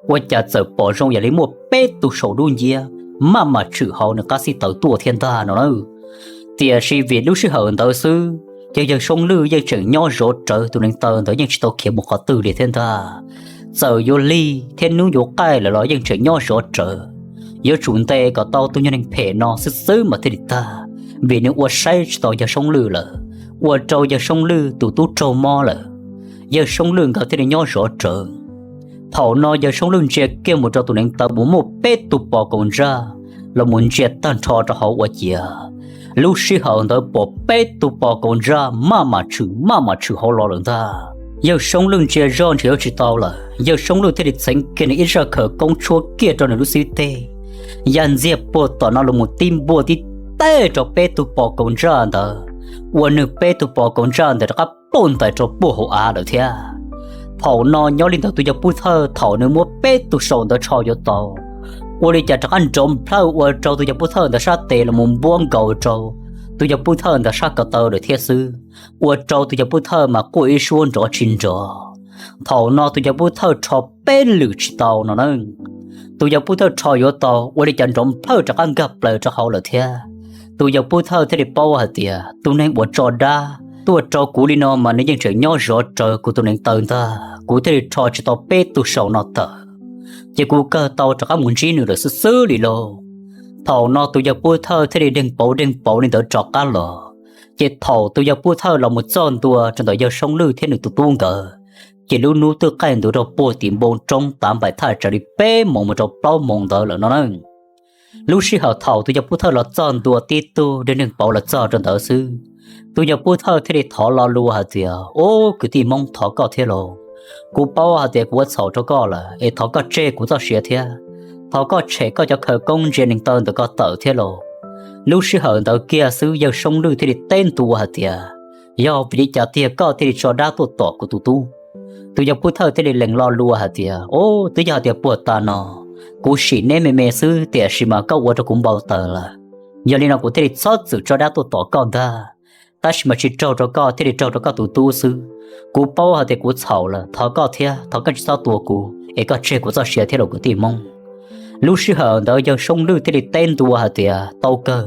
ua cas txawm pom zoo yam li muaj peb tug saum dub nciab maj mam tshwm hauv nws qab xib taws tuaj thiab ntag no na. Tiam sis vim lub sij hawm ntawd xwb ces yawg Soob Lwj yeej tseem nyob zov rawv tus neev taw ntawd yeej tsis tau khiav mus qhov twg li thiab ntag. Txawm yuav lig thiab hnub yuav qaij lawm los yeej tseem nyob zov rawv. Yuav tsum ntes kom tau tus nyuag neeg phem no xwb xwb mas thiaj li tag, vim nws ua saib tsis tau yawg Soob Lwj lawm, ua rau yawg Soob Lwj tus tub raug mob lawm. Yawg Soob Lwj nkawd thiaj li nyob zov rawv. Thaum no yawg Soob Lwj ntsia kiag mus rau tus neev taw uas muaj peb tug pos kaus ntsaj los mus ntsia tag nrho rau hauv ua ciav. Lub sij hawm ntawd pom peb tug pos kaus ntsaj maj mam tshwm maj mam tshwm hauv los lawm ntag. Yawg Soob Lwj ntsia zoj nrhiav yuav tsis tau lawm, yawg Soob Lwj thiaj li txheev kiag nws ib zaj khawv koob tshuab kiag rau nws lub xib teg, ya ntxiag puag tom no los mus tib npuaj tib teg rau peb tug pos kaus ntsaj ntawd, ua nws peb tug pos kaus ntsaj ntawd rov qab pauj ntais rau puag hauv av lawm thiab. Thaum no nyob li ntawd tus yawg Pub Thawj thaum nws muab peb tug saum ntawd tsho yuav tau, ua li cas rov qab nrov nplhawj ua rau tus yawg Pub Thawj ntawd sab tes los mus npuab nkaus rau tus yawg Pub Thawj ntawd sab ko taw lawm thiab xwb, ua rau tus yawg Pub Thawj mas quaj ib suab nrov tsis nrov. Thaum no tus yawg Pub Thawj rho peb lwm tsis tau no na. Tus yawg Pub Thawj rho yuav tau ua li cas nrov nplhawj rov qab nkag plaws rau hauv lawm thiab. Tus yawg Pub Thawj thiaj li paub hais tias tus neeg uas tso dab tuaj rau kuv li no mas nws yeej tseem nyob zov rawv kuv tus neev taw ntag, kuv thiaj li rho tsis tau peb tug saum no tawm, ces kuv kawg tau rov qab mus ntsib nws lawm xwb xwb li lauj. Thaum no tus yawg Pub Thawj thiaj li deeg pauv deeg pauv li ntawd rov qab los. Ces thaum tus yawg Pub Thawj los mus txog ntua rau ntawm yawg Soob Lwj thiab nws tus tub nkawd, ces lub hnub twb qaij ntuv rau puag tim npoo roob tav npaim thaj tsawg li peb moos mus rau plaub moos ntawd lawm no na. Lub sij hawm thaum tus yawg Pub Thawj los txog ntua tib tug deeg deeg pauv los txog rau ntawd xwb, tus yawg Pub Thawj thiaj li thov lo lus hais tias, Ub, kwv tij Hmoob, thov koj thiab lauj. Kuv paub hais tias kuv ua txhaum rau koj lawm es thov koj tseg kuv txoj sia thiab. Thov koj tshem koj cov khawv koob ntsia neeg taw ntawm koj tawm thiab lauj. Lub sij hawm ntawd kiag xwb yawg Soob Lwj thiaj li teb ntua hais tias, Yog vim li cas tiag koj thiaj li tso dab tuaj tom kuv tus tub? Tus yawg Pub Thawj thiaj li lees lo lus hais tias, Ub, twb yog hais tias puag ta no kuv sim neb me me xwb tiam sis mas koj ua rau kuv npau taws lawm. Yog li no kuv thiaj li txhob txwm tso dab tuaj tom koj ntag. Tab sis mas tsis raug rau koj thiaj li raug rau koj tus tub xwb. Kuv paub hais tias kuv txhaum lawm, thov koj thiab, thov koj tsis txhob tua kuv es koj tseg kuv txoj sia thiab lauj kwv tij Hmoob. Lub sij hawm ntawd yawg Soob Lwj thiaj li teb ntua hais tias, Tau kawg,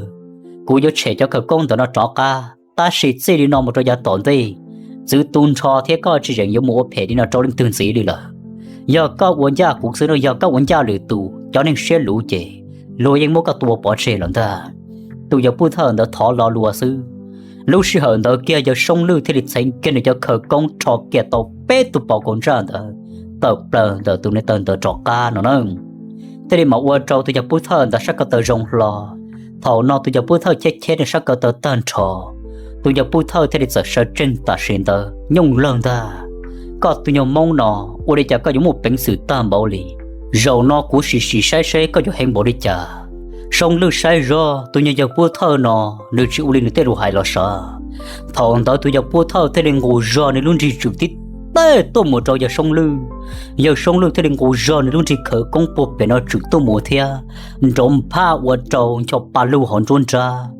kuv yuav tshem cov khawv koob ntawm no rov qab, tab sis txij li no mus rau yav tom ntej, txwv tu nrho thiab koj tsis yeem yuav mus ua phem li no rau leej twg ntxiv li lawm. Yog koj ua ncaj kuv xwb no, yog koj ua ncaj lwm tus cov neeg siab luv ces luag yeej muab koj tua pov tseg lawm ntag. Tus yawg Pub Thawj ntawd thov lo lus xwb. Lub sij hawm ntawd kiag yawg Soob Lwj thiaj li txheev kiag nws cov khawv koob rho kiag tau peb tug pos kaus ntsaj ntawd tawm plaws ntawm tus neev taw ntawd rov qab no na. Thiaj li mam ua rau tus yawg Pub Thawj ntawd sab ko taw zoo hlo. Thaum no tus yawg Pub Thawj cheb cheb nws sab ko taw tag nrho, tus yawg Pub Thawj thiaj li txawm sawv tsees tam sim ntawd nyooj lawg ntag. Koj tus nyuag Hmoob no, ua li cas koj yuav muaj peev xwm tag npaum li? Zaum no kuv sim sim saib seb koj yuav heev npaum li cas. Soob Lwj saib zoj tus nyuag yawg Pub Thawj no, nws tsis ua li nws tej lus hais los sav. Thaum ntawd tus yawg Pub Thawj thiaj li nqus zog nws lub nrig tswm tib teg tuaj mus rau yawg Soob Lwj. Yawg Soob Lwj thiaj li nqus zog nws lub nrig khawv koob puag pem no tswm tuaj mus thiab nrov nphaj ua rau ncho pa lug hauv nruab nrab.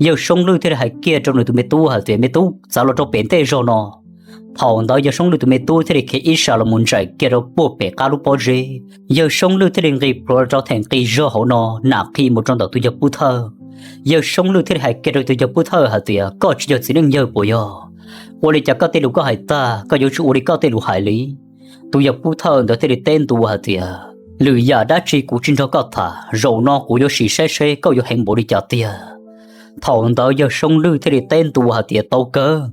Yawg Soob Lwj thiaj li hais kiag rau nws tus me tub hais tias, Me tub, txav los rau pem ntej zog no. Thaum ntawd yawg Soob Lwj tus me tub thiaj li khiav ib sab los mus ntsais kiag rau puag pem qab lub pob zeb. Yawg Soob Lwj thiaj li nqis plhuav rau theem qis zog hauv no, nam qhi mus rau ntawm tus yawg Pub Thawj. Yawg Soob Lwj thiaj li hais kiag rau tus yawg Pub Thawj hais tias, Koj tsis yog txiv neej yawg puas yog? Ua li cas koj tej lus koj hais tag koj yuav tsis ua li koj tej lus hais li? Tus yawg Pub Thawj ntawd thiaj li teb ntua hais tias, Lwm yam dab tsi kuv tsis nrog koj tham, zaum no kuv yuav sim saib seb koj yuav heev npaum li cas tiag. Thaum ntawd yawg Soob Lwj thiaj li teb ntua hais tias, Tau kawg,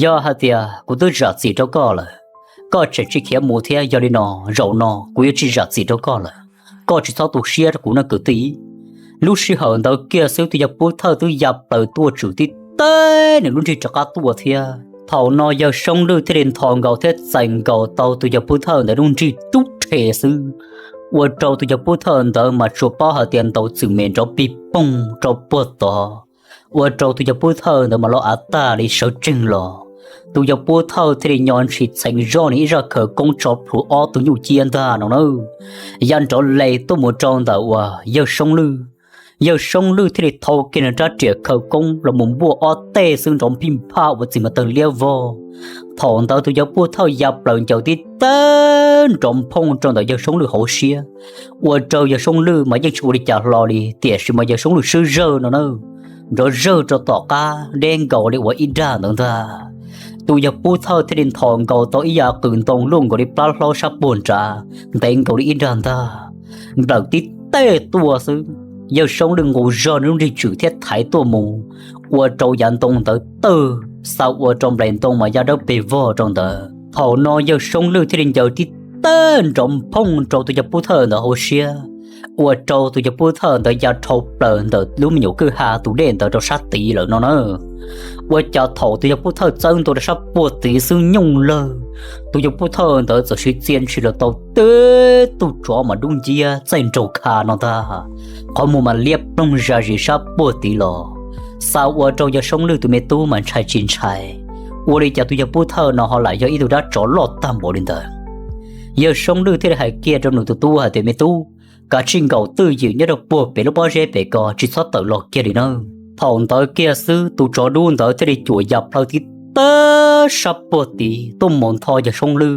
yog hais tias kuv twb zam txim rau koj lawm, koj tseem tsis khiav mus thiab, yog li no zaum no kuv yuav tsis zam txim rau koj lawm. Koj tsis txhob tu siab rau kuv nawb kwv tij. Lub sij hawm ntawd kiag xwb tus yawg Pub Thawj twb ya plaws tuaj tswm tib teg nws lub nrig rov qab tuaj thiab. Thaum no yawg Soob Lwj thiaj li nthos nkaus thiab txais nkaus tau tus yawg Pub Thawj ntawd lub nrig tub rhe xwb, ua rau tus yawg Pub Thawj ntawd mas tsuas paub hais tias ntaus txwm mem nrov pig poog rau puag tod, ua rau tus yawg Pub Thawj ntawd mas los av tag li sawv tsees los. Tus yawg Pub Thawj thiaj li nyo ntshis txheev zoj nws ib zaj khawv koob tso plhuav ob tug nyuj ciab ntag no na, ya nrov les tuaj mus rau ntawm uas yawg Soob Lwj. Yawg Soob Lwj thiaj li thau kiag nws rab riam khawv koob los mus npuaj ob teg xwb nrov phij phaj ua txiv mas tawg liab vog. Thaum ntawd tus yawg Pub Thawj ya plaws ncaws tib teg nrov nphooj rau ntawm yawg Soob Lwj hauv siab, ua rau yawg Soob Lwj mas yeej tsis ua li cas hlo li, tiam sis mas yawg Soob Lwj swb zawg no na, nrov zawg rau tom qab deb nkaus li uas ib dag ntawd ntag. Tus yawg Pub Thawj thiaj li nthos nkaus tau ib yav qws ntoo luaj nkaus li plab hlaub sab puag nrad, ntev nkaus li ib dag ntag, nplawm tib teg tuaj xwb. Yawg Soob Lwj nqus zog nws lub nrig tswm thiab thaiv tuaj mus, ua rau yav ntoo ntawd tawg, xa ua rau nplaim ntoo mas ya dawb pes vog rau ntawd. Thaum no yawg Soob Lwj thiaj li ncaws tib teg nrov nphooj rau tus yawg Pub Thawj ntawd hauv siab, ua rau tus yawg Pub Thawj ntawd ya dhau plaws ntawm lub me nyuam kwj ha tus dej ntawd rau sab tid lawm no na. Ua cas thaum tus yawg Pub Thawj txawb ntua rau sab puag tid xwb nyooj lawg, tus yawg Pub Thawj ntawd txawm siv txia ntshis los tau tib tug tsov mas dub nciab txaij nraug kha no ntag. Qhov muag mas liab ploog zam zis sab puag tid los, xa ua rau yawg Soob Lwj tus me tub mas ntshai tsis ntshai, ua li cas tus yawg Pub Thawj no ho lam yog ib tug dab tsov loj tag npaum li ntawd. Yawg Soob Lwj thiaj li hais kiag rau nws tus tub hais tias, me tub, kav tsij nkaum twj ywm nyob rau puag pem lub pob zeb pem ko, tsis txhob tawm los kiag li nawb. Thaum ntawd kiag xwb tus tsov dub ntawd thiaj li cuam ya plhaw tib teg sab puag tid tuaj mus ntho yawg Soob Lwj.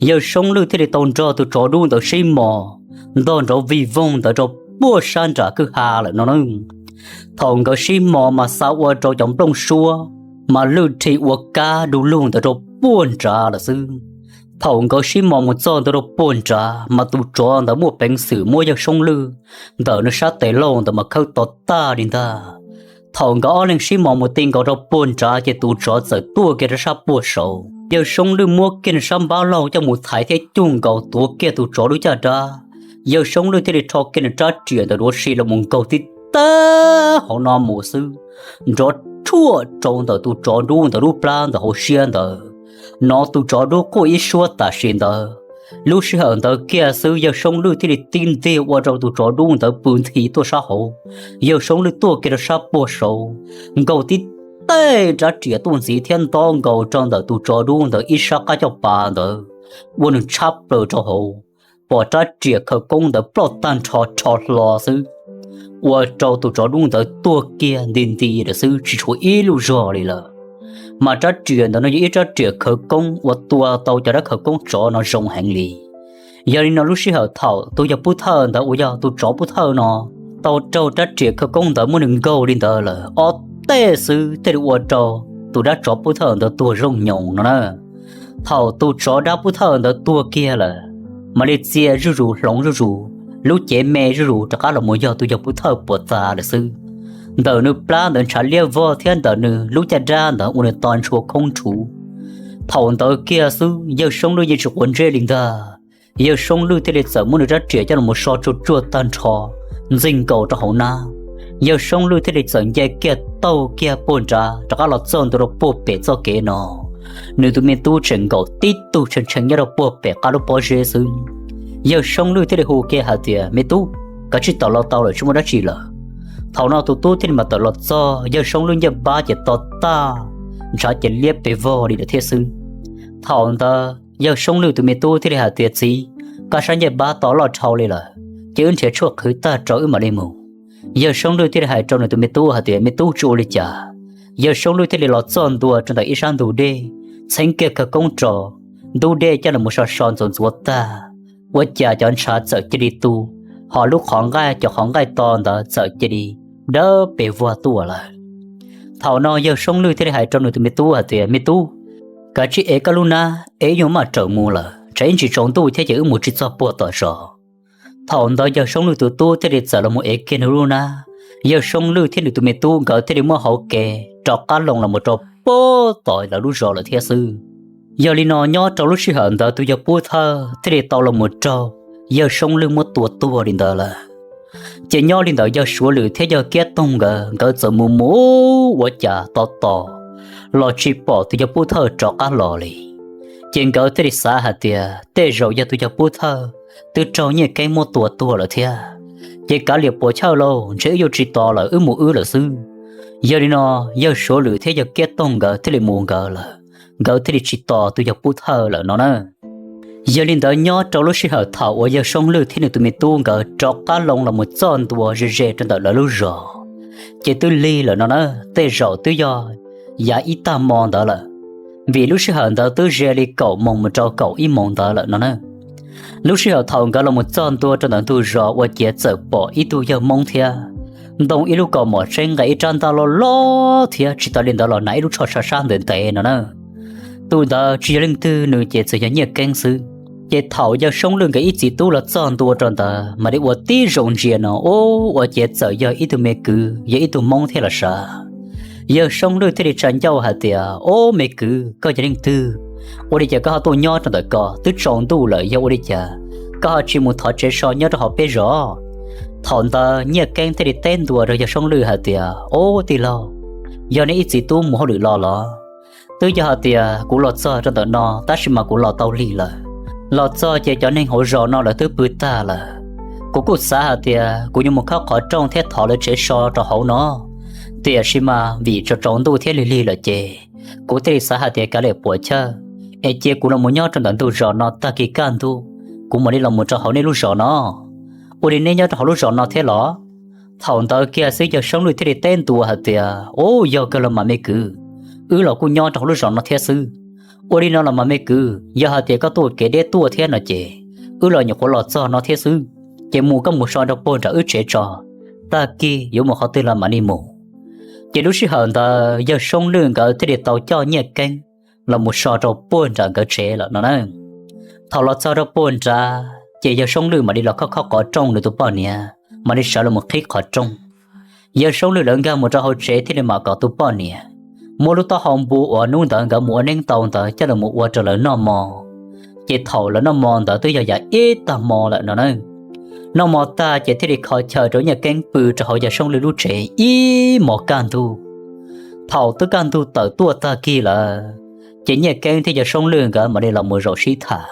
Yawg Soob Lwj thiaj li tau nrog tus tsov dub ntawd sib mos ntog nrov vij voog ntawd rau puag sab nram kwj ha lawm no na. Thaum nkawd sib mos mas xa ua rau cov nplooj suab mas lwj dhi ua kab du lug ntawd rau puag nrad lawm xwb. Thaum nkawd sib mos mus txog ntawd rau puag nrad mas tus tsov ntawd muaj peev xwm muab yawg Soob Lwj ntawm nws sab tes laug ntawd mas khawb to tag li ntag. Thaum nkawd ob leeg sib mos mus ti nkaus rau puag nrad ces tus tsov txawm tuaj kiag rau sab puag saud. Yawg Soob Lwj muab kiag nws sab npab laug coj mus thaiv thiab cuj nkaus tuav kiag tus tsov lub caj dab. Yawg Soob Lwj thiaj li rho kiag nws rab riam ntawm duav si los mus nkaug tib tag hauv no mus xwb, nrov rhuaj rau ntawm tus tsov dub ntawd lub plab ntawm hauv siab ntawd. Nov tus tsov dub quaj ib suab tam sim ntawd. Lub sij hawm ntawd kiag xwb yawg Soob Lwj thiaj li tib ntiag ua rau tus tsov dub ntawd pw nthi tuaj sab hauv. Yawg Soob Lwj tuaj kiag rau sab puag saud, nkaug tib teg rab riam tuaj ntxiv thiab nto nkaus rau ntawm tus tsov dub ntawd ib sab qab caj pas ntawd, ua nws tshab plaws rau hauv. Pom rab riam khawv koob ntawd ploj tag nrho rho hlo xwb, ua rau tus tsov dub ntawd tuag kiag nti nti lawm xwb tsis tshuav ib lub zog li lawm. Mas rab riam ntawd no yog ib rab riam khawv koob uas tua tau cov dab khawv koob tsov no zoo heev li. Yog li no lub sij hawm thaum tus yawg Pub Thawj ntawd uas yog tus tsov Pub Thawj no tau raug rab riam khawv koob ntawd muab nws nkaug li ntawd lawm ob teg xwb thiaj li ua rau tus dab tsov Pub Thawj ntawd tuag zoo nyoos no na. Thaum tus tsov dab Pub Thawj ntawd tuag kiag lawm, mam li txia zuj zus hloov zuj zus, lub cev me zuj zus rov qab los mus yog tus yawg Pub Thawj puas txag lawm xwb. Ntawm nws plab ntawd ntshav liab vog thiab ntawm nws lub caj dab ntawd ua nws to ntshua khoob ntshuv. Thaum ntawd kiag xwb yawg Soob Lwj yeej tsis quav ntsej li ntag. Yawg Soob Lwj thiaj li txawm muab nws rab riam coj los so tsuag tsuag tag nrho, ntxig nkaus rau hauv nab. Yawg Soob Lwj thiaj li txawm nce kiag taug kiag puag nrad rov qab los txog ntua rau puag pem txoj kev no. Nws tus me tub tseem nkaum tib tug tshee tshee nyob rau puag pem qab lub pob zeb xwb. Yawg Soob Lwj thiaj li hu kiag hais tias, me tub, kav tsij tawm los tau lawm, tsis muaj dab tsi lawm. Thaum no tus tub thiaj li mam tawm los txog, yawg Soob Lwj ncej npab ces to tag, ntshav ces liab pes vog li lawm thiab xwb. Thaum ntawd yawg Soob Lwj tus me tub thiaj li hais tias, txiv, koj sab ncej npab to loj dhau li lawm, ces wb nrhiav tshuaj qhwv tag rau wb mam li mus. Yawg Soob Lwj thiaj li hais rau nws tus me tub hais tias, me tub, tsis ua li cas. Yawg Soob Lwj thiaj li los txog ntua rau ntawm ib sab ntug dej, txheeb kiag khawv koob rau, ntug dej coj los so so ntxuav ntxuav tag, ua cas cov ntshav txawm cia li tu, ho lub qhov nqaij, cov qhov nqaij to ntawd txawm cia li dawb pes vog tuaj lawm. Thaum no yawg Soob Lwj thiaj li hais rau nws tus me tub hais tias, me tub, kav tsij ev koj lub nab, ev ib nyuag maj raws mus lawm, tsam ib ntsis tsaus ntuj thiab ces wb mus tsis txog puag tom zos. Thaum ntawd yawg Soob Lwj tus tub thiaj li txawm los mus ev kiag nws lub nab. Yawg Soob Lwj thiab nws tus me tub nkawd thiaj li muab hauv kev rov qab loo los mus rau puag tom lawv lub zos lawm thiab xwb. Yog li no nyob rau lub sij hawm ntawd tus yawg Pub Thawj thiaj li tau los mus raug yawg Soob Lwj muab tua tuag li ntawd lawm. Ces nyob li ntawd yawg Suav Lwm thiab yawg Kiab Toog nkawd, nkawd txawm mus mus ua cas tos tos los tsis pom tus yawg Pub Thawj rov qab los li. Ces nkawd thiaj li xav hais tias tej zaum yog tus yawg Pub Thawj twb raug Nyiaj Keeb muab tua tuag lawm thiab. Ces kav liam puas chawj lauj, ntshe wb yuav tsis tos lawm, wb mus wb lawm xwb. Yog li no yawg Suav Lwm thiab yawg Kiab Toog nkawd thiaj li mus nkawd lawm. nkawd thiaj li tsis tos tus yawg pub thawj lawm no na. Yog li ntawd nyob rau lub sij hawm thaum uas yawg Soob Lwj thiab nws tus me tub nkawd rov qab loo los mus txog ntua ze ze rau ntawm lawv lub zos, ces twb lig lawm no na, tej zaum twb yog yav ib tag hmo ntawd lawm, vim lub sij hawm ntawd twb ze li kaum moos mus rau kaum ib moos ntawd lawm no na. Lub sij hawm thaum nkawd los mus txog ntua rau ntawm ntug zos ua ciav txawm pom ib tug yawg Hmoob thiab ntoo ib lub kaus mom tseeb nqa ib rab ntaj loj loj thiab tsis tas li ntawd los hnav ib lub tsho sab sab ntev ntev no na. Tus ntawd tsis yog leej twg nws ces txawm yog Nyiaj Keeb xwb. Ces thaum yawg Soob Lwj nkawd ib txiv tub los txog ntua rau ntawd mam li ua tib zoo ntsia no, ua ciav txawm yog ib tug me kwv, yog ib tug Hmoob thiab los sav. Yawg Soob Lwj thiaj li tsa ncauj hais tias, Ob, me kwv, koj yog leej twg? Ua li cas koj ho tuaj nyob rau ntawm ko? Twb tsaus ntuj lawm yog ua li cas koj ho tsis mus thov tsev so nyob rau hauv peb zos? Thaum ntawd Nyiaj Keeb thiaj li teb ntua rau yawg Soob Lwj hais tias, Ob, tij laug, yog nej ib txiv tub mus hauj lwm los los? Twb yog hais tias kuv los txog rau ntawm no tab sis mas kuv los tau lig lawm. Los txog ces cov neeg hauv zos no lawv twb pw tag lawm. Kuv kuj xav hais tias kuv yuav mus khob qhov rooj thiab thov lawv tsev so rau hauv no, tiam sis mas vim tsaus tsaus ntuj thiab lig lig lawm ces kuv thiaj li xav hais tias kav liam puas chawj, es cia kuv los mus nyob rau ntawm ntug zos no, tag kis kaj ntug kuv mam li los mus rau hauv nej lub zos no. Ua li neb nyob rau hauv lub zos no thiab los? Thaum ntawd kiag xwb yawg Soob Lwj thiaj li teb ntua hais tias, Ub, yog kawg los mas me kwv, wb los kuj nyob rau hauv lub zos no thiab xwb. Ua li no los mas me kwv, yog hais tias koj tuaj kev deb tuaj thiab no ces wb los nyuam qhuav los txog no thiab xwb, ces mus koj mus so rau puag nram wb tsev tso, tag kis yuav mus qhov twg los mam li mus. Ces lub sij hawm ntawd yawg Soob Lwj nkawd thiaj li tau coj Nyiaj Keeb los mus so rau puag nram nkawd tsev lawm no na. Thaum los txog rau puag nrad ces yawg Soob Lwj mam li los khob khob qhov rooj nws tus poj niam, mam li sawv los mus qhib qhov rooj. Yawg Soob Lwj lawv nkag mus rau hauv tsev thiaj li mam kom tus poj niam muab lub taub hau npu uas hnub ntawd nkawd mus ua neeb tau ntawd coj los mus ua rau lawv noj mov. Ces thaum lawv noj mov ntawd twb yog yav ib tag hmo lawm no na. Noj mov tag ces thiaj li kho chaw rau Nyiaj Keeb pw rau hauv yawg Soob Lwj lub tsev ib hmos kaj ntug. Thaum twb kaj ntug tawm tuaj tag kis lawm, ces Nyiaj Keeb thiab yawg Soob Lwj nkawd mam li los mus zaum sib tham.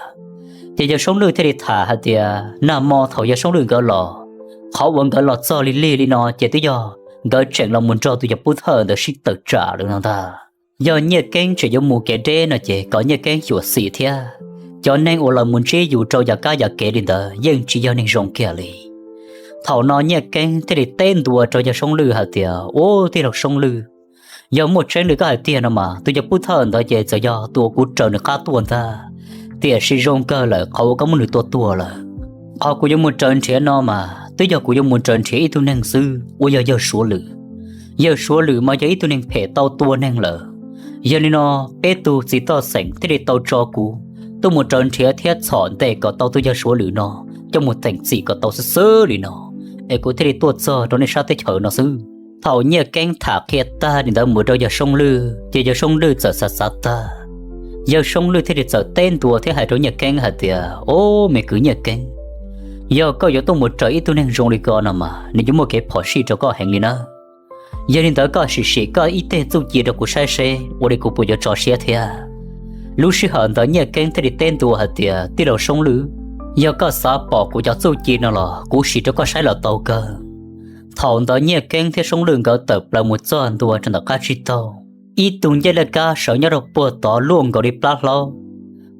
Ces yawg Soob Lwj thiaj li tham hais tias nag hmo thaum yawg Soob Lwj nkawd los, qhov uas nkawd los txog lig lig li no ces twb yog nkawd tseem los mus nrog tus yawg pub thawj ntawd sib tawm tsam lawm no ntag. Yog Nyiaj Keeb tseem yuav mus kev deb no ces kom Nyiaj Keeb xyuam xim thiab. Cov neeg uas los mus ntsib yus rau yav kab yav kev li ntawd yeej tsis yog neeg zoo kiag li. Thaum no Nyiaj Keeb thiaj li teb ntua rau yawg Soob Lwj hais tias, Ub, tij laug Soob Lwj, yog muaj tseeb li koj hais tiag no mas tus yawg pub thawj ntawd ces txawm yog tus uas kuv raws nws qab tuaj ntag, tiam sis zoo kawg lawm qhov uas koj muab nws tua tuag lawm. Qhov kuv yuav mus raws nrhiav no mas twb yog kuv yuav mus raws nrhiav ib tug neeg xwb uas yog yawg Suav Lwm. Yawg Suav Lwm mas yog ib tug neeg phem tau tua neeg lawm. Yog li no, peb tug txiv toj xeem thiaj li tau tso kuv tuaj mus raws nrhiav thiab txhom ntes kom tau tus yawg Suav Lwm no coj mus teem txim kom tau xwb xwb li no, es kuv thiaj li tuaj txog rau nej sab teb chaws no xwb. Thaum Nyiaj Keeb tham qhia tag li ntawd mus rau yawg Soob Lwj ces yawg Soob Lwj txawm xav xav tag. Yawg Soob Lwj thiaj li txawm teb ntua thiab hais rau Nyiaj Keeb hais tias, Ob, me kwv Nyiaj Keeb, yog koj yuav tuaj mus raws ib tug neeg zoo li ko no mas nws yuav muaj kev phom sij rau koj heev li nawb. Yog li ntawd koj sim sim koj ib teg txuj ci rau kuv saib seb ua li kuv puas yuav tso siab thiab. Lub sij hawm ntawd Nyiaj Keeb thiaj li teb ntua hais tias, Tij laug Soob Lwj, yog koj xav pom kuv cov txuj ci no los kuv sim rau koj saib los tau kawg. Thaum ntawd Nyiaj Keeb thiab Soob Lwj nkawd tawm plaws mus txog ntua rau ntawm qab tsib taug, ib tug ncej laj kab sawv nyob rau puag tod luaj nkaus li plab hlaub.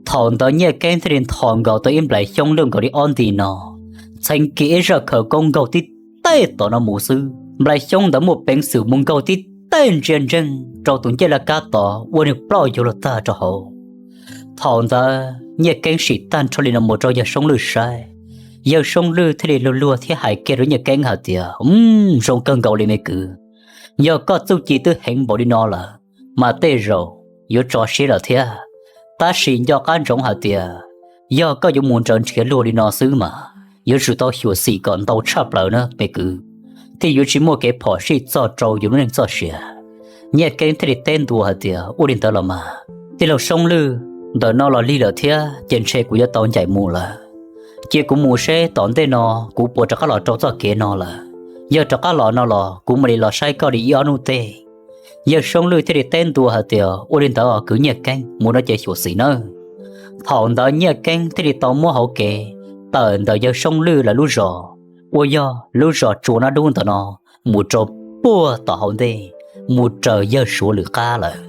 Thaum ntawd Nyiaj Keeb thiaj li nthos nkaus tau ib nplais xyoob luaj nkaus li ob nti no, txheev kiag ib zaj khawv koob nkaug tib teg tod no mus xwb, nplais xyoob ntawd muaj peev xwm mus nkaug tib teg ntsia ntseeg rau tus ncej laj kab tod ua nws ploj yuav luag tag rau hauv. Thaum ntawd Nyiaj Keeb sim tag nrho li no mus rau yawg Soob Lwj saib, yawg Soob Lwj thiaj li luag luag thiab hais kiag rau Nyiaj Keeb hais tias, Zoo kawg nkaus li me kwv, yog koj txuj ci twb heev npaum li no lawm mas tej zaum yuav tso siab lawm thiab. Tab sis nco qab ntsoov hais tias yog koj yuav mus raws nrhiav luag li no xwb mas yuav tsum tau xyuam xim kom ntau tshaj plaws na me kwv, thiaj yuav tsis muaj kev phom sij txog rau yus lub neej txoj sia. Nyiaj Keeb thiaj li teb ntua hais tias, Ua li ntawd los mas, tij laug Soob Lwj, ntawm no los lig lawm thiab ces ntshe kuv yuav tau ncaim mus lawm. Cia kuv mus seb tom ntej no kuv puas rov qab los rau txoj kev no lawm. Yog rov qab los no los kuv mam li los saib koj li ib ob hnub tej. Yawg Soob Lwj thiaj li teb ntua hais tias, Ua li ntawd kwv Nyiaj Keeb, mus no ces xyuam xim nawb. Thaum ntawd Nyiaj Keeb thiaj li tau muab hauv kev tawm ntawm yawg Soob Lwj lawv lub zos, uas yog lub zos Tsua Nab Dub ntawm no, mus rau puag tom hauv ntej, mus raws yawg Suav Lwm qab lawm.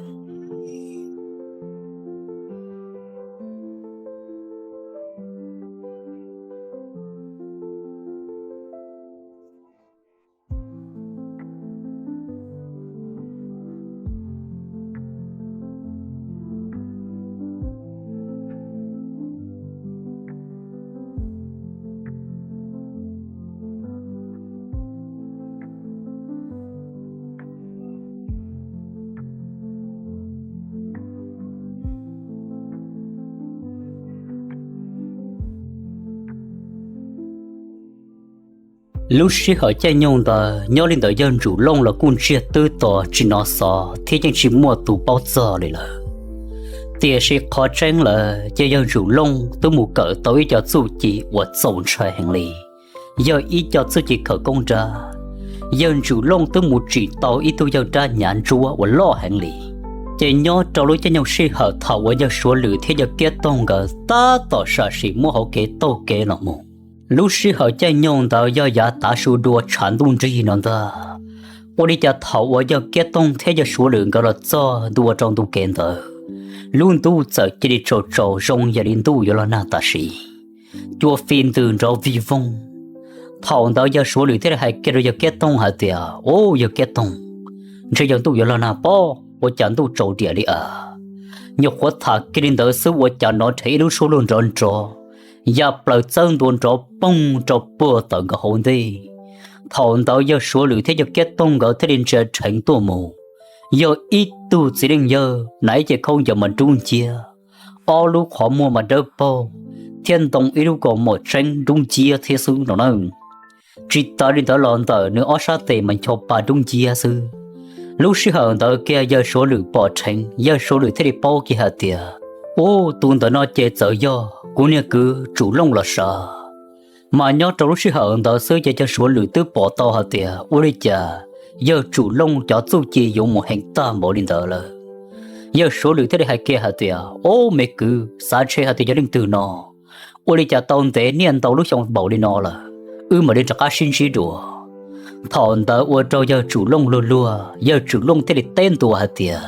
Lub sij hawm caij nyoog ntawd nyob li ntawd yawg Ntsum Looj los kuj ntsiag twb to tsis hnov xov thiab yeej tsis muaj tus paub txog li lawm. Tiam sis qhov tseeb lawm ces yawg Ntsum Looj twb mus kawm tau ib co txuj ci uas txaus ntshai heev li. Yog ib co txuj ci khawv koob nrab, yawg Ntsum Looj twb mus tsim tau ib tug yawg dab hnyav ntsuab uas loj heev li. Ces nyob rau lub caij nyoog sij hawm thaum uas yawg Suav Lwm thiab yawg Kiab Toog nkawd tab tom sam sim muab hauv kev taug kev los mus, lub sij hawm caij nyoog ntawd yog yav tav su dua tshav ntuj nrig no ntag. Ua li cas thaum uas yawg Kiab Toog thiab yawg Suav Lwm nkawd los txog ntua rau ntu kev ntawd, lub ntuj txawm cia li tsaus tsaus zoo yam li ntuj yuav los nag tam sim, cua fi ntws nrov vij voog. Thaum ntawd yawg Suav Lwm thiaj li hais kiag rau yawg Kiab Toog hais tias, Ub, yawg Kiab Toog, ntshe yog ntuj yuav los nag pob, ua cas ntuj tsaus diam li as. Nyuam qhuav tham kiag li ntawd xwb ua cas hnov rhev ib lub suab luag nrov nrov ya plaws txawb ntua nrov poog rau puag tom nkawd hauv ntej. Thaum ntawd yawg Suav Lwm thiab yawg Kiab Toog nkawd thiaj li ntsia rheev tuaj mus, yog ib tug txiv neej yawg hnav ib ce khaub ncaws mas dub nciab, ob lub qhov muag mas dawb paug, thiab ntoo ib lub kaus mom tseeb dub nciab thiab xwb no na. Tsis tas li ntawd los ntawm nws ob sab tes mas ncho pa dub nciab xwb. Lub sij hawm ntawd kiag yawg Suav Lwm pom rheev, yawg Suav Lwm thiaj li paub kiag hais tias, Ub, tus ntawm no ces txawm yog kuv niag kwv Tsum Looj los sav. Mas nyob rau lub sij hawm ntawd xwb ces yawg Suav Lwm twb pom tau hais tias ua li cas yawg Tsum Looj cov txuj ci yuav mus heev tag npaum li ntawd lawm. Yawg Suav Lwm thiaj li hais kiag hais tias, Ub, me kwv, xav ntshe hais tias yog leej twg no, ua li cas tau ntev niaj ntau lub xyoo npaum li no lawm, wb mam li rov qab sib ntsib dua. Thaum ntawd ua rau yawg Tsum Looj luag luag, yawg Tsum Looj thiaj li teb ntua hais tias,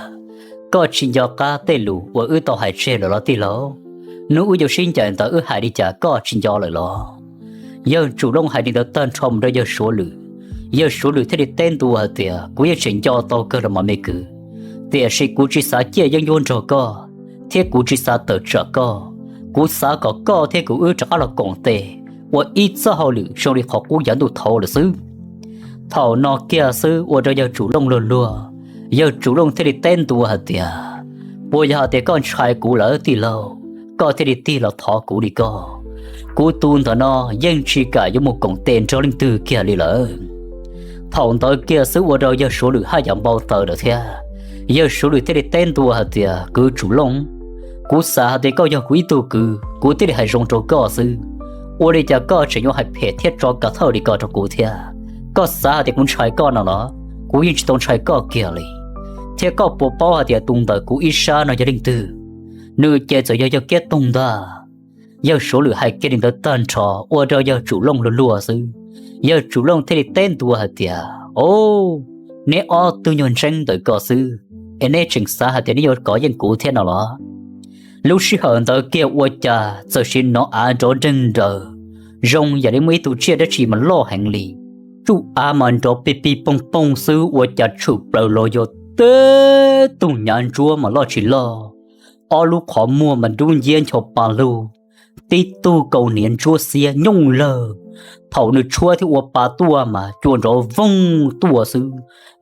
Koj tsis nco qab tej lus uas wb tau hais tseg lawm los tij laug? Hnub wb yuav sib ncaim ntawd wb hais li cas koj tsis nco lawm los? Yawg Tsum Looj hais li ntawd tag nrho mus rau yawg Suav Lwm, yawg Suav Lwm thiaj li teb ntua hais tias, Kuv yeej tseem nco tau kawg los mas me kwv, tiam sis kuv tsis xav ciaj yeeb ncuab nrog koj, thiab kuv tsis xav tawm tsam koj. Kuv xav kom koj thiab kuv wb rov qab los koom tes ua ib txoj hauj lwm zoo li qhov qub yav ntuj thaud lawm xwb. Thaum no kiag xwb ua rau yawg Tsum Looj luag luag, yawg Tsum Looj thiaj li teb ntua hais tias, Puas yog hais tias koj ntshai kuv lawm tij laug, koj thiaj li tig los thov kuv li ko? Kuv tus ntawm no yeej tsis kam yuav mus koom tes nrog leej twg kiag li lawm. Thaum ntawd kiag xwb ua rau yawg Suav Lwm haj yam npau taws lawm thiab. Yawg Suav Lwm thiaj li teb ntua hais tias, Kwv Tsum Looj, kuv xav hais tias koj yog kuv ib tug kwv, kuv thiaj li hais zoo rau koj xwb. Ua li cas koj tseem yuav hais phem thiab tso kav thawj li ko rau kuv thiab? Koj xav hais tias kuv ntshai koj no los? Kuv yeej tsis tau ntshai koj kiag li, thiab koj puas paub hais tias tus ntawm kuv ib sab no yog leej twg? Nws ces txawm yog yawg Kiab Toog ntag. Yawg Suav Lwm hais kiag li ntawd tag nrho ua rau yawg Tsum Looj luag luag xwb. Yawg Tsum Looj thiaj li teb ntua hais tias, Au, neb ob tug nyuag ntseeb ntawm ko xwb, es neb tseem xav hais tias neb yuav kov yeej kuv thiab no los? Lub sij hawm ntawd kiag ua cas txawm sim hnov av nrov nreeg nraws, zoo yam li muaj ib tug tsiaj dab tsi mas loj heev li. Tsuj av mas nrov pig pig poog poog xwb ua cas tshwm plaws los yog tib tug nyav ntsuab mas loj tsis loj, ob lub qhov muag mas dub nciab ncho pa lug, tib tug kaus hniav ntsuab xiab nyooj lawg. Thaum nws tshuab thiab ua pa tuaj mas cua nrov voog tuaj xwb,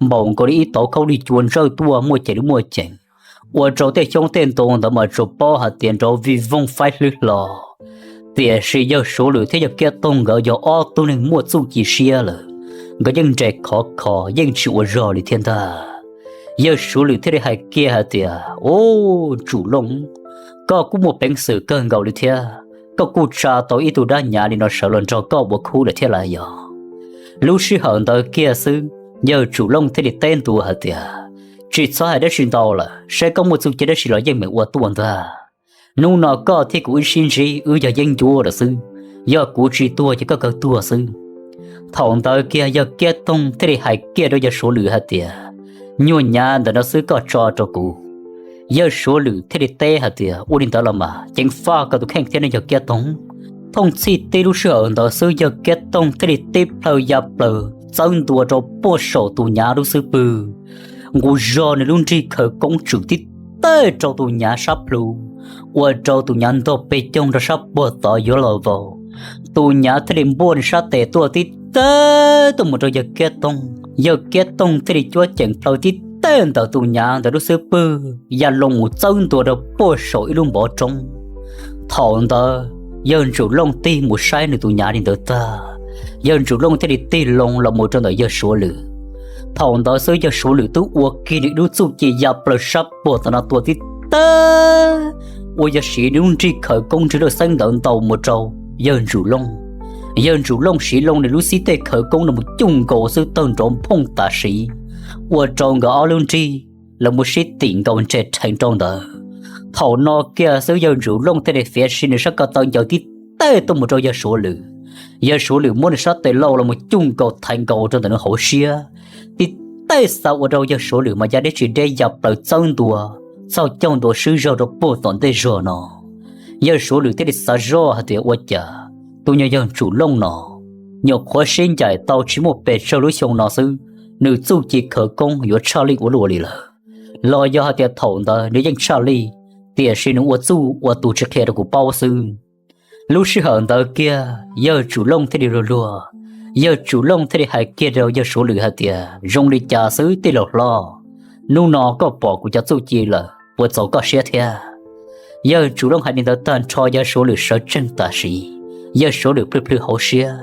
npaum nkaus li ib tauv khaub lig cua ntsawj tuaj muaj ceem li muaj ceem, ua rau tej xyoob tej ntoo ntawd mas tsuas paub hais tias nrov vij voog faib hlwb hlo. Tiam sis yawg Suav Lwm thiab yawg Kiab Toog nkawd yog ob tug neeg muaj txuj ci siab lawm, nkawd yeej nres khov kho yeej tsis ua zog li thiab ntag. Yawg Suav Lwm thiaj li hais kiag hais tias, Ub, Tsum Looj, koj kuj muaj peev xwm kawg nkaus li thiab, koj kuj tsa tau ib tug dab hnyav li no sawv los nrog koj ua khub lawm thiab lauj yog? Lub sij hawm ntawd kiag xwb, yawg Tsum Looj thiaj li teb ntua hais tias, Tsis txhob hais dab tsi ntau lawm, saib koj muaj txuj ci dab tsi los yeej meem ua tuaj ntag. Hnub no koj thiab kuv wb sib ntsib wb yog yeeb ncuab lawm xwb, yog kuv tsis tuag ces koj kawg tuag xwb. Thaum ntawd kiag yawg Kiab Toog thiaj li hais kiag rau yawg Suav Lwm hais tias, Nyuag nyav ntawm no xwb koj tso rau kuv. Yawg Suav Lwm thiaj li teb hais tias, Ua li ntawd los mas ceev faj koj tus kheej thiab ne yawg Kiab Toog. Thooj txhij tib lub sij hawm ntawd xwb yawg Kiab Toog thiaj li tib plhaw ya plaws txawb ntua rau puag saum tus nyav lub xub pwg, nqus zog nws lub nrig khawv koob tswm tib tawg rau tus nyav sab plhu, ua rau tus nyav ntog pes coog rau sab puag tod yuav los vau. Tus nyav thiaj li npuaj nws sab tes tuaj tib tawg tuaj mus rau yawg Kiab Toog. Yawg Kiab Toog thiaj li cuab ceem plhaw tib tawg ntawm tus nyav ntawd lub xub pwg ya loo mus txawb ntua rau puag saum ib lub npov roob. Thaum ntawd yawg Ntsum Looj tig mus saib nws tus nyav li ntawd tag, Yawg Ntsum Looj thiaj li tig loo los mus rau ntawm yawg Suav Lwm. Thaum ntawd xwb yawg Suav Lwm twb ua kiag nws ib lub txuj ci ya plaws sab puag tom no tua tib tag, ua yawg siv nws lub nrig khawv koob nrig lawj xeeb ntawd ntaus mus rau yawg Ntsum Looj. Yawg Ntsum Looj siv loo nws lub xib teg khawv koob no mus cuj nkaus xwb tawg nrov nphooj tam sim, ua rau nkawd ob lub nrig los mus sib tim nkaus nres rheev rau ntawd. Thaum no kiag xwb yawg Ntsum Looj thiaj li fiav si nws sab ko taw ncaws tib teg tuaj mus rau yawg Suav Lwm. Yawg Suav Lwm muab nws sab tes laus los mus cuj nkaus thaiv nkaus rau ntawm nws hauv siab, tib teg xa ua rau yawg Suav Lwm mas ya deb tsis deb ya plaws txawb ntua, txhoj caug ntua swb zog rau puag tom ntej zog no. Yawg Suav Lwm thiaj li xav zoj hais tias ua cas tus nyuag yawg Ntsum Looj no nyuam qhuav sib ncaim tau tsis muaj pes tsawg lub xyoo no xwb, nws txuj ci khawv koob yuav tshaj lij ua luaj li lawm, los yog hais tias thaum ntawd nws yeej tshaj lij, tiam sis nws ua txuj ua tus tsis qhia rau kuv paub xwb. Lub sij hawm ntawd kiag yawg Ntsum Looj thiaj li luag luag, yawg Ntsum Looj thiaj li hais kiag rau yawg Suav Lwm hais tias zoo li cas xwb tij laug hlob, hnub no koj pom kuv cov txuj ci lawm puas txaus koj siab thiab? Yawg Ntsum Looj hais li ntawd tag nrho yawg Suav Lwm sawv tsees tam sim, yawg Suav Lwm plhws plhws hauv siab.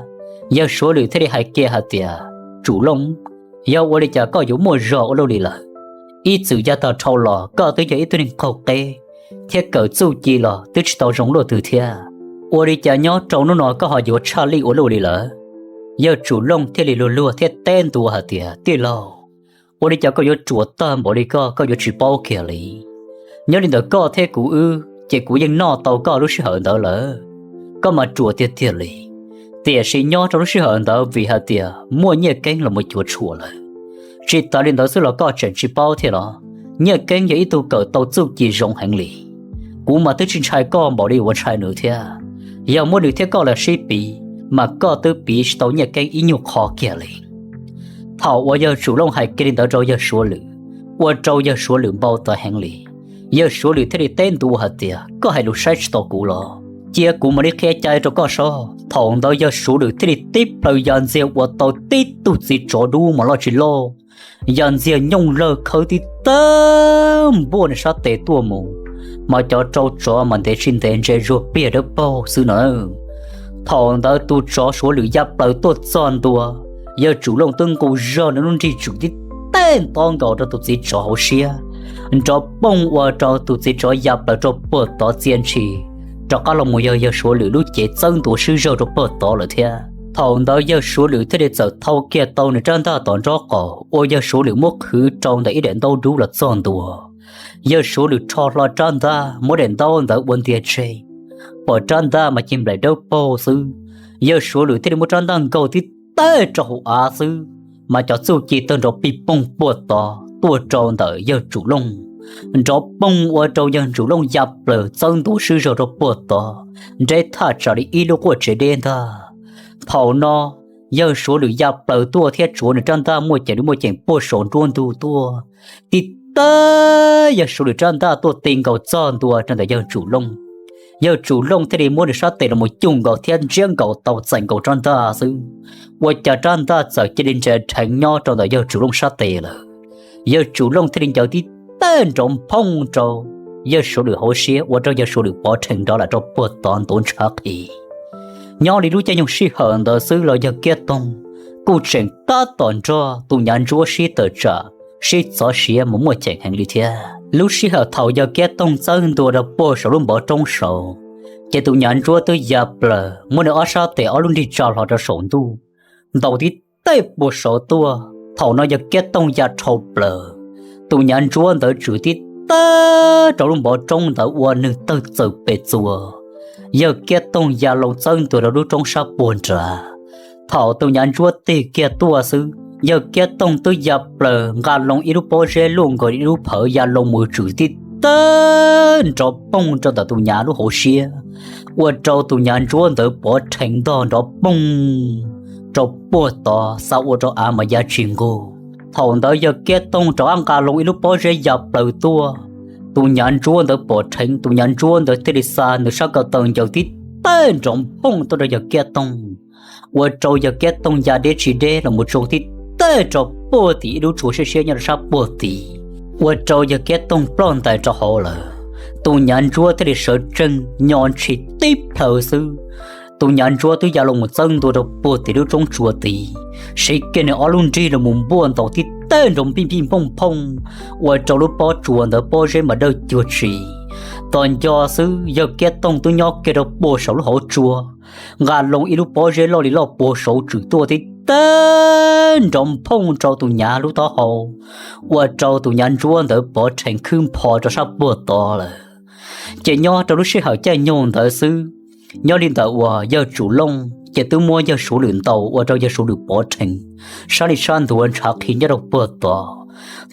Yawg Suav Lwm thiaj li hais kiag hais tias Ntsum Looj, yog ua li cas koj yuav muaj zog ua luaj li lawm? Ib txwm yav tag dhau los koj twb yog ib tug neeg qaug qeb thiab kawm txuj ci los twb tsis tau zoo luaj twg thiab, ua li cas nyob rau hnub no koj ho yuav tshaj lij ua luaj li lawm? Yawg Ntsum Looj thiaj li luag luag thiab teb ntua hais tias tij laug, ua li cas koj yuav ruam tag npaum li koj, koj yuav tsis paub kiag li? Nyob li ntawm koj thiab kuv wb ces kuv yeej noj tau koj lub sij hawm ntawd lawm, koj mas ruam tiag tiag li. Tiam sis nyob rau lub sij hawm ntawd vim hais tias muaj Nyiaj Keeb los mus cuav tshuam lawm, tsis tas li ntawd xwb los koj tseem tsis paub thiab los, Nyiaj Keeb yog ib tug kawm tau txuj ci zoo heev li. Kuv mas twb tsis ntshai koj npaum li uas ntshai nws thiab, yog muab nws thiab koj los sib piv mas koj twb piv tsis tau Nyiaj Keeb ib nyuag qho kiag li. Thaum uas yawg Ntsum Looj hais kiag li ntawd rau yawg Suav Lwm, ua rau yawg Suav Lwm npau taws heev li. Yawg Suav Lwm thiaj li teb ntua hais tias koj hais lus saib tsis taus kuv los? Cia kuv mam li qhia cai rau koj saib. Thaum ntawd yawg Suav Lwm thiaj li tib plhaw ya ntxiag ua tau tib tug txiv tsov dub mas loj tsis loj, ya ntxiag nyooj lawg khawb tib tag npuaj nws sab tes tuaj mus, mas cov rau tsov mas ntev tsis ntev ntse zuag pliag dawb paug xwb nawb. Thaum ntawd tus tsov Suav Lwm ya plaws tuaj txog ntua, yawg Ntsum Looj twb nqus zog nws lub nrig tswm tib teg ntob nkaus rau tus txiv tsov hauv siab, nrov pooj ua rau tus txiv tsov ya plaws rau puag tod txia ntshis, rov qab los mus yog yawg Suav Lwm lub cev txawb ntua swb zog rau puag tod lawm thiab. Thaum ntawd yawg Suav Lwm thiaj li txawm thau kiag tau nws rab ntaj tom nrob qaum uas yawg Suav Lwm muab khwv rau ntawm ib daim ntaub dub los txog ntua. Yawg Suav Lwm rho hlo rab ntaj muab daim ntaub ntawd ua ntiag tseg, pom rab ntaj mas cig nplaim dawb paug xwb. Yawg Suav Lwm thiaj li muab rab ntaj nkaug tib teg rau hauv av xwb, mas cov txuj ci tawg nrov pij poog puag tod tuaj rau ntawm yawg Ntsum Looj, nrov poog ua rau yawg Ntsum Looj ya plaws txawb ntua swb zog rau puag tod, nreb thaj tsam li ib lub quaj tsev deb ntag. Thaum no yawg Suav Lwm ya plaws tuaj thiab tsuav nws rab ntaj muaj ceem li muaj ceem puag saum nruab ntug tuaj, tib tag yawg Suav Lwm rab ntaj tuaj ti nkaus txog ntua rau ntawm yawg Ntsum Looj. Yawg Ntsum Looj thiaj li muab nws sab tes los mus cuj nkaus thiab ntsiab nkaus tau txais nkaus rab ntaj xwb, ua cas rab ntaj txawm cia li ntsa rheev nyob rau ntawm yawg Ntsum Looj sab tes lawm. Yawg Ntsum Looj thiaj li ncaws tib teg nrov nphooj rau yawg Suav Lwm hauv siab ua rau yawg Suav Lwm pov rhees nrov lam rau puag tod ntuav ntshav qhi. Nyob li lub caij nyoog sij hawm ntawd xwb los yawg Kiab Toog kuj tseem tab tom nrog tus Nyav Ntsuab sib tawm tsam sib txov siav mus muaj ceem heev li thiab. Lub sij hawm thaum yawg Kiab Toog txawb ntua rau puag saum lub npov roob saud, ces tus Nyav Ntsuab twb ya plaws muab nws ob sab tes ob lub nrig tsa hlo rau saum ntuj, ntaus tib teg puag saud tuaj. Thaum no yawg Kiab Toog ya dhau plaws, tus Nyav Ntsuab ntawd tswm tib tag rau lub npov roob ntawd ua neeg tawg txaws pes txuas. Yawg Kiab Toog ya loo txawb ntua rau lub roob sab puag nrad. Thaum tus Nyav Ntsuab tig kiag tuaj xwb, yawg Kiab Toog twb ya plaws nqa loo ib lub pob zeb luaj nkaus ib lub phawv ya loo mus tswm tib tag nrov poog rau ntawm tus Nyav lub hauv siab, ua rau tus Nyav Ntsuab ntawd pov rhees ntog nrov poog rau puag tod xa ua rau av mas ya tsis nqug. Thaum ntawd yawg Kiab Toog rov qab nqa loo ib lub pob zeb ya plaws tuaj, tus Nyav Ntsuab ntawd pom rheev, tus Nyav Ntsuab ntawd thiaj li xa nws sab ko taw ncaws tib teg nrov nphooj tuaj rau yawg Kiab Toog, ua rau yawg Kiab Toog ya deb tsis deb los mus tso tib teg rau puag tim ib lub tsua siab siab nyob rau sab puag tim, ua rau yawg Kiab Toog ploj ntais rau hauv lawm. Tus Nyav Ntsuab thiaj li sawv tsees nyo ntshis tib plhaw xwb, Tus nyav ntsuab twb ya los mus txawb ntua rau puag tim lub roob tsua tid, siv kiag nws ob lub nrig los mus npuaj ntaus tib teg nrov npij npij nphooj nphooj, ua rau lub pob tsuas ntawd pob zeb mas dawb cuag tsi. Tos nco xwb yawg Kiab Toog twb nyob kiag rau puag saum lub hauv tsua, nqa loo ib lub pob zeb loj li loj puag saud tswm tuaj tib teg nrov nphooj rau tus nyav lub taub hau, ua rau tus nyav ntsuab ntawd pov rhees khwb npho rau sab puag tod lawm. Ces nyob rau lub sij hawm caij nyoog ntawd xwb, nyob li ntawm uas yawg Tsum Looj ces twb muab yawg Suav Lwm ntaus ua rau yawg Suav Lwm pov rhees, sab li sab ntuav ntshav qhi nyob rau puag tod.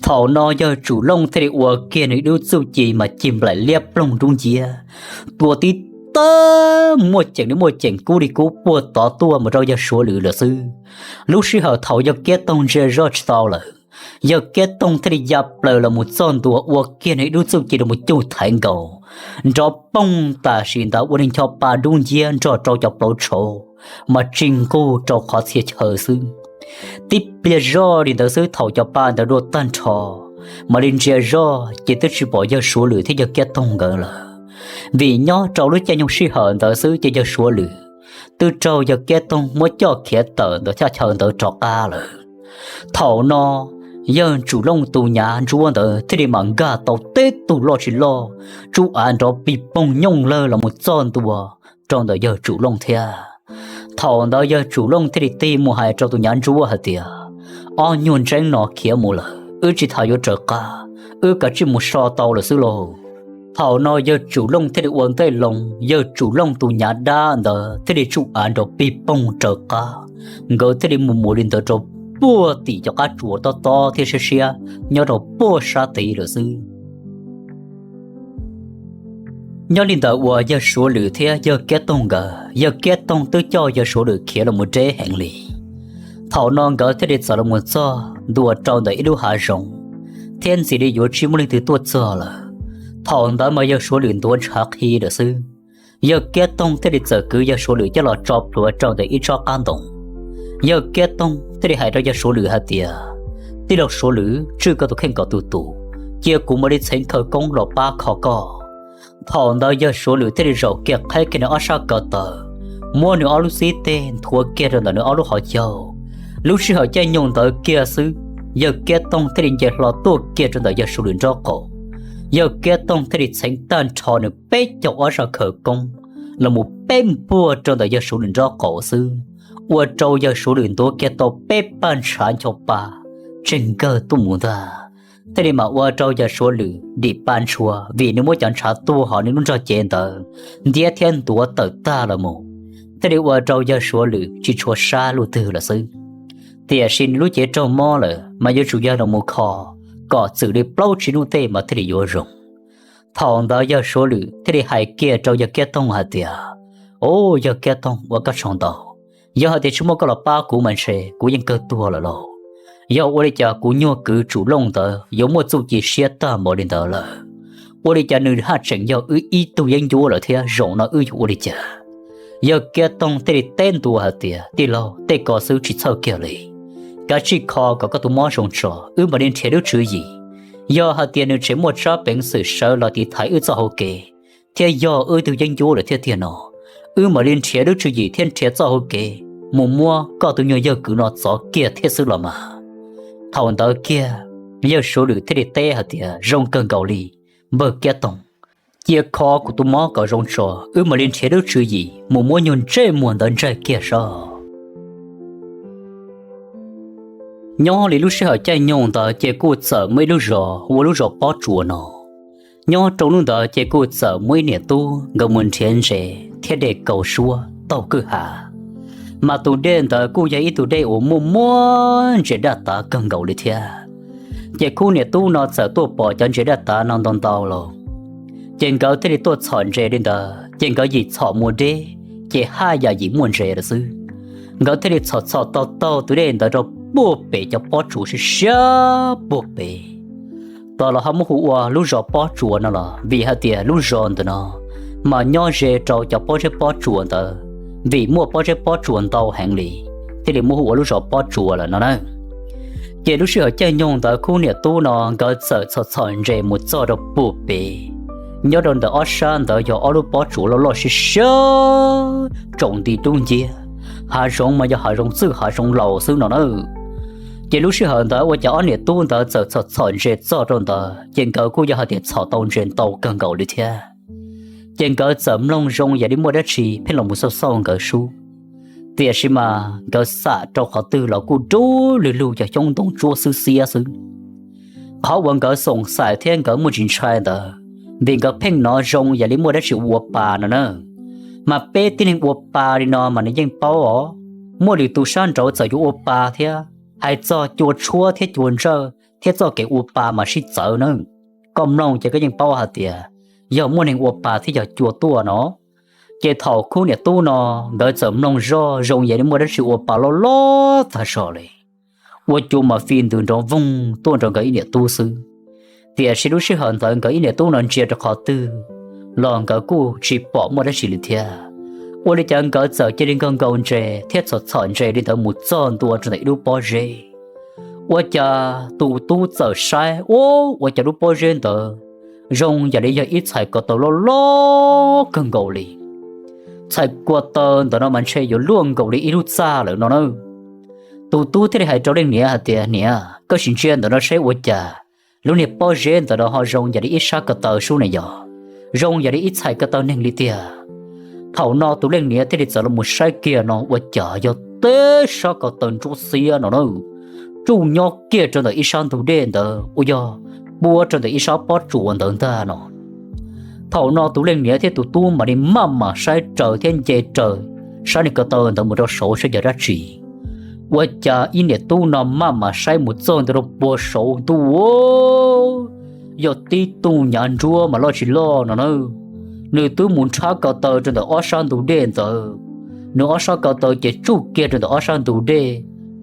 Thaum no yawg Tsum Looj thiaj li ua kiag nws ib lub txuj ci mas cig nplaim liab ploog dub nciab, tua tib tawg muaj ceem li muaj ceem kub li kub puag tod tuaj mus rau yawg Suav Lwm lawm xwb. Lub sij hawm thaum yawg Kiab Toog ntsia zoj tsis tau lawm, yawg Kiab Toog thiaj li ya plaws los mus txog ntua ua kiag nws ib lub txuj ci los mus cuj thaiv nkaus, nrov poog tam sim ntawd ua li ncho pa dub nciab nrog rau cov plauv tshauv mas tsis nqug rau qhov txhia chaw xwb. Tib pliag zoj li ntawd xwb thaum cov pa ntawd dua tag nrho, mam li ntsia zoj ces twb tsis pom yawg Suav Lwm thiab yawg Kiab Toog nkawd lawm. Vim nyob rau lub caij nyoog sij hawm ntawd xwb ces yawg Suav Lwm twb raug yawg Kiab Toog muab coj khiav tawm ntawm thaj chaw ntawd rov qab lawm. Thaum no yawg Tsum Looj tus nyav ntsuab ntawd thiaj li mam nkag tau teb tug loj tsis loj, tsuj av nrov pig poog nyooj lawg los mus txog ntua rau ntawm yawg Tsum Looj thiab. Thaum ntawd yawg Tsum Looj thiaj li tig mus hais rau tus nyav ntsuab hais tias, ob nyuag ntseeb no khiav mus lawm, wb tsis tas yuav raws qab, wb kav tsij mus so tau lawm xwb lauj. Thaum no yawg Tsum Looj thiaj li ua ntej loo, yawg Tsum Looj tus nyav dab ntawd thiaj li tsuj av nrov pig poog raws qab, nkawd thiaj li mus mus li ntawd rau puag tim cov qab tsuas tob tob thiab siab siab nyob rau puag sab tid lawm xwb. Nyob li ntawd uas yawg Suav Lwm thiab yawg Kiab Toog nkawd, yawg Kiab Toog twb coj yawg Suav Lwm khiav los mus deb heev li. Thaum no nkawd thiaj li txawm los mus txog ntua rau ntawm ib lub hav zoov, thiab ntxim li yuav tsis muaj leej twg tuaj txog lawm. Thaum ntawd mas yawg Suav Lwm ntuav ntshav qhi lawm xwb. Yawg Kiab Toog thiaj li txawm kwv yawg Suav Lwm coj los tso plhuav rau ntawm ib tsob qab ntoo. Yawg Kiab Toog thiaj li hais rau yawg Suav Lwm hais tias, tij laug Suav Lwm, tswj koj tus kheej kom tus tus, cia kuv mam li txheev khawv koob los pab kho koj. Thaum ntawd yawg Suav Lwm thiaj li zaum kiag qheb kiag nws ob sab ko taw, muab nws ob lub xib teg nthuav kiag rau ntawm nws ob lub hauv caug. Lub sij hawm caij nyoog ntawd kiag xwb, yawg Kiab Toog thiaj li nce hlo tuaj kiag rau ntawm yawg Suav Lwm nraub qaum. Yawg Kiab Toog thiaj li txheev tag nrho nws peb caug ob zaj khawv koob los mus peb npuaj rau ntawm yawg Suav Lwm nraub qaum xwb, ua rau yawg Suav Lwm ntuav kiag tau peb paj ntshav ncho pa tseg nkawg tuaj mus ntag. Thiaj li mam ua rau yawg Suav Lwm dim pa ntshua vim nws muab cov ntshav tua hauv nws lub nrog cev ntawd ntiab thiab ntuav tawm tag los mus, thiaj li ua rau yawg Suav Lwm tsis tshua sab luj twg lawm xwb. Tiam sis nws lub cev raug mob lawm mas yuav tsum yog los mus kho kom txwm li plaub tsib hnub tej mas thiaj li yuav zoo. Thaum ntawd yawg Suav Lwm thiaj li hais kiag rau yawg Kiab Toog hais tias, o, yawg Kiab Toog, ua koj tsaug ntau. Yog hais tias tsis muaj koj los pab kuv mas ntshe kuv yeej kawg tuag lawm lauj. Yog ua li cas kuv nyuag kwv Tsum Looj ntawd yuav muaj txuj ci siab tag npaum li ntawd lawm? Ua li cas nws haj tseem yog wb ib tug yeeb ncuab lawm thiab, zaum no wb yuav ua li cas? Yawg Kiab Toog thiaj li teb ntua hais tias, tij laug, tej ko xwb tsis txhawj kiag li. Kav tsij kho kom koj tus mob zoo tso, wb mam li nrhiav lub tswv yim. Yog hais tias nws tseem muaj tsab peev xwm sawv los tiv thaiv wb txoj hauv kev, thiab yog wb tug yeeb ncuab lawm thiab tiag no, wb mam li nrhiav lub tswv yim thiab nrhiav txoj hauv kev mus muab koj tus nyuag yawg kwv no txov kiag thiab xwb los mas. Thaum ntawd kiag, yawg Suav Lwm thiaj li teb hais tias, zoo kawg nkaus li, npawg Kiab Toog, cia kho kuv tus mob kom zoo tso, wb mam li nrhiav lub tswv yim mus muab nyuag ntsej muag ntawd ntsaig kiag saib. Nyob li lub sij hawm caij nyoog ntawd ces kuj txawm muaj ib lub zos hu ua lub zos Pob Tsuas no. Nyob rau hnub ntawd ces kuj txawm muaj ib niam tub nkawd mus nrhiav ntses thiab de kaus suab taug kwj ha, mas tus dej ntawd kuj yog ib tug dej uas muaj muaj ntses daj tav kawg nkaus li thiab. Ces khub niam tub no txawm tuaj pom cov ntses daj tav no ntau ntau los, ces nkawd thiaj li tuaj txhom ntses li ntawd, ces nkawd yim txhom mus deb, ces haj yam yim muaj ntses lawm xwb. Nkawd thiaj li txhom txhom taug taug tus dej ntawd rau puag pem cov pob tsuas siab siab puag pem. Tos los ho muab hu ua lub zos Pob Tsuas no los vim hais tias lub zos ntawm no mas nyob ze rau cov pob zeb pob tsuas ntawd, vim muaj pob zeb pob tsuas ntau heev li, thiaj li muab hu ua lub zos Pob Tsuas lawm no na. Ces lub sij hawm caij nyoog ntawd khub niam tub no nkawd txawm txhom txhom ntses mus txog rau puag pem. Nyob rau ntawm ob sab ntawd yog ob lub pob tsuas loj loj siab siab tsaus nti dub nciab, hav zoov mas yog hav zoov txwj hav zoov laus xwb no na. Ces lub sij hawm ntawd ua cas ob niam tub ntawd txawm txhom txhom ntses txog rau ntawd ces nkawd kuj yog hais tias txhom tau ntses ntau kawg nkaus li thiab. Ces nkawd txawm mloog zoo yam li muaj dab tsi pheej los mus xauj xauj nkawd sub. Tiam sis mas nkawd xam rau qhov twg los kuj dub lug lug yog xyoob ntoo tsuab xwb xiab xwb. Qhov uas nkawd xoom xaim thiab nkawd muaj tsis ntshai ntawd, vim nkawd pheej hnov zoo yam li muaj dab tsi ua pa no na. Mas peb tib neeg ua pa li no mas nws yeej paub os, muaj lwm tus sab nraud txawm yuav ua pa thiab, hais txog cua tshuab thiab cua ntsawj thiab txoj kev ua pa mas sib txawv na. Koj mloog ces koj yeej paub hais tias yog muaj neeg ua pa thiab yog cua tuaj no. Ces thaum khub niam tub no nkawd txawm mloog zoj zoo yam li muaj dab tsi ua pa loj loj tag zog li, ua cua mas fi ntws nrov voog tuaj rau nkawd ib niam tub xwb. Tiam sis lub sij hawm ntawd nkawd ib niam tub no ntsia rau qhov twg los nkawd kuj tsis pom muaj dab tsi li thiab. Ua li cas nkawd txawm cia li nkaug nkaus ntses thiab txhom txhom ntses li ntawd mus txog ntua rau ntawm ib lub pob zeb. Ua cas tus tub txawm saib ua, ua cas lub pob zeb ntawd zoo yam li yog ib txhais ko taw loj loj kawg nkaus li. Txhais ko taw ntawm no mas ntshe yuav luaj nkaus li ib lub txaj lawm no na. Tus tub thiaj li hais rau leej niam hais tias, Niam, koj sim ntsia ntawm no saib ua cas lub niag pob zeb ntawm no ho zoo yam li ib sab ko taw sub ne yog, zoo yam li ib txhais ko taw neeg li tiag. Thaum no tus leej niam thiaj li txawm los mus saib kiag no ua cas yog tib sab ko taw ntsuab xiab no na, tsuj nyob kiag rau ntawm ib sab ntug dej ntawd uas yog puab rau ntawm ib sab pob tsuas ntawd ntag no. Thaum no tus leej niam thiab tus tub mam li maj mam saib raws thiab nce raws sab niag ko taw ntawd mus rau saud saib yog dab tsi. Ua cas ib niam tub no maj mam saib mus txog ntua rau puag saud ntuj, yog tib tug nyav ntsuab mas loj tsis loj no na. Nws twb mus nrhab ko taw rau ntawm ob sab ntug dej ntawd, nws ob sab ko taw ces tsuj kiag rau ntawm ob sab ntug dej,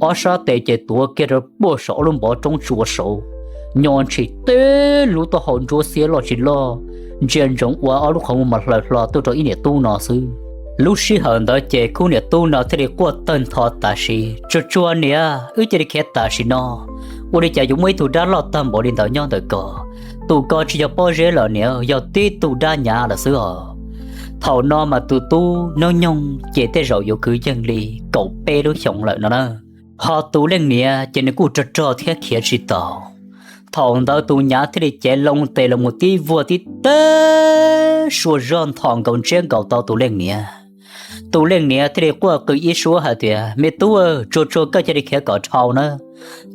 ob sab tes ces tuav kiag rau puag saum ob lub npov roob tsua saud, nyo ntshis tib lub taub hau ntsuab xiab loj tsis loj, ntsia ntsoov ua ob lub qhov muag mas hlaws hlo tuaj rau ib niam tub no xwb. Lub sij hawm ntawd ces khub niam tub no thiaj li quaj tawg ntho tas sim, Tsuag tsuag niam, wb cia li khiav tam sim no. Ua li cas yuav muaj ib tug dab loj tag npaum li ntawd nyob ntawm ko? Tus ko tsis yog pob zeb lawm niam, yog tib tug dab nyav lawm xwb os. Thaum no mas tus tub hnub nyoog ces tej zaum yuav kwv yees li kaum peb lub xyoos lawm no na. Ho tus leej niam ces nws kuj rog rog thiab khiav tsis taus. Thaum ntawd tus nyav thiaj li cev loo tes los mus tib vuag tib teg sua zog nthos nkaus ntsiab nkaus tau tus leej niam. Tus leej niam thiaj li quaj qw ib suab hais tias, Me tub, tsuag tsuag koj cia li khiav kom dhau na.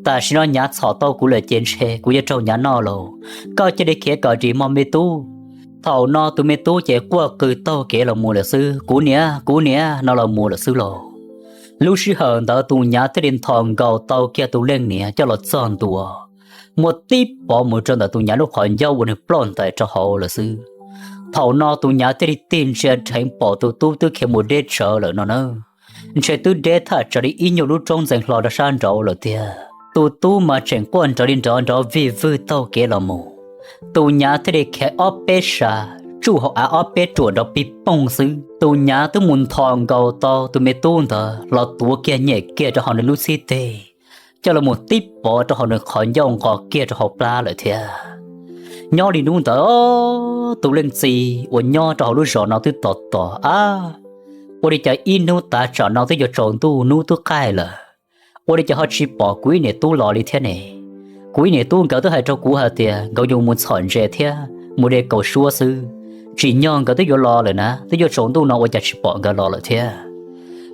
Tam sim no nyav txhom tau kuv lawm ces ntshe kuv yuav raug nyav noj lauj. Koj cia li khiav kom dim mog me tub. Thaum no tus me tub ces quaj qw taug kev los mus lawm xwb, Kuv niam, kuv niam no los mus lawm xwb lauj. Lub sij hawm ntawd tus nyav thiaj li nthos nkaus tau kiag tus leej niam coj los txog ntua, muab tib pov mus rau ntawm tus nyav lub qhov ncauj uas nws ploj ntais rau hauv lawm xwb. Thaum no tus nyav thiaj li tig ntsia dheev pom tus tub twb khiav mus deb tsawv lawm no na. Ntshe twb deb thaj tsam li ib nyuag lub roob ntxeev hlo rau sab nraud lawm tiag. Tus tub mas tseem quaj nrov li nrov nrov vij vwg taug kev los mus. Tus nyav thiaj li khiav ob peb sab tsuj hauv av ob peb ruam nrov pig poog xwb. Tus nyav twb mus nthos nkaus tau tus me tub ntawd los tuav kiag nyem kiag rau hauv nws lub txhib teg, coj los mus tib pov rau hauv nws qhov ncauj nqos kiag rau hauv plab lawm thiab. Nyob li hnub ntawd tus leej txiv uas nyob rau hauv lub zos no twb tos tos ab, ua li cas ib hnub tav tsam no twb yuav tsaus ntuj hnub twb qaij lawm, ua li cas ho tsis pom kuv ib niam tub los li thiab ne? Kuv ib niam tub nkawd twb hais rau kuv hais tias nkawd yuav mus txhom ntses thiab mus de kaus suab xwb, tsim nyog nkawd twb yuav los lawm na, twb yuav tsaus ntuj no ua cas tsis pom nkawd los lawm thiab.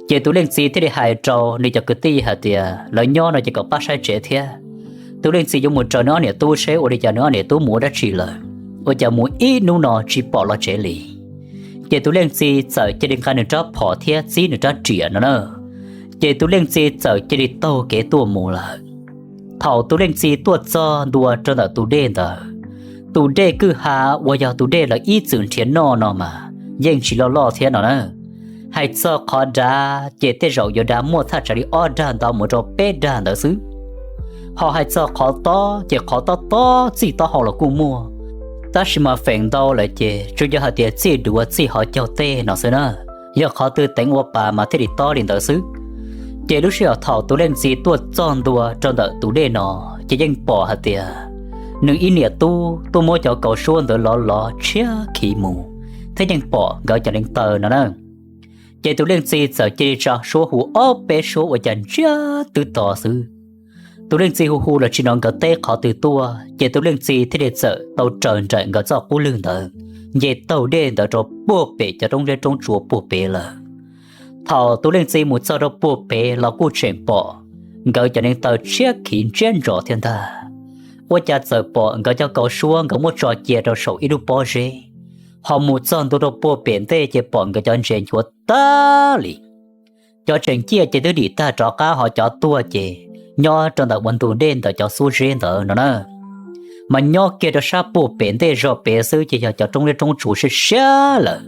Ces tus leej txiv thiaj li hais rau nws cov kwv tij hais tias lawv nyob no ces kom pab saib tsev thiab. Tus leej txiv yuav mus raws nws ob niam tub seb ua li cas nws ob niam tub mus ua dab tsi lawm, ua cas mus ib hnub no tsis pom los tsev li. Ces tus leej txiv txawm cia li nqa nws rab phom thiab txib nws rab riam no na. Ces tus leej txiv txawm cia li taug kev tuaj mus lawm. Thaum tus leej txiv tuaj txog ntua rau ntawm tus dej ntawd, tus dej kwj ha uas yog tus dej lawv ib txwm nrhiav noj no mas yeej tsis loj loj thiab no na. Hais txog qhov dav ces tej zaum yuav dav muaj thaj tsam li ob dag ntau mus rau peb dag ntawd xwb. Ho hais txog qhov tob ces qhov tob tob txij taub hau los kuj muaj, tab sis mas feem ntau lawm ces tsuas yog hais tias txij duav txij hauv caug tej no xwb na. Yog qhov twg teev ua pas mas thiaj li tob li ntawd xwb. Ces lub sij hawm thaum tus leej txiv tuaj txog ntua rau ntawm tus dej no, ces yeej pom hais tias nws ib niam tub tuaj muab cov kaus suab ntawd lov lov tshiab khiv mus, thiab yeej pom nkawd cov neev taw no na. Ces tus leej txiv txawm cia li tsa suab hu ob peb suab ua cas ntsiag twb to xwb. Tus leej txiv hu hu los tsis hnov nkawd teb qhov twg tuaj, ces tus leej txiv thiaj li txawm tau raws nraim nkawd txoj qub lwg ntawd, nce taug dej ntawd rau puag pem cov roob zeb roob tsua puag pem lawm. Thaum tus leej txiv mus txog rau puag pem los kuj tseem pom nkawd cov neev taw tshiab khiv ntsiab ntsos thiab ntag. Ua cas txawm pom nkawd cov kaus suab nkawd muab tso cia rau saum ib lub pob zeb, ho mus txog ntua rau puag pem ntej ces pom nkawd cov ntses nchuav tag li. Cov tseem ciaj ces twb dim tag rov qab, ho cov tuag ces nyob rau ntawm ua ntug dej ntawm cov xub zeb ntawd no na. Mas nyob kiag rau sab puag pem ntej zog pem xwb ces yog cov roob zeb roob tsua siab siab lawm,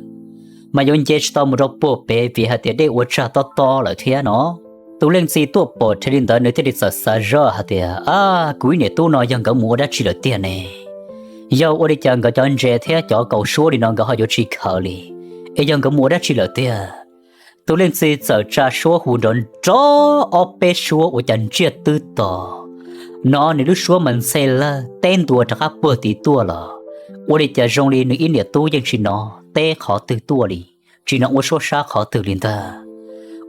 mas yuav nce tsis tau mus rau puag pem vim hais tias dej ua tsag tob tob lawm thiab no. Tus leej txiv tuaj pom rhe li ntawd nws thiaj li txawm xav zoj hais tias, Ab, kuv ib niam tub no yog nkawd mus ua dab tsi lawm tiag ne? Yog ua li cas nkawd cov ntses thiab cov kaus suab li no nkawd ho yuav tsis khaws li? Es yog nkawd mus ua dab tsi lawm tiag? Tus leej txiv txawm tsa suab hu nrov nrov ob peb suab ua cas ntsiag twb to. Hnov nws lub suab mas ntxhe lawg teb ntua rov qab puag tid tuaj los ua li cas zoo li nws ib niam tub yeej tsis hnov teb qhov twg tuaj li, tsis hnov ua suab sab qhov twg li ntag.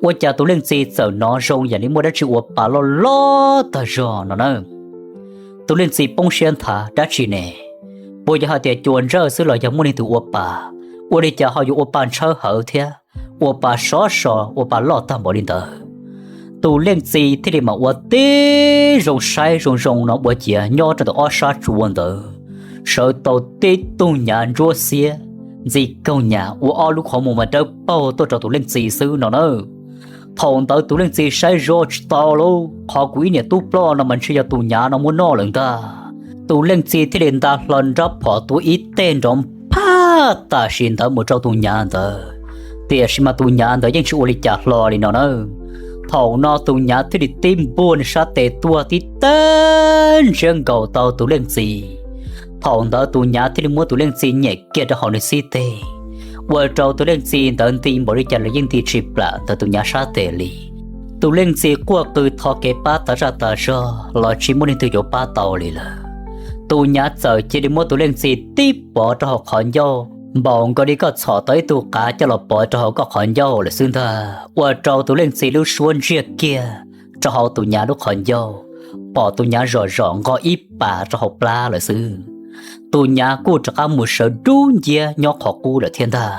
Ua cas tus leej txiv txawm hnov zoo yam li muaj dab tsi ua pa loj loj tag zog no na. Tus leej txiv poob siab nthav, Dab tsi ne? Puas yog hais tias cua ntsawj xwb los yog muaj leej twg ua pa? Ua li cas ho yuav ua pa ntshawb hawv thiab ua pa sov so, ua pa loj tag npaum li ntawd? Tus leej txiv thiaj li mam ua tib zoo saib zoo zoo no ua ciav nyob rau ntawm ob sab tsua ntawd sawv tau tib tug nyav ntsuab xiab ntxi kaug nyam ua ob lub qhov muag mas dawb paug tuaj rau tus leej txiv xwb no na. Thaum ntawd tus leej txiv saib zoj tsis tau lauj, qhov kuv ib niam tub ploj no mas ntshe yog tus nyav no muab noj lawm ntag. Tus leej txiv thiaj li nta hlo nrab phom tuav ib teg nrov phaj tam sim ntawd mus rau tus nyav ntawd, tiam sis mas tus nyav ntawd yeej tsis ua li cas hlo li no na. Thaum no tus nyav thiaj li tib npuaj nws sab tes tuaj tib teg ntsiab nkaus tau tus leej txiv. Thaum ntawd tus nyav thiaj li muab tus leej txiv nyem kiag rau hauv nws xib teg, ua rau tus leej txiv ntawd nti npaum li cas los yeej nti tsis plam ntawm tus nyav sab tes li. Tus leej txiv quaj qw thov kev pab tas zaj tas zog los tsis muaj leej twg yuav pab tau li lawm. Tus nyav txawm cia li muab tus leej txiv tib pov rau hauv qhov ncauj npaum nkaus li koj txhom tau ib tug qav coj los pov rau hauv koj qhov ncauj lawm xwb ntag, ua rau tus leej txiv lub suab ntsiag kiag rau hauv tus nyav lub qhov ncauj, pom tus nyav zom zom nqo ib pas rau hauv plab lawm xwb. Tus nyav kuj rov qab mus sawv dub nciab nyob qhov qub lawm thiab ntag.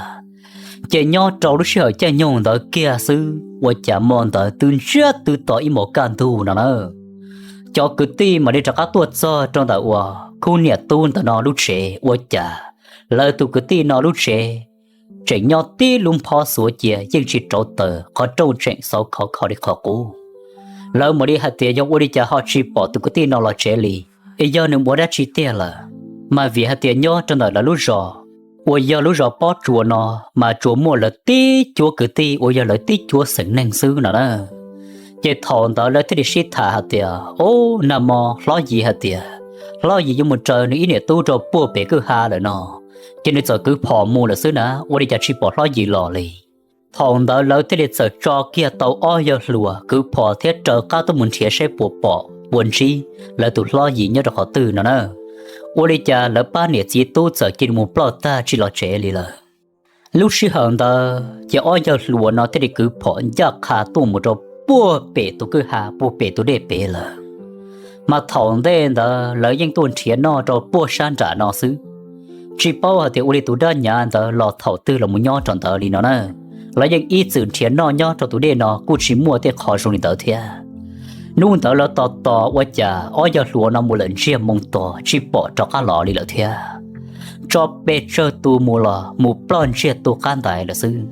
Ces nyob rau lub sij hawm caij nyoog ntawd kiag xwb ua cas hmo ntawd twb ntsiag twb to ib hmos kaj ntug no na. Cov kwv tij mam li rov qab tuaj txog rau ntawm uas khub niam tub ntawm no lub tsev ua cas lawv tus kwv tij no lub tsev tseem nyob tib lub nphob xuav cia yeej tsis rauv taws, qhov rooj tseem xauv khov kho li qhov qub. Lawv mam li hais tias yog ua li cas ho tsis pom tus kwv tij no los tsev li, es yog nws mus ua dab tsi tiag lawm. Mas vim hais tias nyob rau ntawm lawv lub zos uas yog lub zos Pob Tsuas no mas tsuas muaj lawv tib cuab kwv tij uas yog lawv tib cuab xeem neeg xwb no na. Ces thaum ntawd lawv thiaj li sib tham hais tias, Ub, nag hmo hlob Yim hais tias hlob Yim yuav mus raws nws ib niam tub rau puag pem kwj ha lawm no, ces nws txawm kwv phom mus lawm xwb na, ua li cas tsis pom hlob Yim los li. Thaum ntawd lawv thiaj li txawm tso kiag tau ob yawg hluas kwv phom thiab raws qab tuaj mus nrhiav saib puas pom puas ntsib lawv tus hlob Yim nyob rau qhov twg no na. Ua li cas lawv pab niam txiv tub txawm cia li mus ploj tag tsis los tsev li lawm. Lub sij hawm ntawd ces ob yawg hluas no thiaj li kwv phom ncaj qha tuaj mus rau puag pem tus kwj ha puag pem tus dej pem lawm. Mas thaum ntej ntawd lawv yeej tuaj nrhiav noj rau puag sab nram no xwb, tsis paub hais tias ua li tus dab nyav ntawd los thaum twg los mus nyob rau ntawd li no na. Lawv yeej ib txwm nrhiav noj nyob rau tus dej no kuj tsis muaj tej qho zoo li ntawd thiab. Hnub ntawd lawv tos tos ua cas ob yawg hluas no mus lawm ntsiag moo tos tsis pom rov qab los li lawm thiab. Tso pes tsawg tus mus los mus ploj ntsiag tu qab ntais lawm xwb.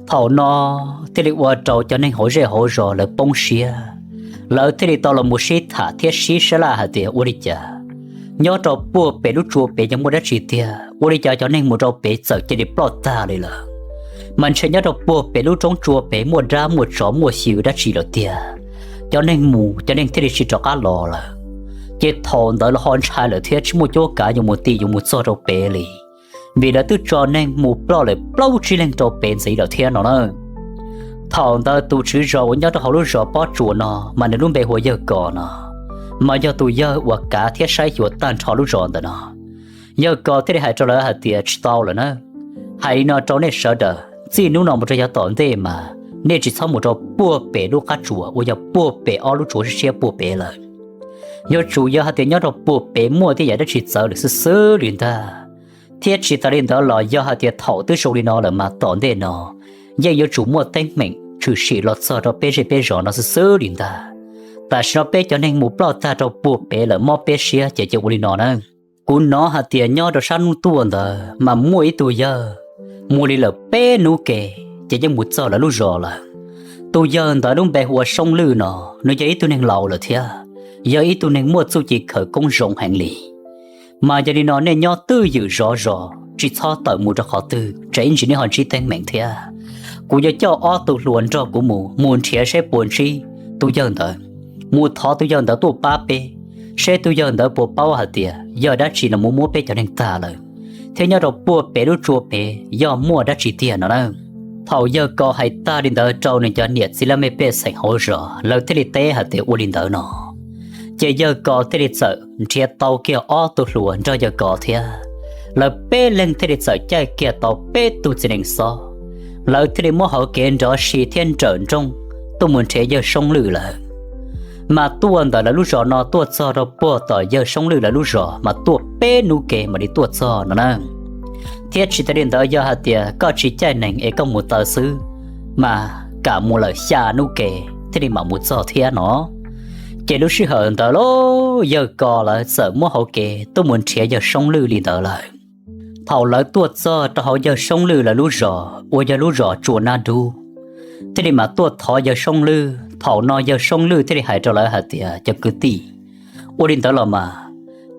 Thaum no thiaj li ua rau cov neeg hauv zej hauv zos lawv poob siab, lawv thiaj li tau los mus sib tham thiab sib sab laj hais tias ua li cas nyob rau puag pem lub tsua pem yog muaj dab tsi tiag, ua li cas cov neeg mus rau pem txawm cia li ploj tag li lawm. Mas ntshe nyob rau puag pem lub roob tsua pem muaj dab muaj tsov muaj xyw dab tsi lawm tiag, cov neeg mus cov neeg thiaj li tsis rov qab los lawm. Ces thaum ntawd lawv ho ntshai lawm thiab tsis muaj cuab kav yuav mus tim yuav mus txog rau pem li, vim lawv twb tso neeg mus ploj lawm plaub tsib leeg rau pem ntxiv lawm thiab no na. Thaum ntawd tus tswv zos uas nyob rau hauv lub zos Pob Tsuas no mas nws lub npe hu ua Yawg Kos no. mas yog tus yawg uas kav thiab saib xyuas tag nrho lub zos ntawm no. Yawg Kos thiaj li hais rau lawv hais tias, tsis tau lawm na, hais li no rau nej sawv daws, txij hnub no mus rau yav tom ntej mas nej tsis txhob mus rau puag pem lub qab tsuas uas yog puag pem ob lub tsuas siab siab puag pem lawm. Yuav tsum yog hais tias nyob rau puag pem muaj tej yam dab tsi txawv lawm xwb xwb li ntag, thiab tsis tas li ntawd los yog hais tias thaum twb zoo li no lawm mas tom ntej no yeej yuav tsum muaj teeb meem tshwm sim los txog rau peb zej peb zos no xwb xwb li ntag. Tam sim no peb cov neeg mus ploj tag rau puag pem lawm mob peb siab ces cia ua li no na. Kuv hnov hais tias nyob rau sab hnub tuaj ntawd mas muaj ib tug yawg mus li lawm peb hnub ke ces yeej mus txog lawv lub zos lawm. Tus yawg ntawd lub npe hu ua Soob Lwj no, nws yog ib tug neeg laus lawm thiab yog ib tug neeg muaj txuj ci khawv koob zoo heev li. Mas yog li no nej nyob twj ywm zov zos tsis txhob tawm mus rau qhov twg, tsam ib ntsis nej ho ntsib teeb meem thiab. Kuv yuav coj ob tug hluas nrog kuv mus, mus nrhiav seb puas ntsib tus yawg ntawd, mus thov tus yawg ntawd tuaj pab peb, seb tus yawg ntawd puas paub hais tias yog dab tsi los mus muab peb cov neeg tag lawm, thiab nyob rau puag pem lub tsua pem yog muaj dab tsi tiag no na. Thaum yawg Kos hais tag li ntawd rau nws cov niam txiv laj mej pej xeem hauv zos, lawv thiaj li teb hais tias ua li ntawd no. Ces yawg Kos thiaj li txawm nrhiav tau kiag ob tug hluas nrog yawg Kos thiab, lawv peb leeg thiaj li txawm caij kiag tau peb tug txiv nees xob, lawv thiaj li muab hauv kev nrov si thiab nrawm nrooj tuaj mus nrhiav yawg Soob Lwj lawm. Mas tuaj ntawm lawv lub zos no tuaj txog rau puag tom yawg Soob Lwj lawv lub zos mas tuaj peb hnub ke mam li tuaj txog no na. Thiab tsis tas li ntawd yog hais tias koj tsis caij nees es koj mus taw xwb, mas kam mus lawm xya hnub ke thiaj li mam mus txog thiab no. Ces lub sij hawm ntawd los yawg Kos lawv txawm muab hauv kev tuaj mus nrhiav yawg Soob Lwj li ntawd lawm. Thaum lawv tuaj txog rau hauv yawg Soob Lwj lawv lub zos uas yog lub zos Tsua Nab Dub, thiaj li mam tuaj thov yawg Soob Lwj. Thaum no yawg Soob Lwj thiaj li hais rau lawv hais tias, cov kwv tij, ua li ntawd los mas,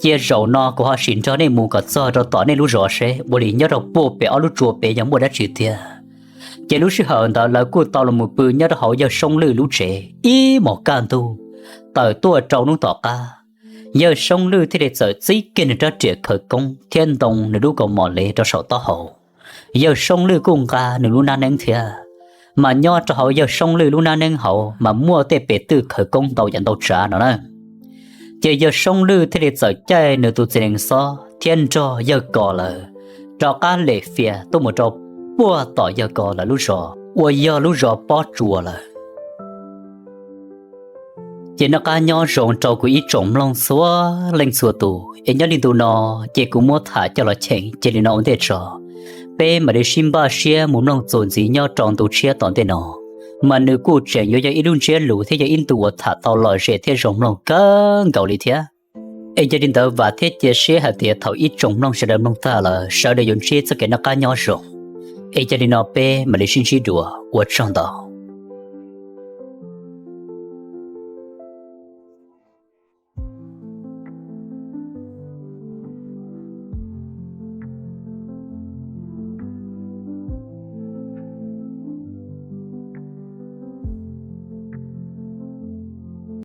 cia zaum no kuv ho sim nrog nej mus kom txog rau tom nej lub zos seb ua li nyob rau puag pem ob lub tsua pem yog muaj dab tsi tiag. Ces lub sij hawm ntawd lawv kuj tau los mus pw nyob rau hauv yawg Soob Lwj lub tsev ib hmos kaj ntug. Tawm tuaj rau hnub tom qab, yawg Soob Lwj thiaj li txawm txib kiag nws rab riam khawv koob thiab ntoo nws lub kaus mom lev rau saum taub hau. Yawg Soob Lwj kuj nqa nws lub nab neeb thiab, mas nyob rau hauv yawg Soob Lwj lub nab neeb hauv mas muaj tej pes twj khawv koob ntau yam ntau tsav no na. Ces yawg Soob Lwj thiaj li txawm caij nws tus txiv nees xob thiab nrog yawg Kos lawv rov qab lem fias tuaj mus rau puag tom yawg Kos lawv lub zos uas yog lub zos Pob Tsuas lawm. Ces noj qab nyob zoo rau kuv ib tsoom mloog txhua leej txhua tus, es nyob li ntu no ces kuv muab tham coj los cheem cia li no ua ntej tso. Peb mam li sib npaj siab mus mloog txuas ntxiv nyob rau ntu tshiab tom ntej no, mas nws kuj tseem yuav yog ib lub ntsiab lus thiab yog ib ntu uas tham tau lom zem thiab zoo mloog kawg nkaus li thiab. Es yog li ntawd vam thiab cia siab hais tias thaum ib tsoom mloog sawv daws mloog tag lawm sawv daws yuav ntsib txoj kev noj qab nyob zoo. Es yog li no peb mam li sib ntsib dua, ua tsaug ntau.